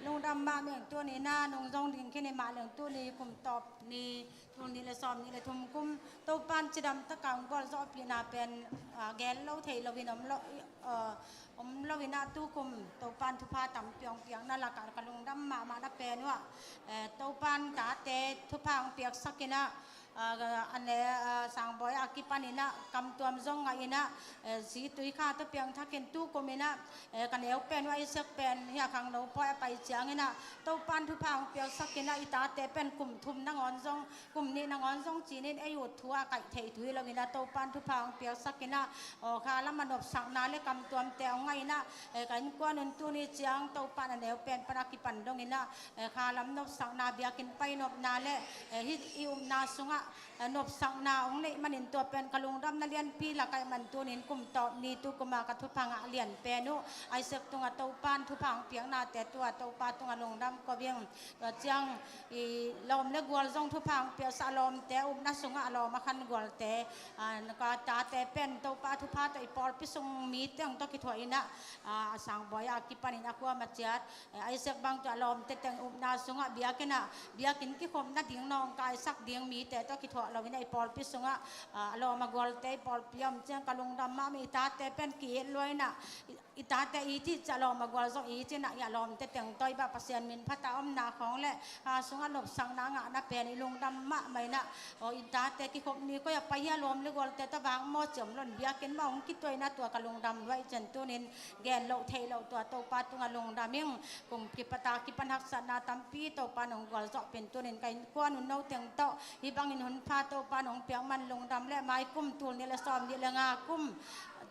Lungdam mahmah ing. Tuni-in ah nung zong ding khin hi mah leng, tuni kum tawp ni, tul nih le sawm nih le thum kum Topa'n cidam takin hong gualzawhpihna pen, ah, gen lo thei loin om lo, ah, om loin ah, tu kum Topa'n thupha tampi hong piakna lakah ka lungdam mahmahna pen uh ah, eh, Topa'n tate thupha hong piaksak in ah, ah, a ne, ah, Sangbawi a kipan in ah kamtuam zong ngah in ah, eh, zi tui kha tawh piangthak in tu kum in ah, eh, ka neu pen uh Isaac pen hih a khangno pawi a pai ciangin ah Topa'n thupha hong piaksak in ah, i tate pen kum thum nangawn zong, kum nih nangawn zong ci-in ei ut thu a kaih thei thu hi loin ah Topa'n thupha hong piaksak in ah, aw, kha lam a nopsakna le kamtuamte hong ngah in ah, eh, ka innkuan un tuni ciang Topa'n a neu pen pan a kipan dongin ah, eh, kha lam nopsakna, biakinn pai nopna le, eh, hih i upna sungah, eh, nopsakna hong neih manin tua pen ka lungdamna lianpi lak ahih man tuni-in kum tawp ni, tu kum a ka thupha ngah lian pen uh Isaac tungah Topa'n thupha hong piaknate tu-a Topa tungah lungdam ko ing. Tua ciang i lawm le gual zong thupha hong piaksak, a lawmte upna sungah a lawm a khan gualte, ah, ka tate pen Topa thupha tawh i pawlpi sung mite hong tawh kithuah in ah, ah, a Sangbawi a kipan in a kuamah ciat, eh, Isaac bang tawh a lawmte teng upna sungah biakinn ah, biakinn kikhopna ding nawngkaisak ding mite tawh kithuah loin ah i pawlpi sungah, ah, a lawm a gualte i pawlpi a om ciang ka lungdam mahmah. I tate pen ki-it lua in ah, i, i tate it it ciang a lawm a gual zong it in ah, i a lawmte teng tawh i bah Pasian min phat a omna khawng le, ah, sungah nopsakna ngahna pen i lungdam mahmah in ah, aw, i tate kikhop ni koi a pai hi a, lawm le gualte tawh vak maw ci om lo in biakinn mah hong kituah in ah tua ka lungdam lua hi. Ciang tuni-in gen loh theih loh tua Topa tungah lungdam ing. Kum kipat a kipan haksatna tampi Topa'n hong gualzawhpih in tuni-in ka innkuan un no teng tawh hih bangin hun pha Topa'n hong piak man lungdam le, mai kum tul nih le sawm nih le nga kum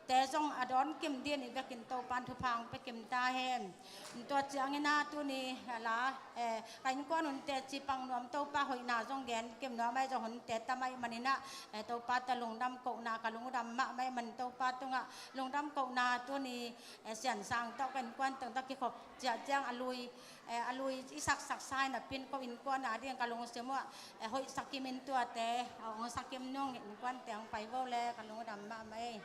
te zong a dawn kim ding i vekin Topa'n thupha hong pia kim ta hen. Tua ciangin ah tuni a la, eh, ka innkuan un teci pang nuam, Topa hoihna zong gen kim nuam ahi zong hunte tam ahih manin ah, eh, Topa tawh lungdam kohna ka lungdam mahmah ahih manin Topa tungah lungdam kohna tuni, eh, Sian Sang tawh ka innkuan teng tawh kikhop ciah ciang a lui, eh, a lui i saksak sa in a pin ko innkuan a ding ka lungsim uh ah, eh, hoih sakim in tuate, eh, hong sakim nung innkuante hong pai vo le ka lungdam mahmah ei.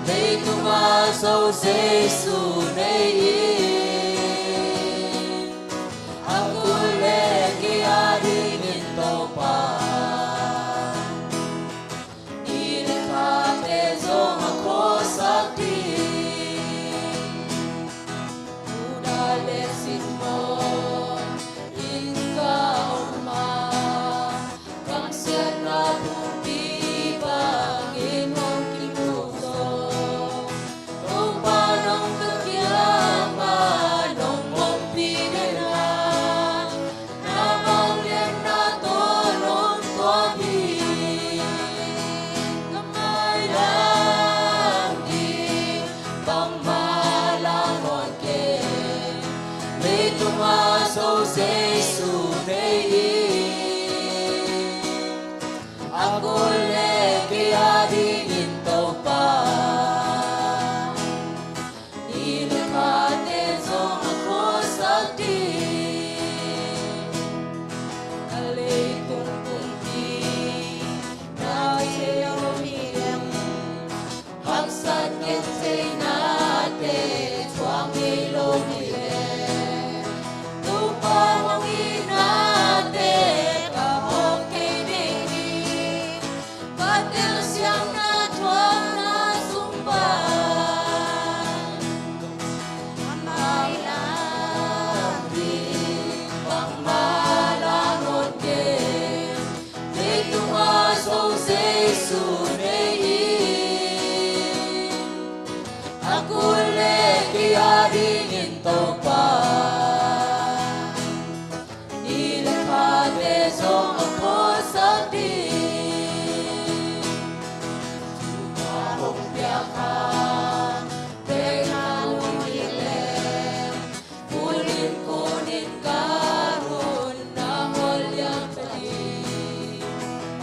Leitung ah Jesu nei in, a kul le ki a dingin Topa, ni le thate zong a khuasak ding. zong a khuasak ding. Thupha hong piak a, pek na lungkim leh, kunin kunin ka run na hol liang ta ding.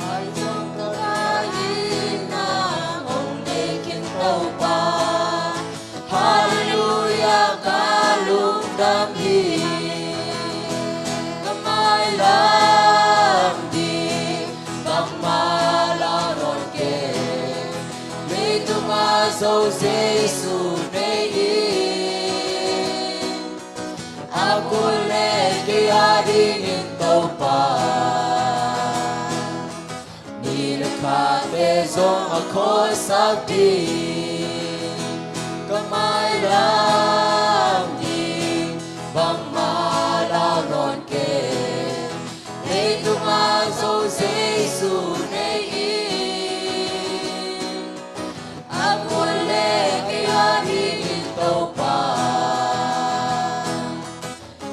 Ai zong ka gai in na hong dei khin Topa. Halleluiah, ka lungdam hi. Ka mailam ding bangmah lau nawn kei. Leitung a Zo Jesu nei in, a kul le kei a dingin Topa. Ni le khate zong a khuasak ding. Ka mailam ding bangmah lau nawn kei. Leitung a Zo Jesu nei in, a kul le kei a dingin Topa.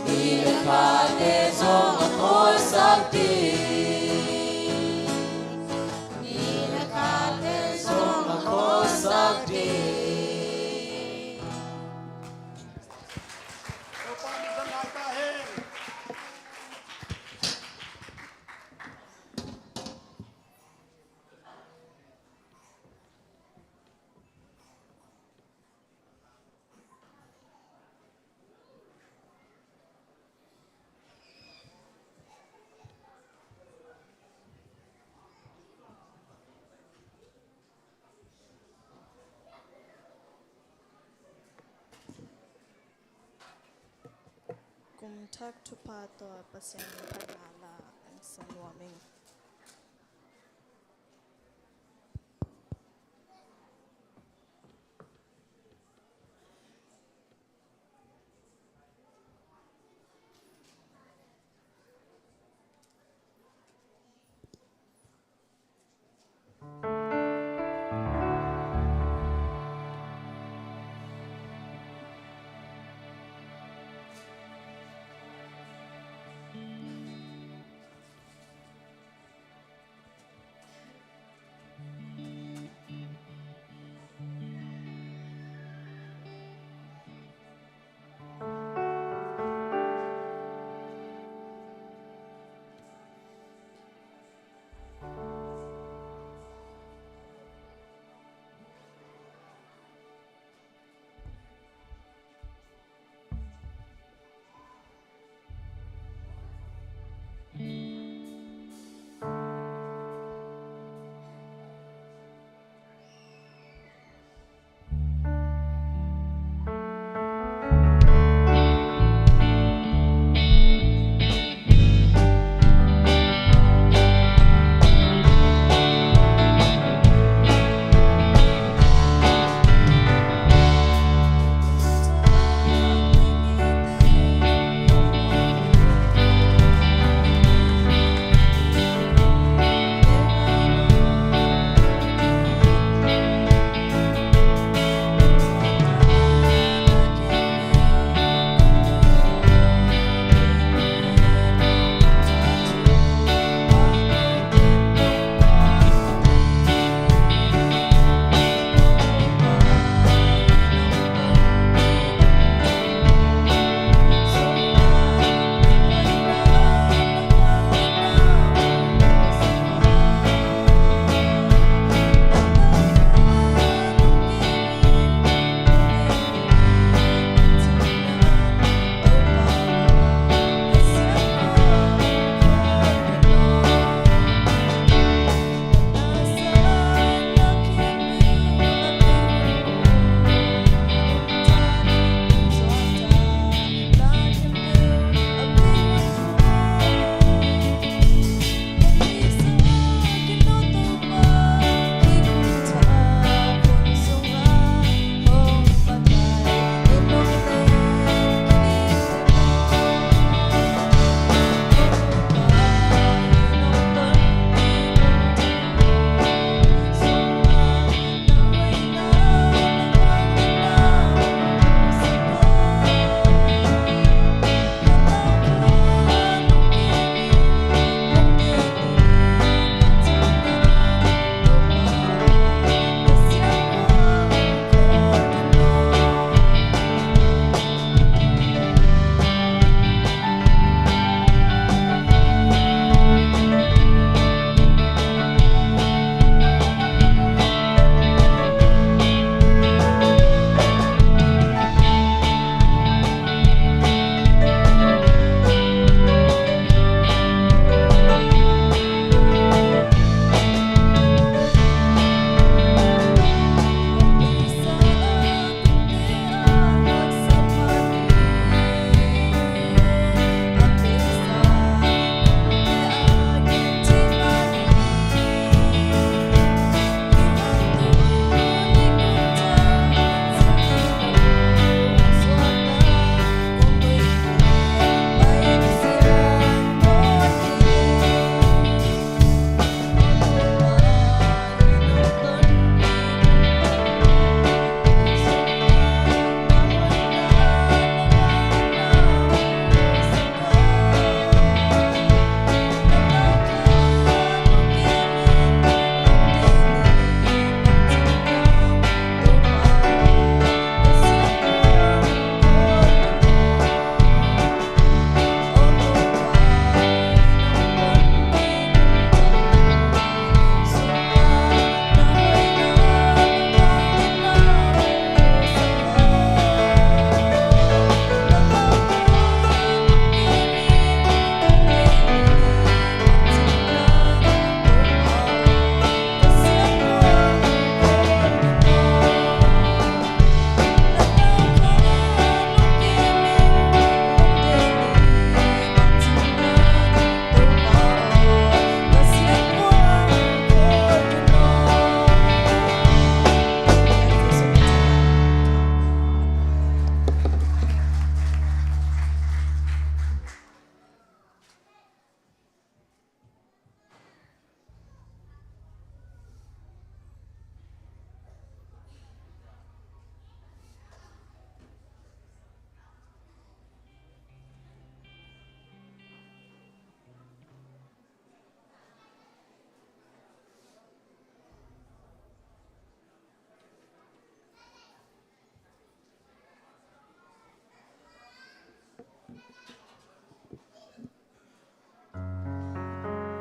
Ni le khate zong a khuasak ding. Ni le khate zong a khuasak ding. Kum thak thupha tawh Pasian phatna la en sa nuam ing.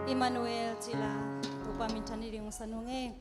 Immanuel cih la Topa minthan ni ding ung, sa nung e.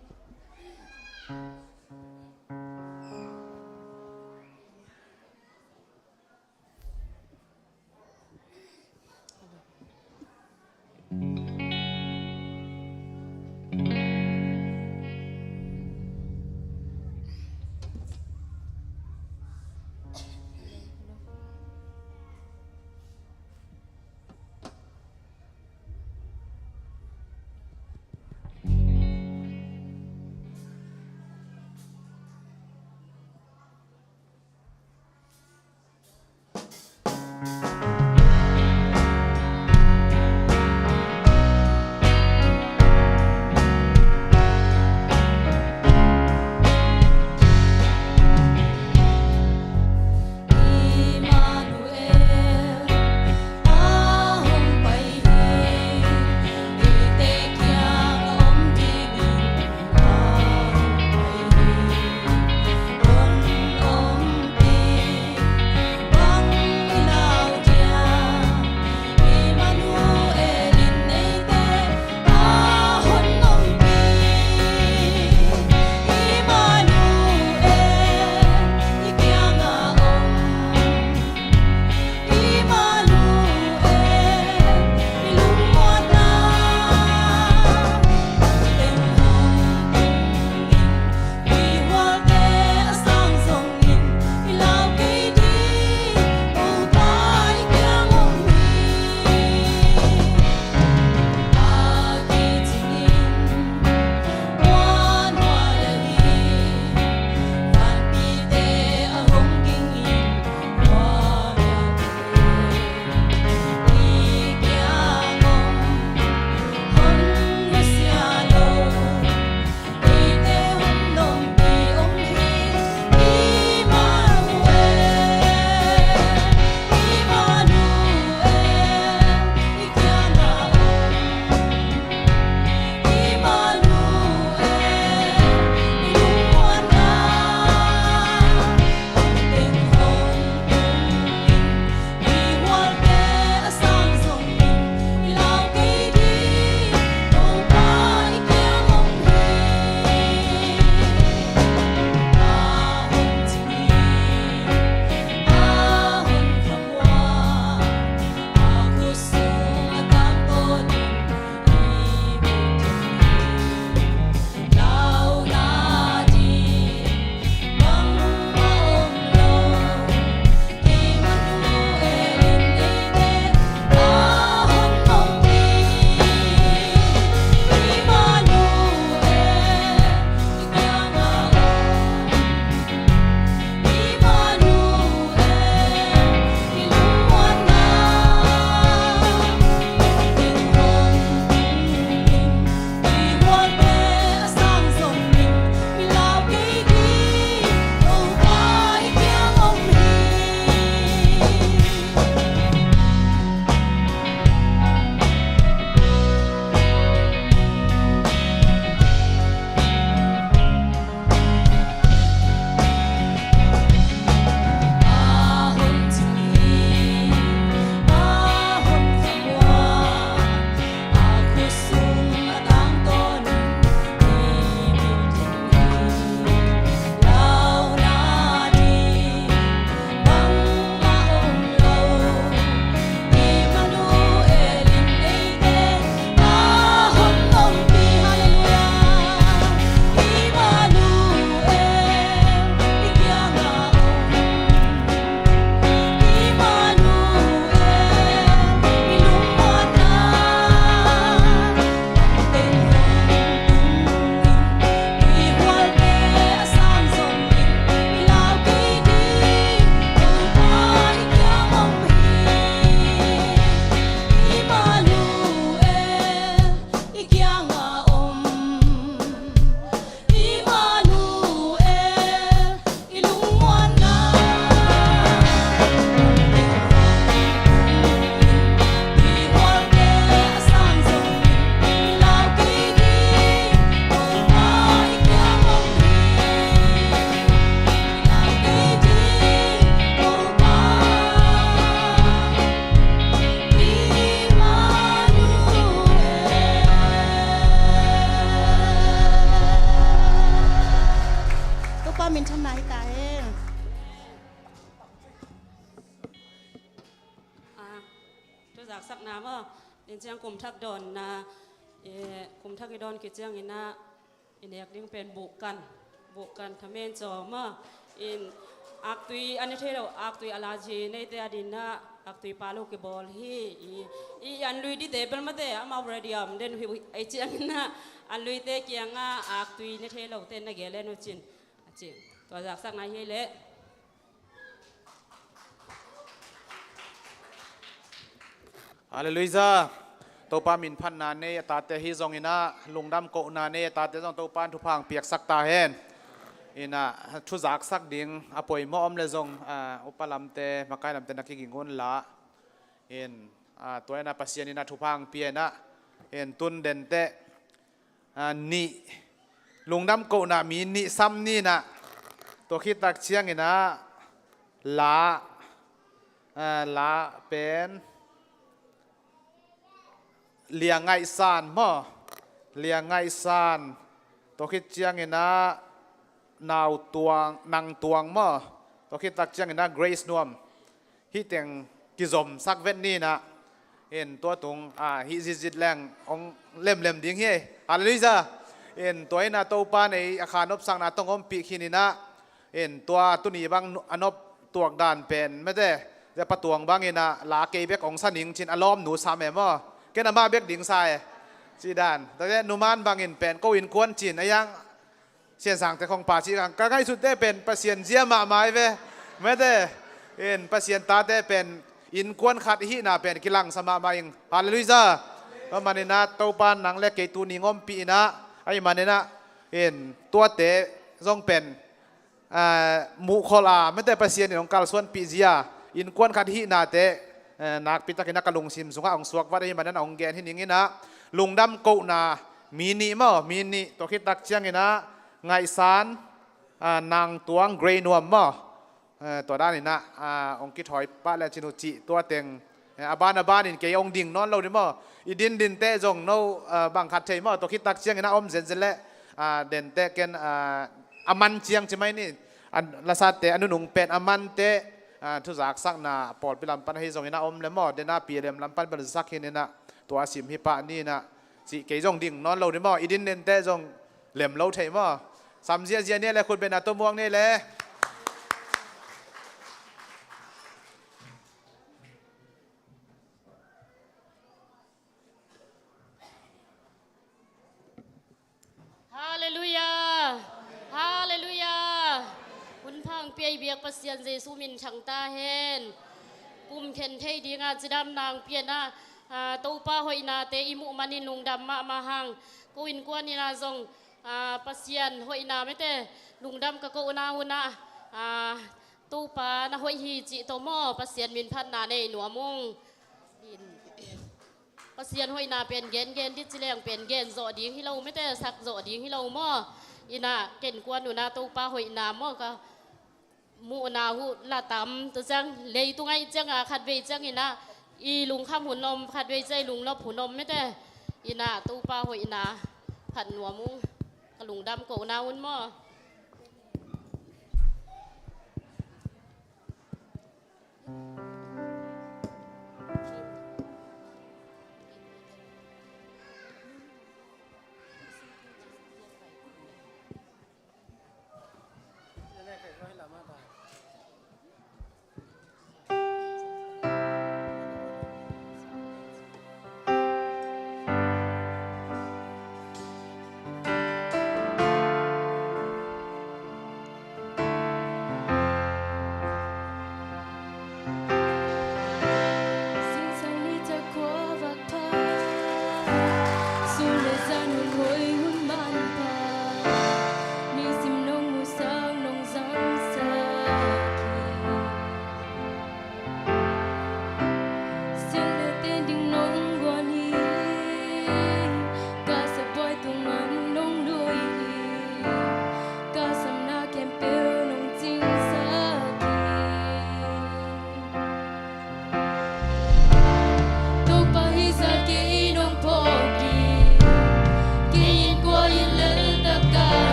maw. Tua ciang kum thak dawnna, eh, kum thak i dawn khit ciangin ah i nek ding pen bukkan, bukkan thamen caw maw. In aktui a ne thei lo, aktui allergy neite adingin ah aktui pa lo kibawl hi. I, i an lui dite bel mate amau ready om den hi, ei ciangin ah an luite kiangah aktui ne thei lote na gel en uh cin. A ci, tua zaksakna hi leh. Halleluiah. Topa min phatna nei a tate hi zongin ah, lungdam kohna nei a tate zong Topa in thupha hong piaksak ta hen. In ah, thu zaksak ding a poimawh om leh zong, ah, upa lamte, makai lamte na kiging un la. In, ah, tua in ah Pasian in ah thupha hong pia in ah, in tun denteh, ah, nih, lungdam kohna mi nih sam ni in ah, tua khit tak ciangin ah la, ah, la pen Lia Ngaih San maw, Lia Ngaih San, tua khit ciangin ah Nau Tuang, Nang Tuang maw, tua khit tak ciangin ah Grace Nuam. Hih teng kizomsak vet ni in ah, in tua tung, ah, hih zitzit leng hong lemlem ding hi. Halleluiah. In tua in ah Topa in ei a kha nopsakna tawh hong ompih khin in ah, in tua tuni bang nu-, a nop tuak dan pen mate, zia Pa Tuang bangin ah la kei bek hong sa ning cin a lawmnu sam e maw. Ken amah bek ding sa e, ci dan. Tua zia Nu Man bangin pen ko innkuan cin a yang Sian Sangte khong pa ci kang ka ngaihsutte pen Pasian zia mahmah hi ve. Mate, in Pasian tate pen innkuan khat i hihna pen kilangsa mahmah ing. Halleluiah. Tua manin ah Topa in nang le kei tuni hong ompih in ah, ahih manin ah, in tuate zong pen, ah, muhkholh a, mate, Pasian in hong kalsuanpih zia innkuan khat i hihnate, eh, nakpi takin ah ka lungsim sungah hong suak vat ahih manin ah hong gen hi ning in ah, lungdam kohna mi nih maw, mi nih, tua khit tak ciangin ah Ngaih San, ah, Nang Tuang, Grace Nuam maw. Eh, tua danin ah, ah, hong kithawi pah le cin uh cih tua teng, eh, a ban a banin kei hong ding nawn lo ding maw. I din dinteh zong no, ah, bang khat thei maw, tua khit tak ciangin ah om zenzen le, ah, denteh ken, ah, a man ciang ci mai ni. A lasatte a nunung pen a manteh, ah, thu zaksakna pawlpi lam pan ahi zongin ah om le maw, den ah P L M lam pan bel zak hi in ah, tua a sim hi pah ni in ah, cih kei zong ding nawn lo ding maw. I din dinteh zong lem lo thei maw. Sam ziahziah ni le, khut beng a tua muak ni le. Halleluiah. Halleluiah. Hun pha hong pia i biak Pasian Jesu min thang ta hen. Kum khen thei dingah cidamna hong pia in ah, ah, Topa hoihnate i muh manin lungdam mahmah hang. Ko innkuan in ah zong, ah, Pasian hoihna mate, lungdam ka kohna hun ah, ah, Topa na hoih hi cih tawh maw, Pasian min phatna nei nuam ung. Pasian hoihna pen gengen dih ci leng pen gen zawh ding hi lo mate, sak zawh ding hi lo maw. In ah ken kuan un ah Topa hoihna maw ka muhna uh la tam, tua ciang leitung ahih ciangah khatvei ciangin ah i lungkham hun om, khatvei ciang i lungnop hun om mate. In ah Topa hoihna phat nuam ung, ka lungdam kohna un maw.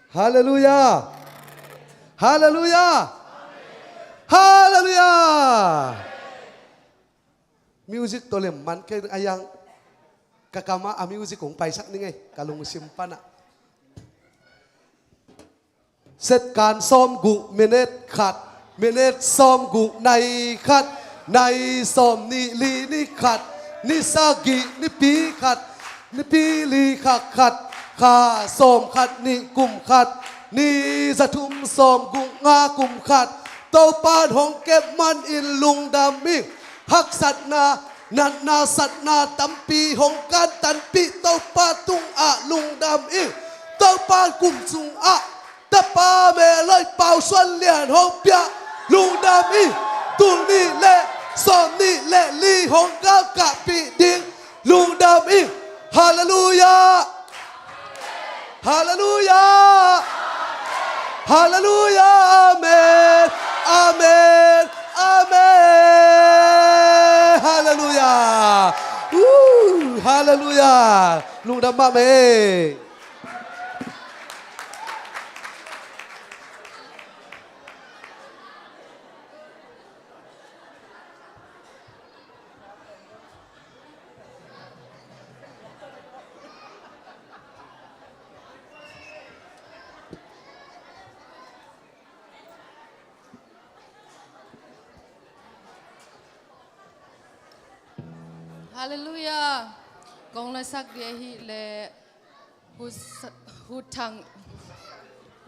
Halleluiah. Halleluiah. Halleluiah. Music tawh lem man kei a, yang ka kamah a music kong paisak ning ei, ka lungsim panah. Setkan sawmguk minit khat, minit sawmguk nai khat, nai sawmnih li ni khat, ni sagih nipi khat, nipi li kha khat, kha sawmkhat nih kum khat, ni zathum sawmguk nga kum khat. Topan hong kep manin lungdam ing. Haksatna, natna, satna tampi hong kantanpih Topa tungah lungdam ing. Topan kum sungah Tapa Meloi Pau Suan Lian hong piak lungdam ing. Tul nih le sawmnih le li hong galkahpih ding lungdam ing. Halleluiah. Halleluiah. Halleluiah. Amen. Amen. Amen. Halleluiah. Woo. Halleluiah. Lungdam mahmah ei. Halleluiah. Kong lasak dih ahih leh hu sa-, hu thang,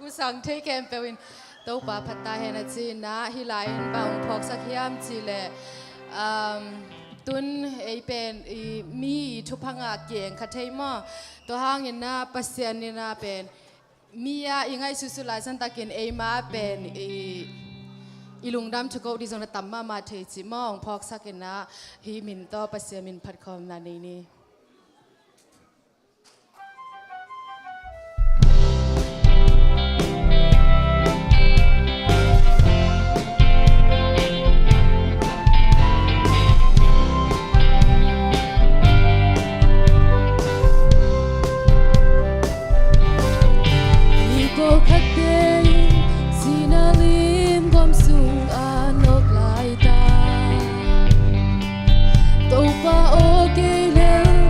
hu sang thei khempeuh in Topa phat ta hen a ci-in ah, hih lai-in bang hong phawksak hiam cih leh, um, tun ei pen i mi i thupha ngah kieng kha thei maw? Tua hangin ah Pasian in ah pen mi ah i ngaihsutsuh lai santakin eima pen i, i lungdam thukoh dih zong na tam mahmah thei cih maw? Hong phawksak in ah hih min tawh Pasian min phat khawmna nei ni. Mi pawlkhatte in sihna lim gawm sungah nawk lai ta. Topa aw, kei lel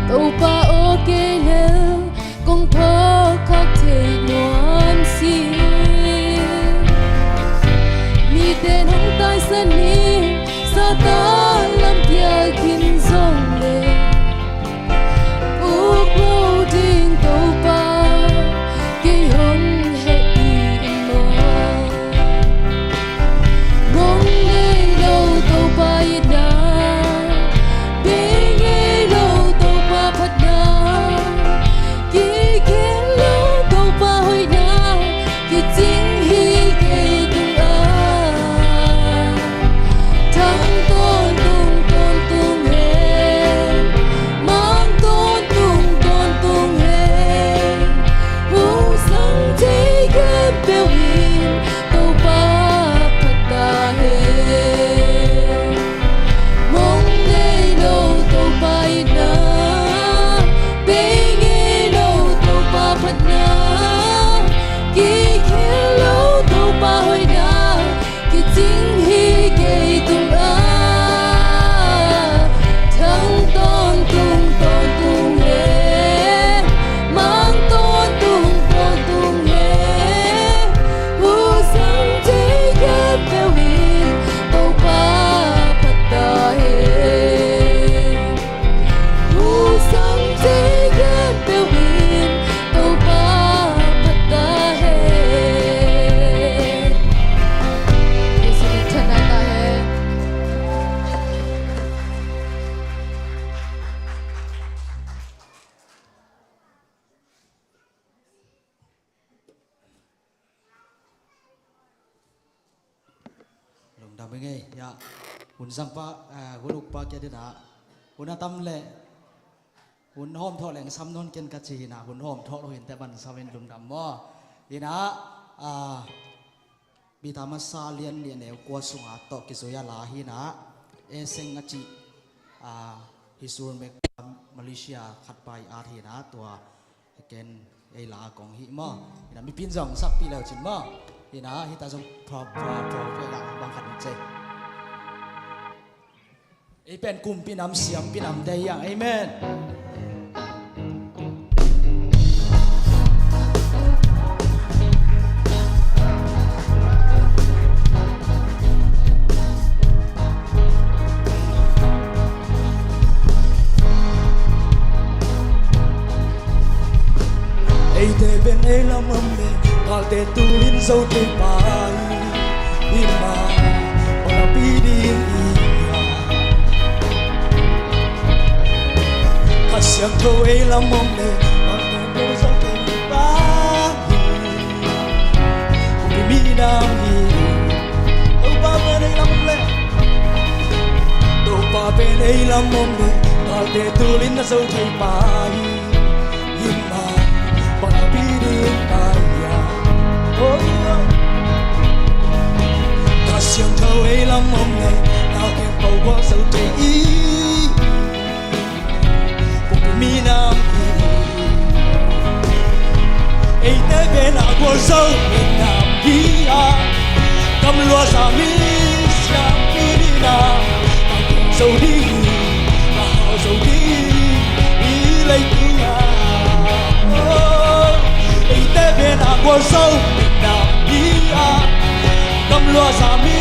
Topa aw, kei lel kong phawk khak thei nuam si. Mite in hong taisan hi, Satan lampial khin zong le, uk lo ding Topa kei hong heh ding maw? Mong nei lo Topa itna, bei ngei lo Topa phatna, kikhel lo Topa hoihna, kicing hi kei tungah. Thang tawntung tawntung hen, mang tawntung tawntung hen, hong sang thei khempeuh in Topa phat ta hen. Mong nei lo Topa itna, bei ngei lo Topa phatna, kikhel lo Topa hoihna, kicing hi kei tungah. Thang tawntung tawntung hen, mang tawntung tawntung hen, hong sang thei khempeuh in Topa phat ta hen. Hong sang thei khempeuh in Topa phat ta hen. Jesuh min in thang ta hen. Lungdam hi ing ei. Ya, hun zangpa, eh, hun ukpa kia dina, hun a tam le hun hawm thawh leng sam nawn ken ka ci hi ina, hun hawm thawh lo hi inteh, ban sam in, lungdam maw. Ina, ah, Peter Masa lian nih, a neu kua sunga tawh kizui a la hi ina, Eseng a cih, ah, hih Sur Mek Malaysia khatpa i at hi ina, tua ken ei la kong hi maw. Ina, mipi in zong sakpih le uh cin maw. Ina, hih ta zong pro, pro, pro, pro, la bang khat in cei. Ei pen kumpi nam, siampi nam te hi hang. Amen. Eite pen ei lam om le, galte tul in zo thei pa hi. Hi mah bang a pi ding i hiam? Kha Siangtho ei lam om le, galte tul in zo thei pa hi. Kumpi minam hi. Topa pen ei lam om le, Topa pen ei lam om le, galte tul in na zo thei pa hi. Hi mah bang a pi ding ka hiam? Oh, yeah. Kha Siangtho ei lam om le, na khempeuh gualzo thei hi. Kumpi minam hi. Eite pen a gualzo minam hi a, gamluahza mi siampi minam, a gualzo ding hi, a hauzo ding hi, hih leitungah. Oh, eite pen a gualzo minam hi a, gamluahza mi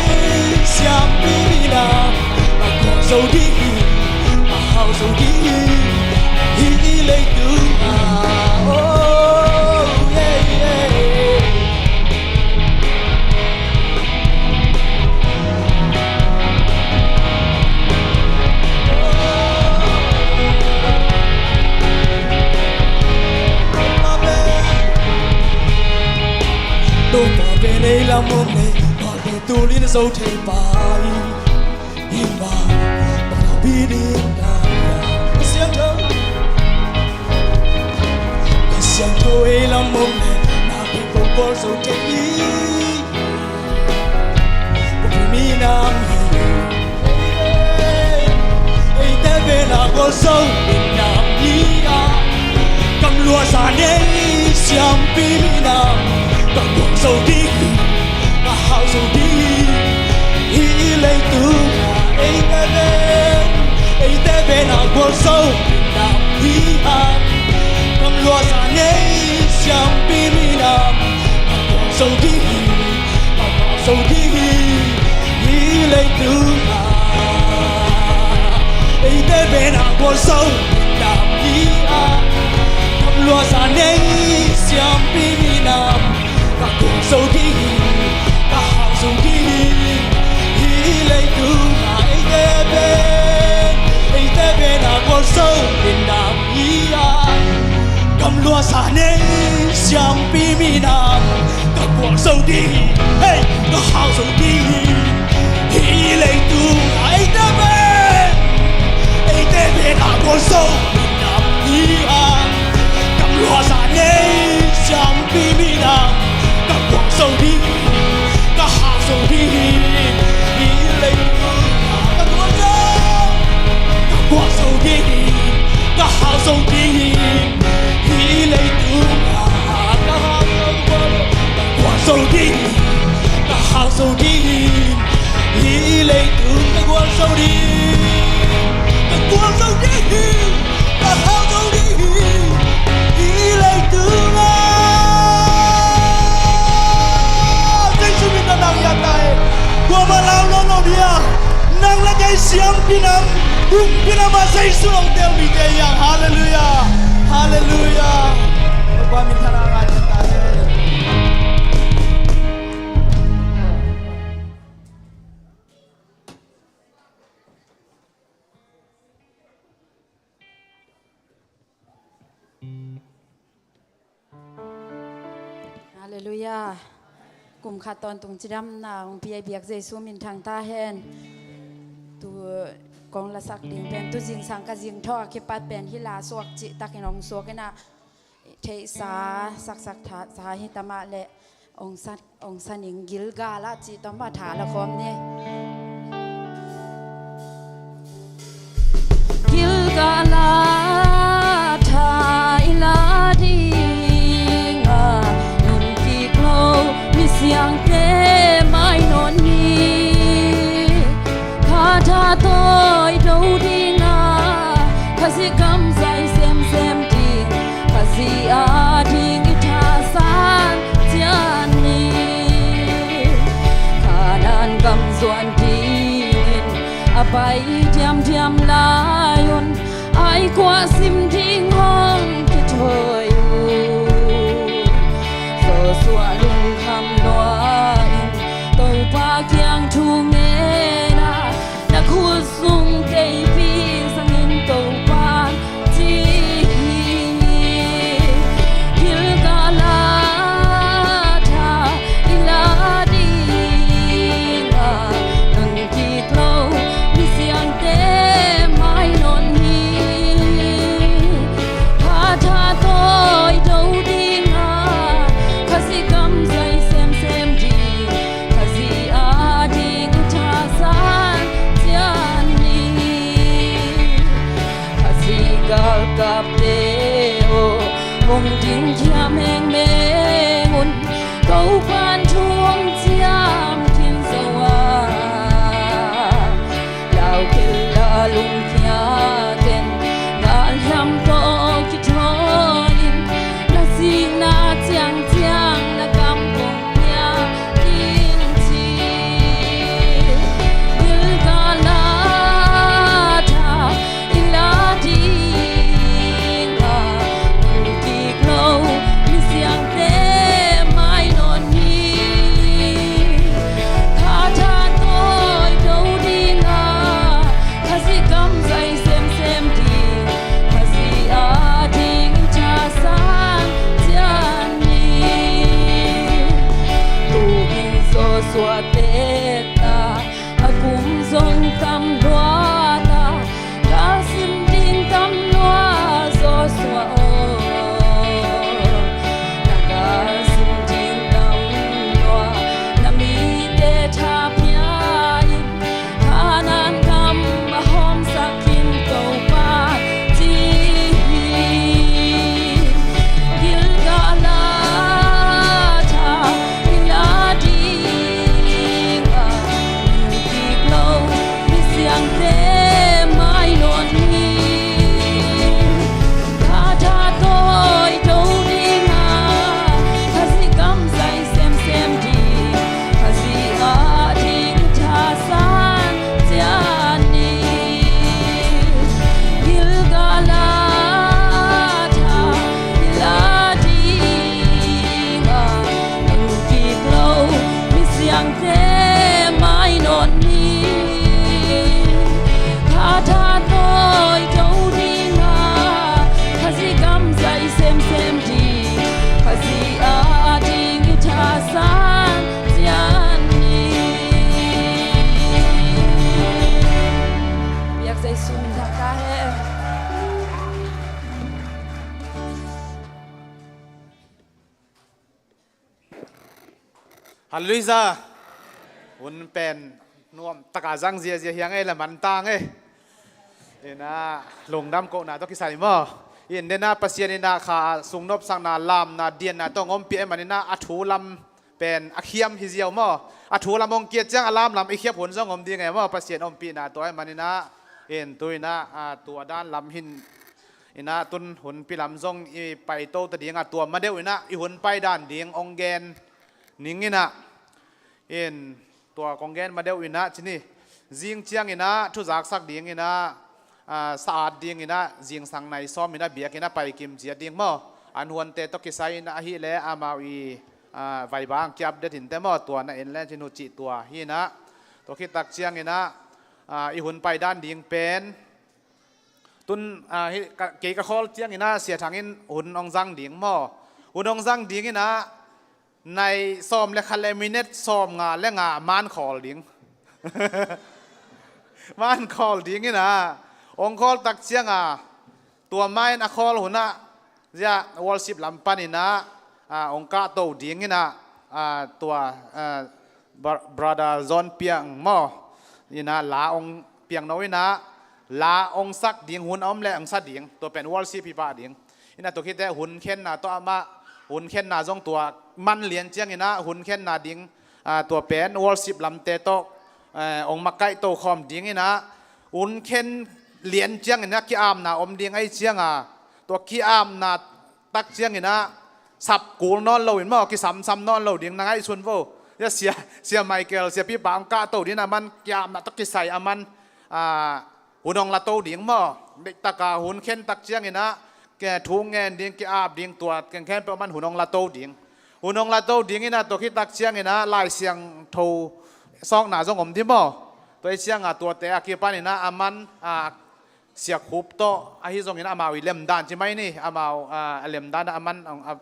siampi minam, a gualzo ding hi, a hauzo ding hi, hih leitungah. Oh, yeah, yeah. Topa pen ei lam om le, galte tul in zo thei pa hi. Hi mah bang a pi ding ka hiam? Kha Siangtho, Kha Siangtho ei lam om le, na khempeuh gualzo thei hi. Kumpi minam hi. Eite pen a gualzo minam hi a, gamluahza nei siampi minam, a gualzo ding hi, a hauzo ding hi, hih leitungah. Eite pen, eite pen a gualzo minam hi Siampi minam ka kuang zo ding hi, ka kuang zo ding hi. Hih leitungah eite pen a kuang zo minam hi a, gamluahza nei siampi minam ka kuang zo ding hi, ka hau zo ding hi. Hih leitungah eite pen, eite pen a kuang zo minam hi a, gamluahza nei siampi minam ka kuang zo ding hi, hey, ka hau zo ding hi. Hih leitungah eite pen, eite pen a kuang zo minam hi a, gamluahza nei siampi minam ka kuang zo ding hi, ka hau zo ding hi. Hih leitungah ka kuang zo, ka kuang zo ding hi, ka hau zo ding hi. Hih leitungah ka hau zo, ka kuang zo ding hi, ka hau zo ding hi. Hih leitung ka kuang zo ding, ka kuang zo ding hi, ka hau zo ding hi. Hih leitungah Jesu min tawh nang hiat ta hen. Kuamah lau nawn lo ding a, nang le kei siampi nam, kumpi nam ah Jesu lo tel mite hi hang. Halleluiah. Halleluiah. Topa minthanna ngah ta hen. Halleluiah. Kum khat tawntung cidamna hong pia i biak Jesu min thang ta hen. Tu kong lasak ding pen, tu zingsang ka zingthaw a kipat pen hih la suak cihtakin hong suak in ah, theihsa saksak tha sa hi ta mah leh, ong sa, ong sa ning. Gilgal ah cih tawh mah tha la khawm ni. Gilgal ah tha i la ding a, nun kik lo misiangte mai nawn ni. Kha tha tawi do ding a, Khazih gam zai semsem ding, Khazih ading i thasan ciat ni. Kanaan gam zuan dingin a pai diamdiam lai un, a i kuah sim ding hong kithawi uh. Joshua lungkham lua in Topa kiang thu ngen a, na khut sung keipi zangin Topa ci hi. Gilgal ah tha i la ding a, nun kik lo misiangte mai nawn ni. Kha tha tawi do ding a, Khazih gam zai semsem ding, Khazih ading i thasan ciat ni. Khazih galkapte aw, hong ding khia mengmeng un, Topa'n thu hong ciam khin zo a. Lau khel la lungkhia ken, galhiam tawh kithawi in, na sikna ciangciang na kam kong pia ding ci. Gilgal ah tha i la ding a, nun kik lo misiangte mai nawn ni. Halleluiah. Hun pen nuam taka zang ziazia hiang ei, la man tang ei. Ina lungdam kohna tawh kisai maw? In dena Pasian ina kha sungnopsakna, lamna, dianna tawh hong ompih ei manina a thu lam pen a khiam hi ziau maw? A thu lam hong kiat ciang a lamlam i khiap hun zong om ding ei maw? Pasian ompihna tua ei manina in tu ina, a, tua dan lam hin ina tun hunpi lam zong i paito ta dinga tua madeuh ina i hun pai dan ding hong gen ning ina. In tua kong gen madeuh ina cini zing ciang ina thuzaksak ding ina, a, sa-at ding ina zingsang nai sawm ina biak ina paikim ciat ding maw? An huante tawh kisai ina ahih leh amau i, a, vaibang ki-update in te maw? Tua na en len cin uh cih tua hi ina. Tua khit tak ciang ina, a, i hun pai dan ding pen tun, a, hi, ka, kei ka khawl ciang ina Sia Thang in hun hong zang ding maw? Hun hong zang ding ina nai sawm le khat le minute sawm nga le nga man khawl ding. Man khawl ding ina hong khawl tak cianga tua main a khawl huna zia worship lam pan ina, a, hong kahto ding ina, a, tua, a, Br-, Brother John Piang maw? Ina la hong piang no ina la hong sak ding hun a om le hong sa ding, tua pen worship hi pah ding. Ina tua khite hun khenna tawh amah hun khenna zong tua man lian ciang ina hun khenna ding, a, tua pen worship lamte tawh, eh, hong makaihto khawm ding ina hun khen lian ciang ina ki-apna om ding ahi cianga tua ki-apna tak ciang ina sap kul nawn lo in maw, kisamsam nawn lo ding na ngaihsun vo. Sia, Sia Michael, Sia Pipa hong kahto ding a man ki-apna tawh kisai a man, a, hun hong la to ding maw? Deihtaka hun khen tak ciang ina ke thu ngen ding, ki-ap ding, tua kengkhen peuh man hun hong la to ding. Hun hong la to ding ina tua khit tak ciang ina Lai Siangtho sawkna zong om ding maw? Tua hi cianga tuate a kipan ina a man, a, siakhup tawh ahi zong ina amau i lemdan ci mai ni, amau, a, a lemdan a man, a,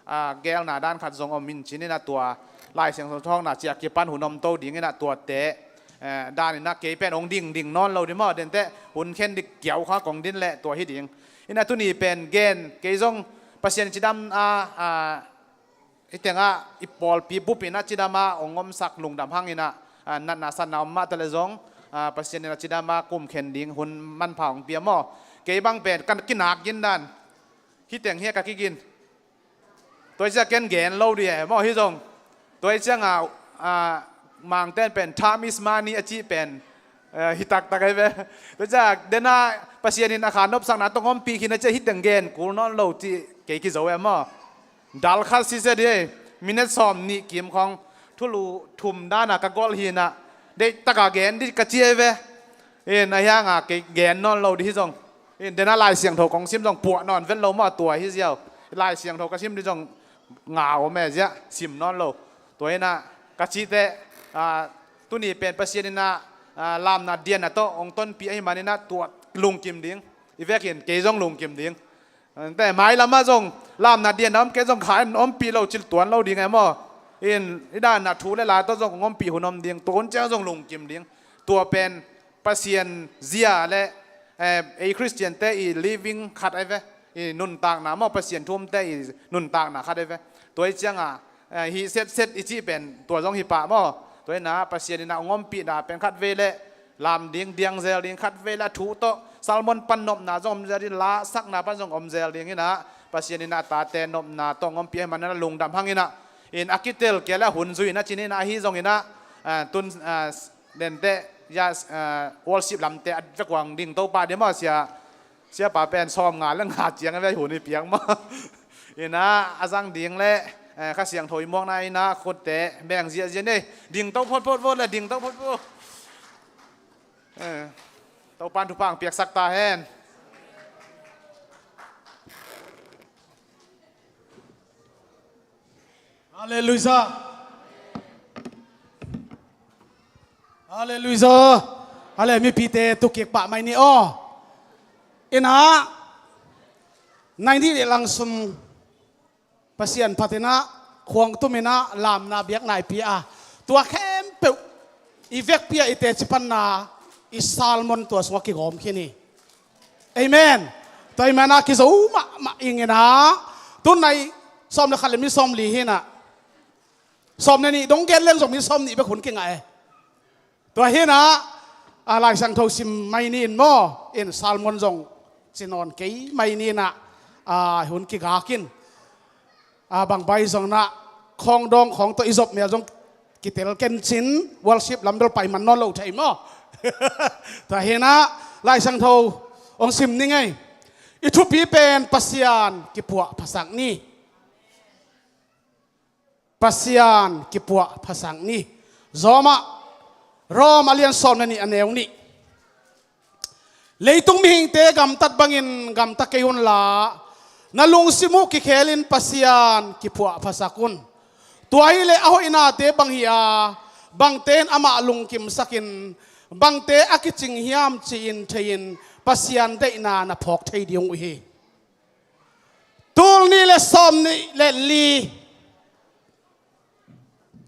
a, gelna dan khat zong om in cin ina tua Lai Siangtho sawkna ci a kipan hun om to ding ina tuate, eh, dan ina kei pen hong dingding nawn lo ding maw? Dente hun khen dik kiau kha kong din leh tua hi ding. Ina tuni pen gen kei zong Pasian cidam a, a, hi tengah i pawlpi bup ina cidama hong omsak lungdam hang ina, a, natna satna om mah ta le zong, a, Pasian ina cidama kum khen ding hun manpha hong pia maw? Kei bang pen kan kinak gin dan hi teng hi a ka kigin. Tua hi ciang ken gen lo dih e maw hi zong. Tua hi cianga, a, Mangten pen time is money a cih pen, eh, hi taktak ahi ve. Tua hi ciang dena Pasian in a kha nopsakna tawh hong ompih khin a cih hi teng gen kul nawn lo cih kei kizo e maw? Dal khat sisia dih ei, minute sawm nih kim khawng thulu thum dana ka golh hi ina deihtaka gen dih ka ci ahi ve. In a hianga kei gen nawn lo dih hi zong. In dena Lai Siangtho kong sim zong puah nawn vet lo maw, tua hi ziau. Lai Siangtho ka sim dih zong nga om e ziah, sim nawn lo. Tua ina ka cihte, a, tuni pen Pasian ina, a, lamna dianna tawh hong tonpih ahi manina tua lungkim ding. I vekin kei zong lungkim ding. Te mai lamah zong lamna dianna om kei zong kha in ompih lo cil tuan lo ding e maw? In i danna thu le la tawh zong hong ompih hun om ding. Tua hun ciang zong lungkim ding. Tua pen Pasian zia le, eh, ei Khristiante i living khat ahi ve. I nuntakna maw, Pasian thumte i nuntakna khat ahi ve. Tua hi cianga, eh, hih setset i cih pen tua zong hi pah maw? Tua ina Pasian ina hong ompihna pen khat vei le lam ding, diang zel ding, khat vei le a thu tawh sermon pan nopna zong om zel ding, la sakna pan zong om zel ding ina Pasian ina a tate nopna tawh hong ompih ahi manina lungdam hang ina. In a kitel kei le a hun zui ina cin ina ahi zong ina, ah, tun, ah, dente ya, ah, worship lamte a vek uang ding to pah dih maw sia. Siapa pen sawm nga le nga ciang a vei hun i piang maw? Ina a zang ding le, eh, Kha Siangtho i muakna ina khutte beng ziahziah ni. Ding to photphot vot le ding to photphot. Eh, Topan thupha ang piaksak ta hen. Halleluiah. Halleluiah. Hale mipite tukik pah mai ni aw. Ina nai nih leh langsum Pasian phat ina khuang tum ina lamna biakna i pia a, tua khempeuh i vekpi a i teci panna i sermon tua sungah kigawm khin hi. Amen. Tua amen a kizo mahmah ing ina tun nai sawm le khat le mi sawm li hi ina Sawm le nih dong gen leng zong mi sawm nih bek hun kingah e. Tua hinah a, Lai Siangtho sim mai ni in maw, in sermon zong ci nawn kei mai ni inah, a, hun kigak in, a, bang bai zong nah khawng dawng khawng tawh i zop mel zong kitel kencin, worship lam bel pai man nawn lo thei maw? Tua hinah Lai Siangtho hong sim ni ngei. I thupi pen Pasian kipuah phasak ni. Pasian kipuah phasak ni. Zawmah Rom a lian sawm le nih a neu nih. Leitung mihingte gamtat bangin gamta kei unla, na lungsim uh kikhelin Pasian kipuah phasak un. Tua hileh a hoihnate bang hi a, bangte in amah lungkimsakin, bangte a kicing hiam ci-in thei-in Pasian deihna na phawk thei ding uh hi. Tul nih le sawm nih le li,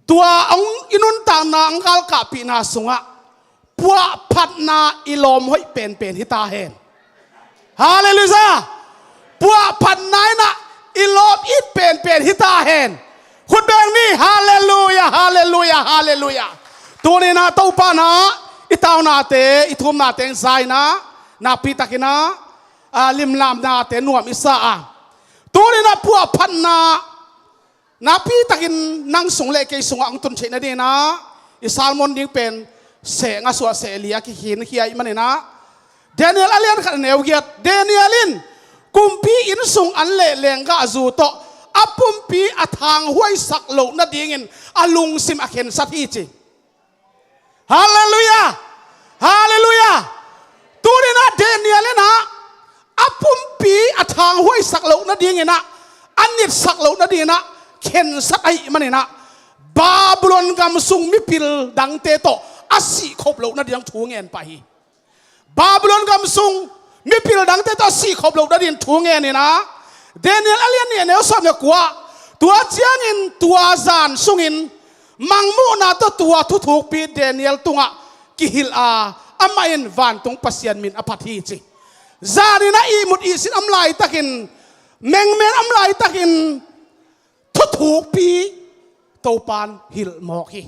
tua hong i nuntakna hong galkahpihna sungah puahphatna i lawm hoih penpen hi ta hen. Halleluiah. Puahphatna inah i lawm it penpen hi ta hen. Khut beng ni. Halleluiah, halleluiah, halleluiah. Tuninah Topa nah i taunate, i thumnate hong zainah nakpitakinah, a, limlamnate nuam i sa a, tuninah puahphatna nakpitakin nang sung le kei sungah hong tun theih nadinginah i sermon ding pen seh nga suah seh li a kikhinkhia ih maninah, Daniel a lian khat a neu giat. Daniel in kumpi innsung an le lenggahzu tawh a pumpi a thanghuaisak loh nadingin a lungsim a khensat hi ci. Halleluiah. Halleluiah. Tuninah Daniel inah a pumpi a thanghuaisak loh nadinginah, a nitsak loh nadinginah khensat ahih maninah, Babylon gam sung mipil dangte tawh a sihkhop loh nading thu ngen pah hi. Babylon gam sung mipil dangte tawh a sihkhop loh nading thu ngeninah, Daniel a lian nih a neu sawm le kua. Tua ciangin tua zan sungin mangmuhna tawh tua thuthukpi Daniel tungah kihilh a, amah in vantung Pasian min a phat hi ci. Zaninah ihmut ihsin om laitakin, mengmen om laitakin thuthukpi Topan hilh mawk hi.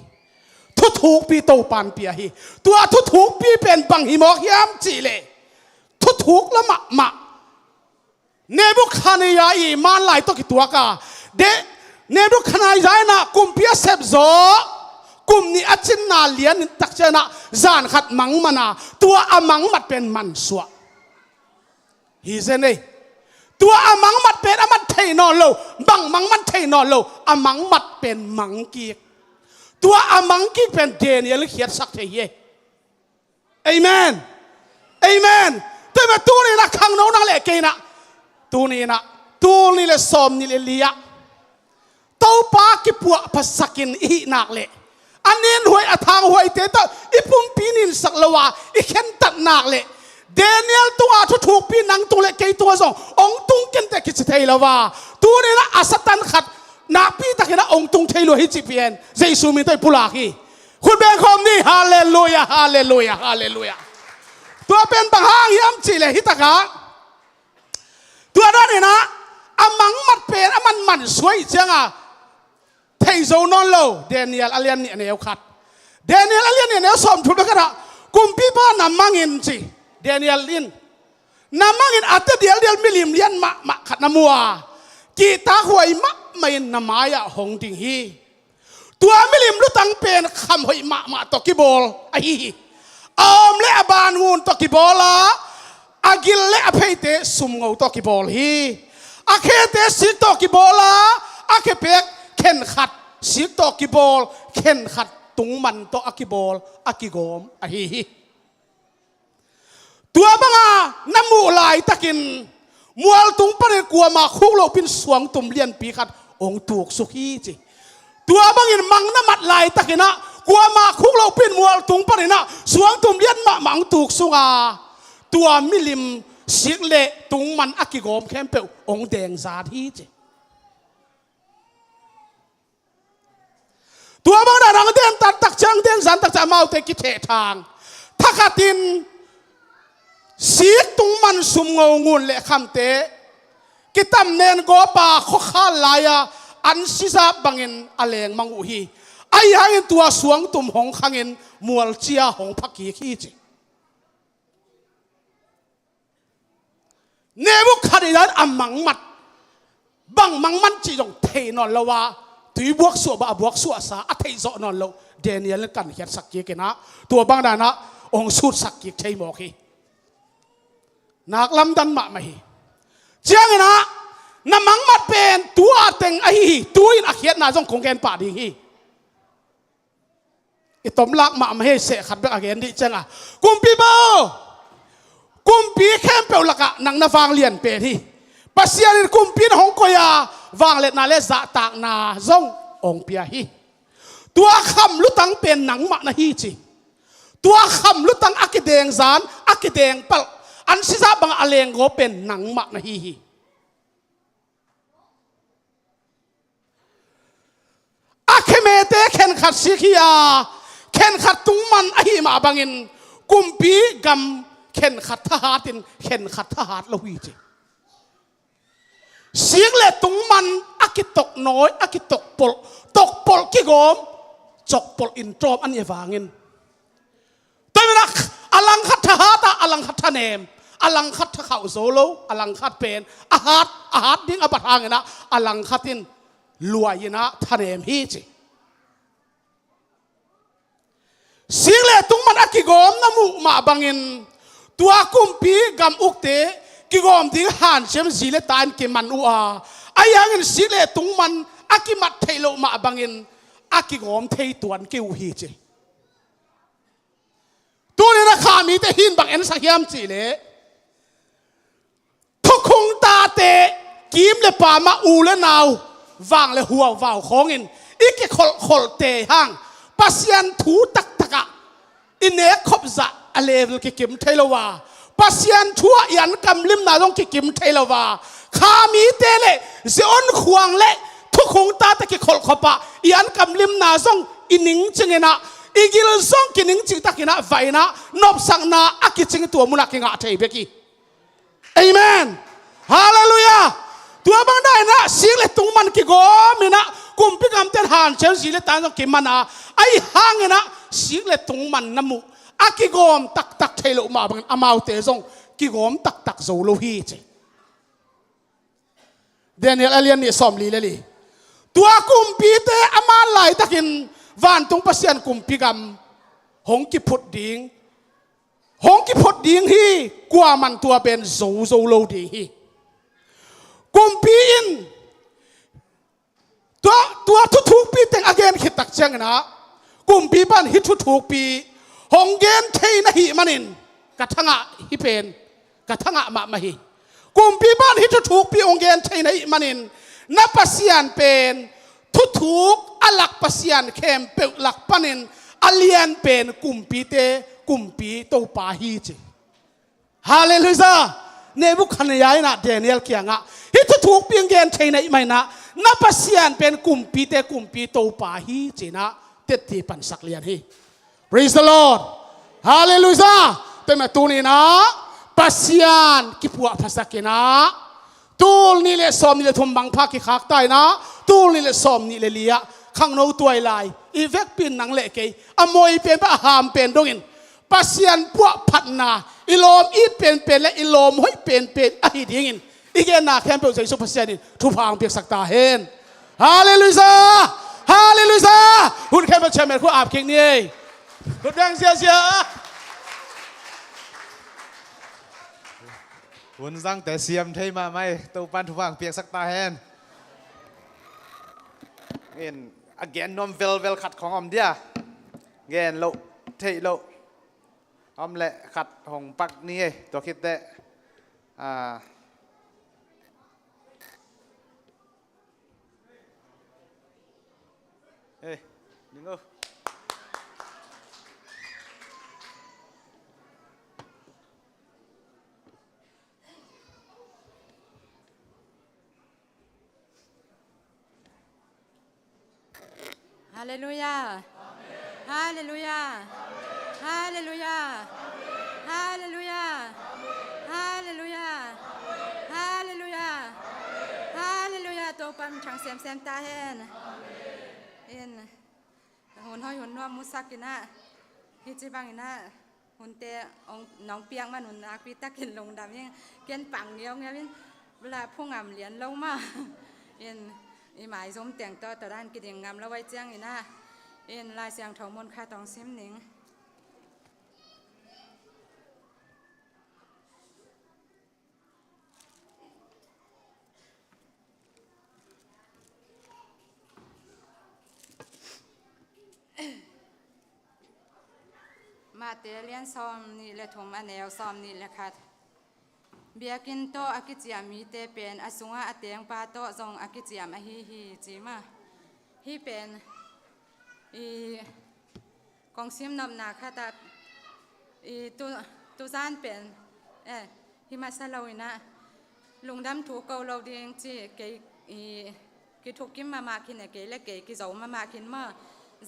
Thuthukpi Topan pia hi. Tua thuthukpi pen bang hi mawk hiam cihleh, thuthuk la mahmah Nebukhadnezzar i manlai tawh kituak a, Nebukhadnezzar inah kumpi a sepzaw kum nih a cinna lian takcianah zan khat mang man a, tua a mangmat pen mansuah hi zen ei. Tua a mangmat pen a mat thei nawn lo, bang mangmat thei nawn lo, a mangmat pen mangkik. Tua a mangkik pen Daniel in khiatsak thei hi ei. Amen. Amen. Tua mah tuninah khangno nang le kei inah, tuninah, tul nih le sawm nih le li ah Topa kipuah phasakin i hih nak leh, a ninhuai a thanghuaite tawh i pumpi ninsak lo a i khentat nak leh, Daniel tungah thuthukpi nang tung le kei tungah zong hong tung kenteh kici thei lo a, tuninah a Satan khat nakpitakinah hong tung thei lua hi cih pen Jesu min tawh i pulak hi. Khut beng khawm ni. Halleluiah, halleluiah, halleluiah. Tua pen bang hang hiam cihleh, hitakah tua daninah a mangmat pen a manman suai cianga thei zo nawn lo. Daniel a lian nih a neu khat, Daniel a lian nih a neu sawmthum le khatah, kumpipa na mangin ci, Daniel in na mangin a te dialdial milim lian mahmah khat na mu a, kihtakhuai mahmah in na mai-ah hong ding hi. Tua milim lutang pen kham hoih mahmah tawh kibawl ahi hi. A awm le a banngun tawh kibawl a, a gil le a pheite sumngo tawh kibawl hi. A khete sik tawh kibawl a, a khepek khenkhat sik tawh kibawl, khenkhat tungman tawh a kibawl, a kigawm ahi hi. Tua banga na muh laitakin mualtung panin kuama khuk lohpin suangtum lianpi khat hong tuksuk hi ci. Tua bangin mang na mat laitakinah kuama khuk lohpin mualtung paninah suangtum lian mahmah hong tuksuk a, tua milim sik le tungman a kigawm khempeuh hong dengzat hi ci. Tua bang dan ang den tan takciang, den zan takciang amaute kithehthang. Thakhatin sik tungman sumngo ngun le khamte kitamnen gawpa khuakhal lai-a an sizap bangin a lengmang uh hi. Ahi hangin tua suangtum hong khangin mualcia hong phakik hi ci. Nebukhadnezzar a mangmat, bang mangman cih zong thei nawn lo a, tui buaksuah bang a buaksuahsa a theihzawh nawn lo Daniel in kankhiatsak kik inah, tua bang danah hong sutsak kik thei mawk hi. Nak lamdan mahmah hi. Cianginah na mangmat pen tua teng ahi hi. Tu-in a khiatna zong kong gen pah ding hi. I tomlak mahmah hi. Seh khat bek a gen dih cianga, kumpipa aw, kumpi khempeuh lakah nang na vanglian pen hi. Pasian in kumpi na hong koih a, vangliatna le zahtakna zong hong pia hi. Tua kham lutang pen nangmah na hi ci. Tua kham lutang a kidengzan, a kidengpalh, an sizap bangah a lenggawp pen nangmah na hi hi. A khemete khenkhat sik hi a, khenkhat tungman ahi mah bangin kumpi gam khenkhat thahatin khenkhat thahat lo hi ci. Sik le tungman a kitoknawi, a kitokpolh, tokpolh kigawm, cokpolh in tawm a nih vangin, tua inah a langkhat thahat a, a langkhat thanem, a langkhat thakhauh zo lo, a langkhat pen a hat, a hat ding a bat hanginah a langkhat in luai inah thanem hi ci. Sik le tungman a kigawm na muh mah bangin tua kumpi gam ukte kigawm ding hanciam zi le ta in kiman uh a, ahi hangin sik le tungman a kimat theih loh mah bangin a kigawm thei tuan kei uh hi ci. Tunin a kha mite hin bang ensak hiam cihleh, thukhung tate kim le pamah, u le nau, vang le huau vau khawngin i kikholhkholhte hang Pasian thu taktakah i nekkhop zah a level kikim thei lo a, Pasian thu ah i ankamlimna zong kikim thei lo a, kha mite le Zion khuang le thukhung tate kikholhkhop ah i ankamlimna zong i ning cinginah, i gil zong kining cingtakinah, vainah nopsakna a kicing tua munah kingah thei bek hi. Amen. Halleluiah. Tua bang dainah sik le tungman kigawm inah kumpi gamten hanciam zi le ta in zong kiman a, ahi hanginah sik le tungman na muh a kigawm taktak thei loh mah bangin amaute zong kigawm taktak zo lo hi ci. Daniel a lian nih sawmli le li. Tua kumpite a man laitakin vantung Pasian kumpi gam hong kiphut ding, hong kiphut ding hi. Kuaman tua pen zo zo lo ding hi. Kumpi in tua, tua thuthukpi teng a gen khit tak cianginah kumpipa in hih thuthukpi hong gen thei na hih manin ka thangah hi pen, ka thangah mahmah hi. Kumpipa in hih thuthukpi hong gen thei na hih manin na Pasian pen thuthuk a lak Pasian khempeuh lak panin a lian pen kumpite kumpi Topa hi ci. Halleluiah. Nebukhadnezzar inah Daniel kiangah hih thuthukpi hong gen thei na hih maninah na Pasian pen kumpite kumpi Topa hi cinah tetti pansak lian hi. Praise the Lord. Halleluiah. Tua mah tuninah Pasian kipuahphasakinah tul nih le sawmnih le thum bang pha kikhakta inah tul nih le sawmnih le li ah khangno tuai lai i vekpi in nang le kei a moi pen bang a ham pen dongin Pasian puahphatna i lawm it penpen le i lawm hoih penpen ahi dingin i genna khempeuh Jesu Pasian in thupha hong piaksak ta hen. Halleluiah. Halleluiah. Hun khempeuh chairman khua ap kik ni ei. Khut beng ziazia. Hun zangte siam thei mahmah ei. Topan thupha hong piaksak ta hen. In a gen nuam velvel khat khong om dia. Gen loh theih loh om leh khat hong pak ni ei. Tua khitteh, ah, ei, ning o. Halleluiah. Halleluiah. Halleluiah. Halleluiah. Halleluiah. Halleluiah. Halleluiah. Tua Topa'n thang semsem ta hen. In, hun hoi hun nuam musak in ah, hih ci bang in ah, hunte hong, nong piak man hun nakpi takin lungdam ing. Ken pang ngeungeu in, bula phungam lian lo mah. In, i maizum teng tawh tua dan kiding ngam lo vai ciang in ah, in Lai Siangtho mun khat hong sim ning. Matthai lian sawm nih le thum, a neu sawm nih le khat. Biakinn tawh a kiciam mite pen a sungah a tengpa tawh zong a kiciam ahi hi, ci mah. Hih pen i kong sim nopna khat ah, i tu, tuzan pen, eh, hih masa lo in ah, lungdam thu ko lo ding ci, kei, i, kithukim mahmah khin e, kei le kei kizo mahmah khin maw.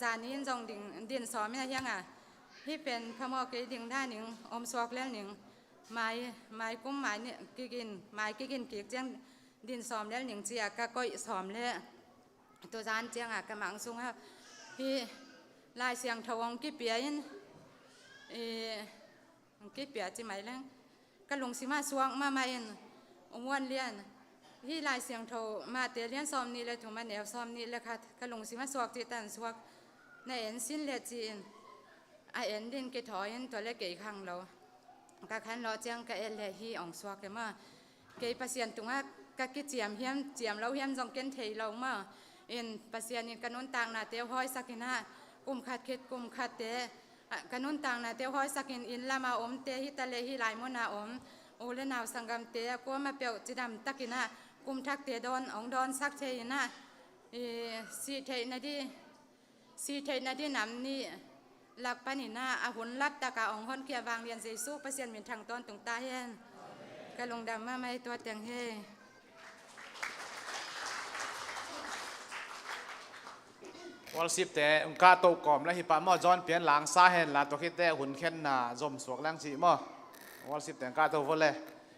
Zani in zong ding, din sawm in ah hiang a, hih pen phamawh kei ding dan ing, om suak lel ning, mai, mai kum mai ni, kigin, mai kigin kik ciang din sawm lel ning ci a ka koih sawm le. Tuzan ciangah ka mang sungah hih Lai Siangtho hong kipia in, i, hong kipia ci mai leng, ka lungsimah suak mahmah in, U Muan Lian, hih Lai Siangtho Matthai lian sawm nih le thum, a neu sawm nih le khat, ka lungsimah suak cih tan suak, na en sin le ci-in, a en din kithawi in, tua le kei khang lo. Ka khan lawh ciang ka et le hih hong suak e maw. Kei Pasian tungah ka kiciam hiam, ciam lo hiam zong ken thei lo maw. In Pasian in ka nuntaknate hawisak in ah, kum khat khit kum khatte, ah, ka nuntaknate hawisak in, inn lama omte hi ta le hih lai muna om u le nau sanggamte, a kuamah peuh cidam tak in ah, kum thakte dawn, hong dawnsak thei in ah, i, sih theihna di, sih theihna di nam nih lak panin ah, a hun lat takah hong honkhia vanglian Jesu Pasian min thang tawntung ta hen. Ka lungdam mahmah hi tua teng hi. Worship te hong kahto kawm le hih pa maw, John Pian Langsa hen la, tua khit teh hun khenna zom suak leng cih maw. Worship te hong kahto vua le.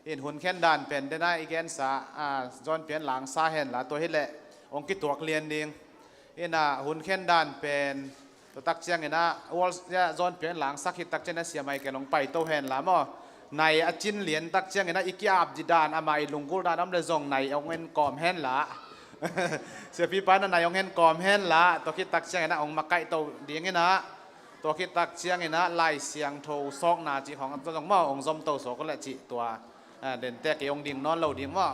In hun khen dan pen dena i gensa, a, John Pian Langsa hen la, tua hi leh hong kituak lian ding. In a hun khen dan pen tua tak ciangin a, John Pian Langsa khit tak ciangin a Sia Michael hong paito hen la maw. Nai a cin lian tak ciangin a i ki-ap di dan, amah i lunggulh dan om le zong nai hong en kawm hen la. Siapipa in a nai hong en kawm hen la, tua khit tak ciangin a hong makaihto ding in a, tua khit tak ciangin a Lai Siangtho sawkna cih khawng zong maw, hong zomto sawk uh leh cih tua, a, dente kei hong ding nawn lo ding maw.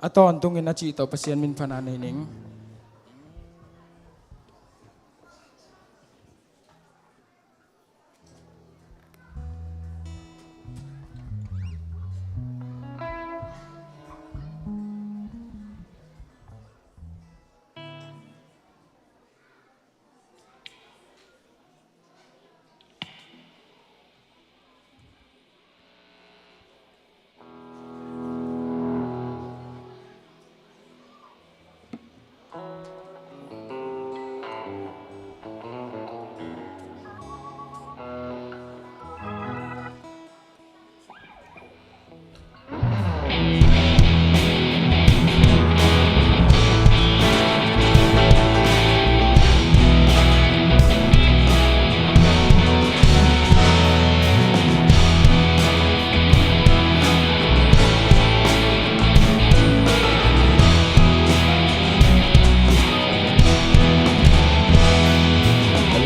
A tawntungin a cih tawh Pasian min phan a nei ning.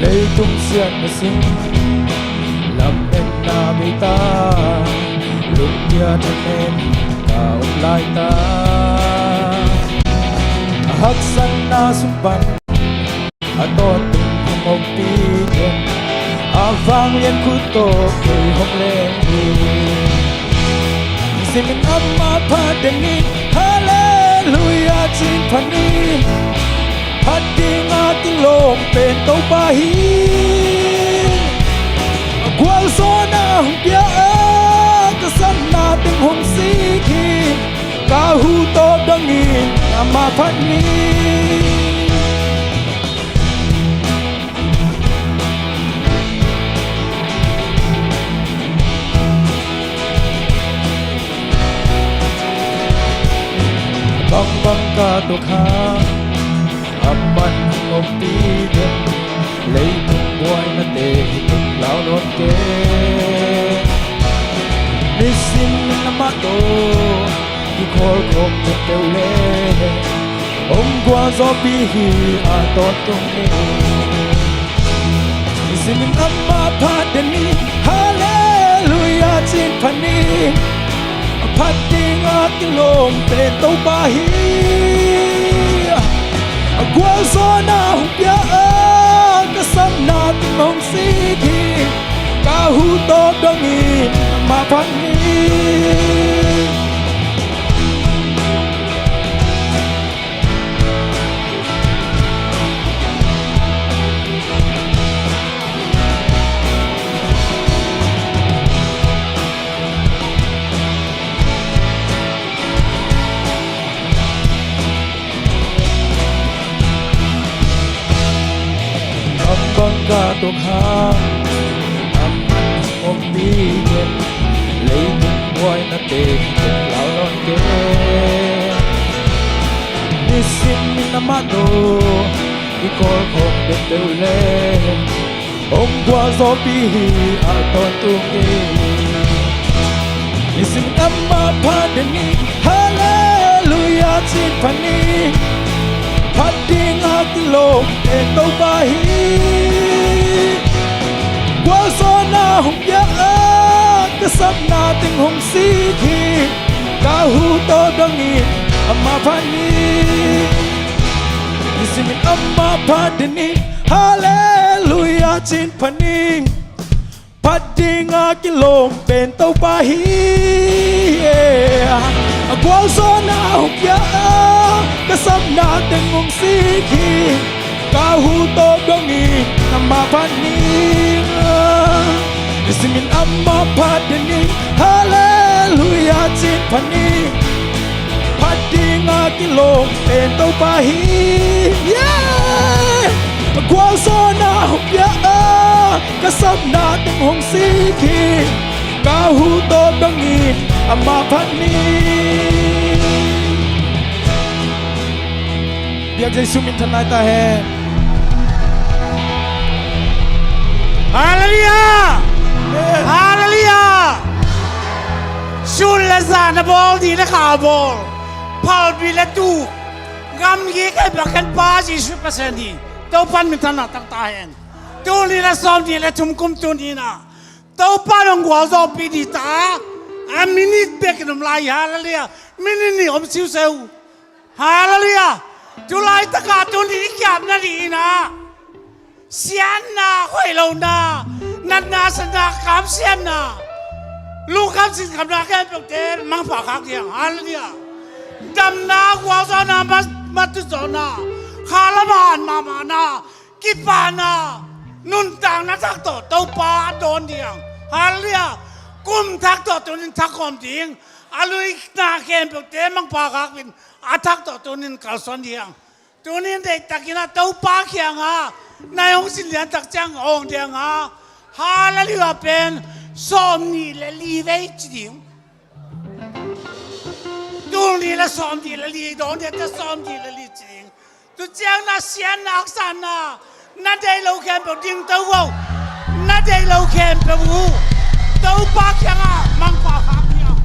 Leitung siatna sung lametna bei ta, lungkia thanem ka om lai ta. A haksatna sung pan a tawntung hong ompih in, a vanglian khut tawh kei hong leng hi. Simin amah phat dingin Halleluiah cih phat ni. Phat dinga tinglawng pen Topa hi. A gualzawhna hong pia a, ka satna teng hong sik hi. Ka hu tawp dangin amah phat ni. Tua kha amah hong ompih den, leitung buainate hi tung lau nawn kei. Nisimin amah tawh kikholkhop peuhpeuh le hong gualzawhpih hi a tawntung hi. Nisimin amah phat den ni, Halleluiah ci-in phat ni. A phat dinga kilawm pen Topa hi. A gualzawhna hong pia a, ka sapna teng hong sik hi. Ka huh tawp dongin amah phat ni. Bang ka tuk hang, amah hong ompih den, leitung buainate hi tung lau nawn kei. Nisimin amah tawh kikholkhop peuhpeuh le hong gualzawhpih hi a tawntung hi. Nisimin amah phat den ni, Halleluiah ci-in phat ni. Phat dinga kilawm pen Topa hi. Gualzawhna hong pia a, ka sapna teng hong sik hi. Ka huh tawp dongin amah phat ni. Nisimin amah phat den ni, Halleluiah ci-in phat ni. Phat dinga kilawm pen Topa hi. A gualzawhna hong pia a, ka sapna teng hong sik hi. Ka huh tawp dongin amah phat ni. Nisimin amah phat den ni, Halleluiah ci-in phat ni. Phat dinga kilawm pen Topa hi. Yeah! A gualzawhna hong pia a, ka sapna teng hong sik hi. Ka huh tawp dongin amah phat ni. Biak Jesu minthanna hi ta hen. Halleluiah! Amen. Halleluiah! Sun le zan a bawl, ni le kha a bawl, phalbi le tuk, gamgi khempeuh a khenpa Jesu Pasian hi. Topa'n minthanna tang ta hen. Tuni-in a sawmnih le thum kum tuni-in a Topa'n hong gualzawhpih ni ta. A minute bekin om lai. Halleluiah. Minute nih om siuseu. Halleluiah. Tulaitakah tuni i kiamna ding in a siatna, hoih lohna, natna, satna, kamsiatna, lungkham sinkhamna khempeuhte mangpha khak ding. Halleluiah. Damna, gualzawhna, ma, matutzawhna, khalam a han mahmahna, kipahna, nuntakna thak tawh Topa a dawn ding. Halleluiah. Kum thak tawh tuni-in thak khawm ding. A luina khempeuhte mangpha khak in, a thak tawh tuni-in kalsuan ding. Tuni-in deihtakin a Topa kiangah na hong sin liantak ciang hong ding a, Halleluiah pen sawmnih le li vei ci ding. Tul nih le sawmnih le li dawn ding a, sawmnih le li ci ding. Tu ciang na siatna, haksatna, na deih loh khempeuh dingto uh. Na deih loh khempeuh uh Topa kiangah mangpha khak ding.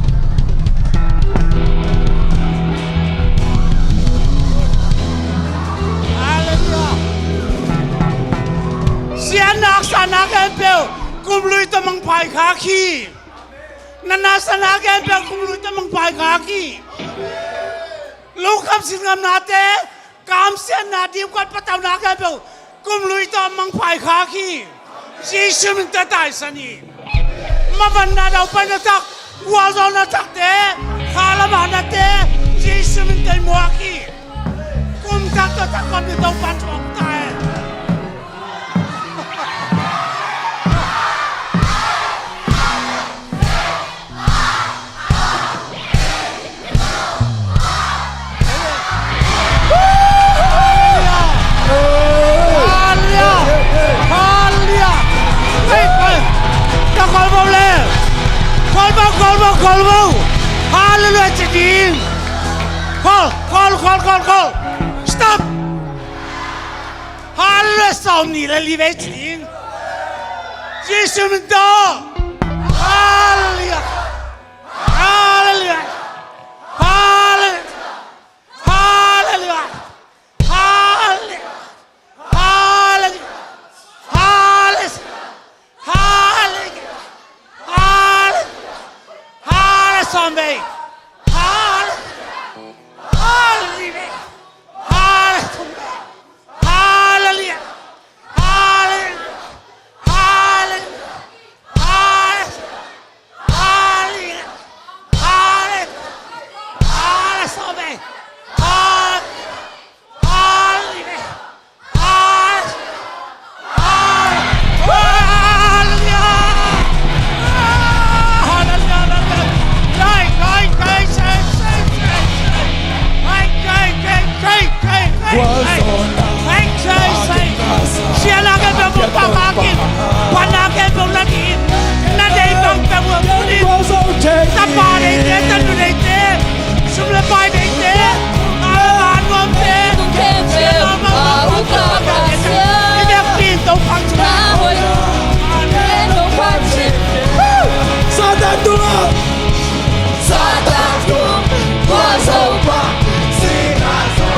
Halleluiah. Siatna, haksatna khempeuh kum lui tawh mangpha i khak hi. Na nasana khempeuh kum lui tawh mangpha i khak hi. Lungkham sinkhamnate, kamsiatna, dipkuat patauhna khempeuh kum lui tawh mangpha i khak hi. Jesu min tawh taisan hi. Mavanna, daupaina thak, gualzawhna thakte, khalam a hannate, Jesu min tawh i muak hi. Kum thak tawh thak khawm ding Topa'n thupha hong pia ta hen. Halleluiah! Halleluiah! Hei, hei! Ta khol bo le! Khol bo, khol bo, khol bo! Halleluiah ci ding! Khol, khol, Khol, khol, khol. Stop. Hallelujah. Sawm nih le li vei ci ding. Jesu min tawh. Hallelujah. Hallelujah. Hallelujah. Hallelujah. Hallelujah. Hallelujah. Hallelujah. Hallelujah. Hallelujah. Sawm vei. Hallelujah. Hallelujah. Hallelujah. Hallelujah. Hallelujah. Hallelujah. Hallelujah. Hallelujah. Hallelujah. Hallelujah. Sawm vei. Hallelujah. Hallelujah. Sianna khempeuh hong pang khak in, panna khempeuh na nih in, na deih bang peuh hong put in, tapa deihte, tanu deihte, sum le pai deihte, a nuamte, sianna mah hong pang khak in, i biakpi in Topa tungah. Satan tungah! Satan tung, gualzo pah, sihna zo,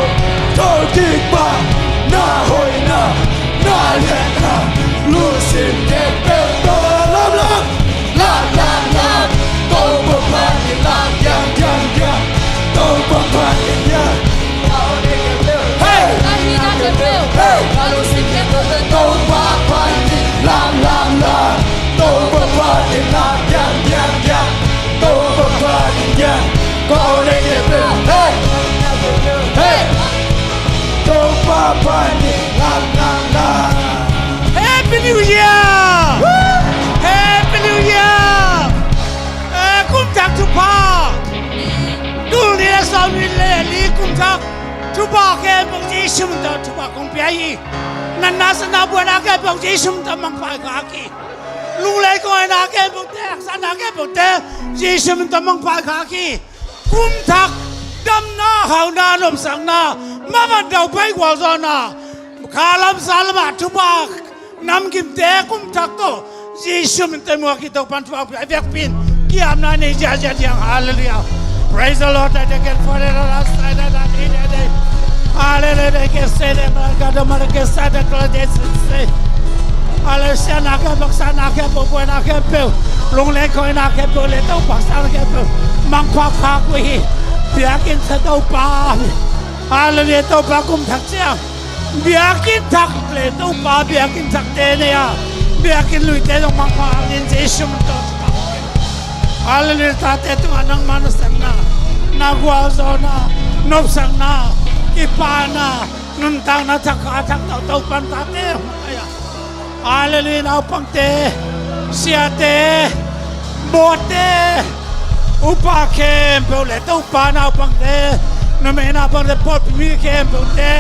thokik pah, na hoihna, na liatna, lungsim khempeuh tawh lamlam, lamlam, lam. Topa phat in lam, diang, diang, diang. Topa phat in diang. Hey! Hey! Topa phat in lam, lam, lam. Topa phat in lam, diang, diang, diang. Topa phat in diang. Ko ne ke pe. Hey! Hey! Topa phat in lam, lam, lam. Happy New Year! Woo! Happy New Year! Eh, kum thak thupha. Tul nih le sawm nih le li kum thak thupha khempeuh Jesu min tawh thupha kong pia hi. Natna, satna, buaina khempeuh Jesu min tawh mangpha khak hi. Lungleng khuaina khempeuhte, haksatna khempeuhte Jesu min tawh mangpha khak hi. Kum thak damna, hauna, nopsakna, mavan daupai, gualzawhna, kha lam sa lamah thupha namgimte kum thak tawh Jesu min tawh muak hi. Topa'n thupha pia, a biakpi in kiamna nei ziahziah diang. Hallelujah. Praise the Lord. Hallelujah. Hallelujah. Sianna khempeuh, haksatna khempeuh, buaina khempeuh, lungleng khuaina khempeuh le Topa haksatna khempeuh mangpha khak uh hi. Biakinn sa Topa. Hallelujah. Topa kum thak ciang biakinn thak le Topa biakinn thakte nei a, biakinn luite zong mangpha in Jesu min tawh. Hallelujah. Tate tungah nangma nasepna, na gualzawhna, nopsakna, kipahna, nuntakna thak, kha thak tawh Topa'n tate hong pai a. Hallelujah. Naupangte, siate, mawtte, upa khempeuh le Topa naupangte, numei naupangte, pawlpi mi khempeuhte,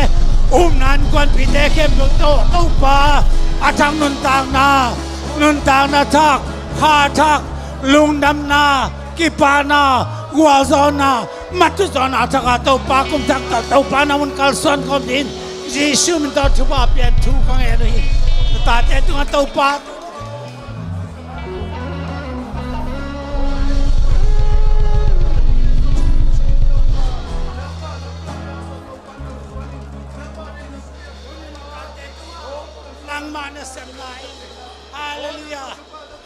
upna innkuanpihte khempeuh tawh Topa a thak nuntakna, nuntakna thak, kha thak, lungdamna, kipahna, gualzawhna, matut zawhna thak a Topa kum thak tawh Topa na hun kalsuan khawm dingin Jesu min tawh thupha pian thu ka ngen uh hi. Tate tungah Topa nangmah nasepna in. Hallelujah.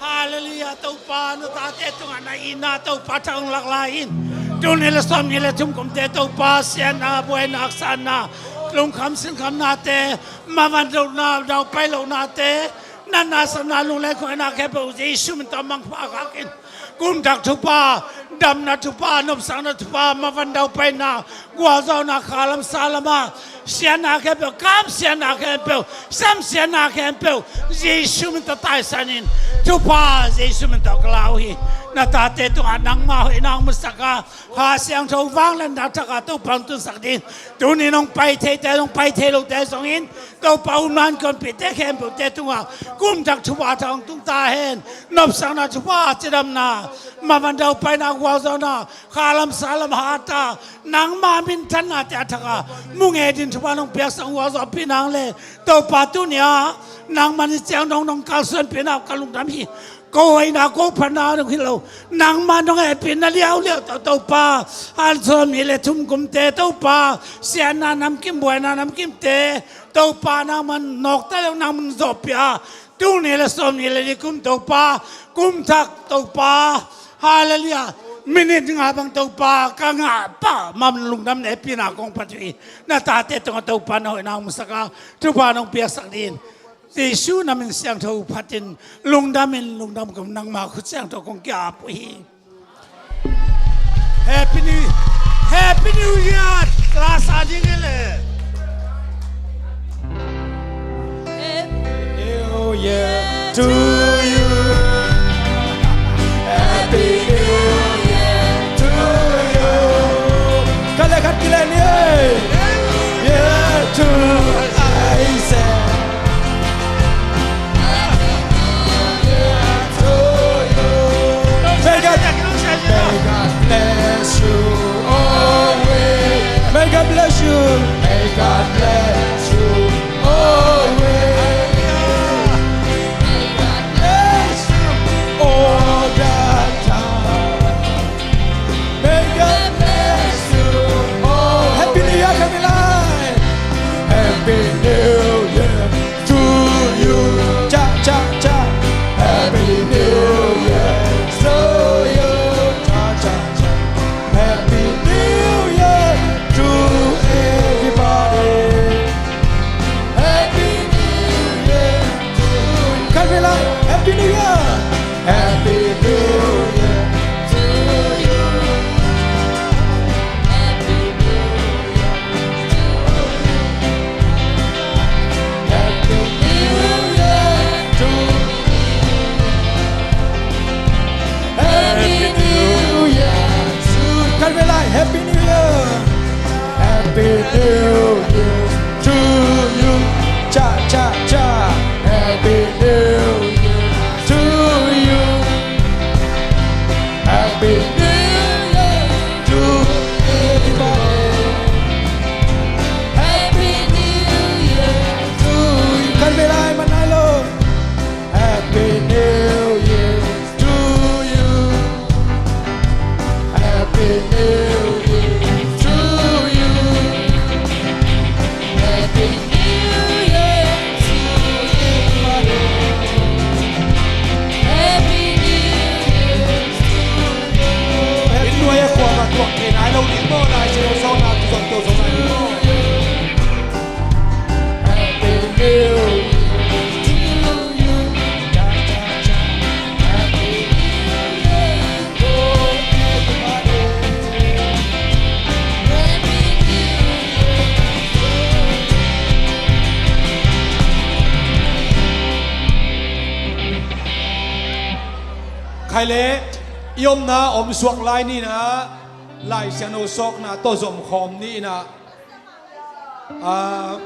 Hallelujah. Topa na tate tungah na itna Topa thak hong lak lai in. Tul nih le sawm nih le thum kumte Topa sianna, buaina, haksatna, lungkham sinkhamnate, mavan lohna, daupai lohnate, natna satna, lungleng khuaina khempeuh Jesu min tawh mangpha khak in. Kum thak thupha, damna thupha, nopsakna thupha, mavan daupaina, gualzawhna, kha lam sa lamah sianna khempeuh, kam sianna khempeuh, sam sianna khempeuh Jesu min tawh taisan in. Thupha Jesu min tawh ka la uh hi. Na tate tungah nangmah hoihna hong musak a, Kha Siangtho vangliatna thak a Topa hong tunsak dingin, tuni-in hong pai theite, hong pai thei lote zongin Topa upna innkuanpihte khempeuhte tungah kum thak thupha thak hong tung ta hen. Nopsakna thupha, cidamna, mavan daupaina, gualzawhna, kha lam sa lam hat a, nangma minthanna te a thak a mu ngei ding thupha nong piaksak uh a zawhpih nang le, Topa, tuni-ah nangman i ciang dong nong kalsuanpihna ka lungdam hi. Ko hoihna, ko phatna dong hi lo, nangman nong hehpihna liauliau tawh, Topa, a sawmnih le thum kumte, Topa, siatna namkim, buaina namkimte, Topa, nangman nawkta le nangman zawhpih a, tul nih le sawmnih le li kum, Topa, kum thak, Topa, Halleluiah, minit nga bang, Topa, ka ngah pah mah lungdam, hehpihna kong phat uh hi. Na tate tungah, Topa, na hoihna hong musak a, thupha nong piaksak dingin Jesu na min siangtho phatin lungdamin, lungdam kum, nangma khut siangtho kong ki-ap uh hi. Happy New, Happy New Year. Lasa ding hi le. New Year to you. Happy New Year to you. Khat le khat kilehni ei. Year to, I say. May God, may God bless you always. May God bless you. May God bless you always. May God bless you all the time. May God bless you all. Happy New Year, Khatvei Lai. Happy New Year to you. Cha, cha, cha. Happy New Year to you. Cha, cha, cha. Happy New Year to everybody. Happy New Year to you. Khatvei Lai, Happy New Year. Happy New Year to you. Happy New Year to you. Happy New Year to you. Happy New Year to you. Khatvei Lai, Happy New Year. Happy New Year to you. Cha, cha, cha. Happy New Year to you. Happy New Year to everybody. Happy New Year to you. Khatvei Lai, man nai lo. Happy New Year to you. Happy New Year to you. Happy New Year to you. Happy New Year to you. Happy New Year. Happy New Year to you. Cha, cha, cha. Happy New Year to everybody. Happy New Year. Khai le, i omna om suak lai ni na, Lai Siangtho sawkna tawh zom khawm ni na. Ah,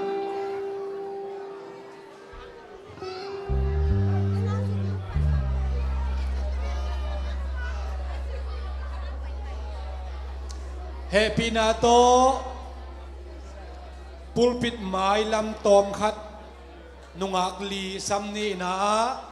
hehpihna tawh pulpit mailam tawmkhat nungak li sam ni na.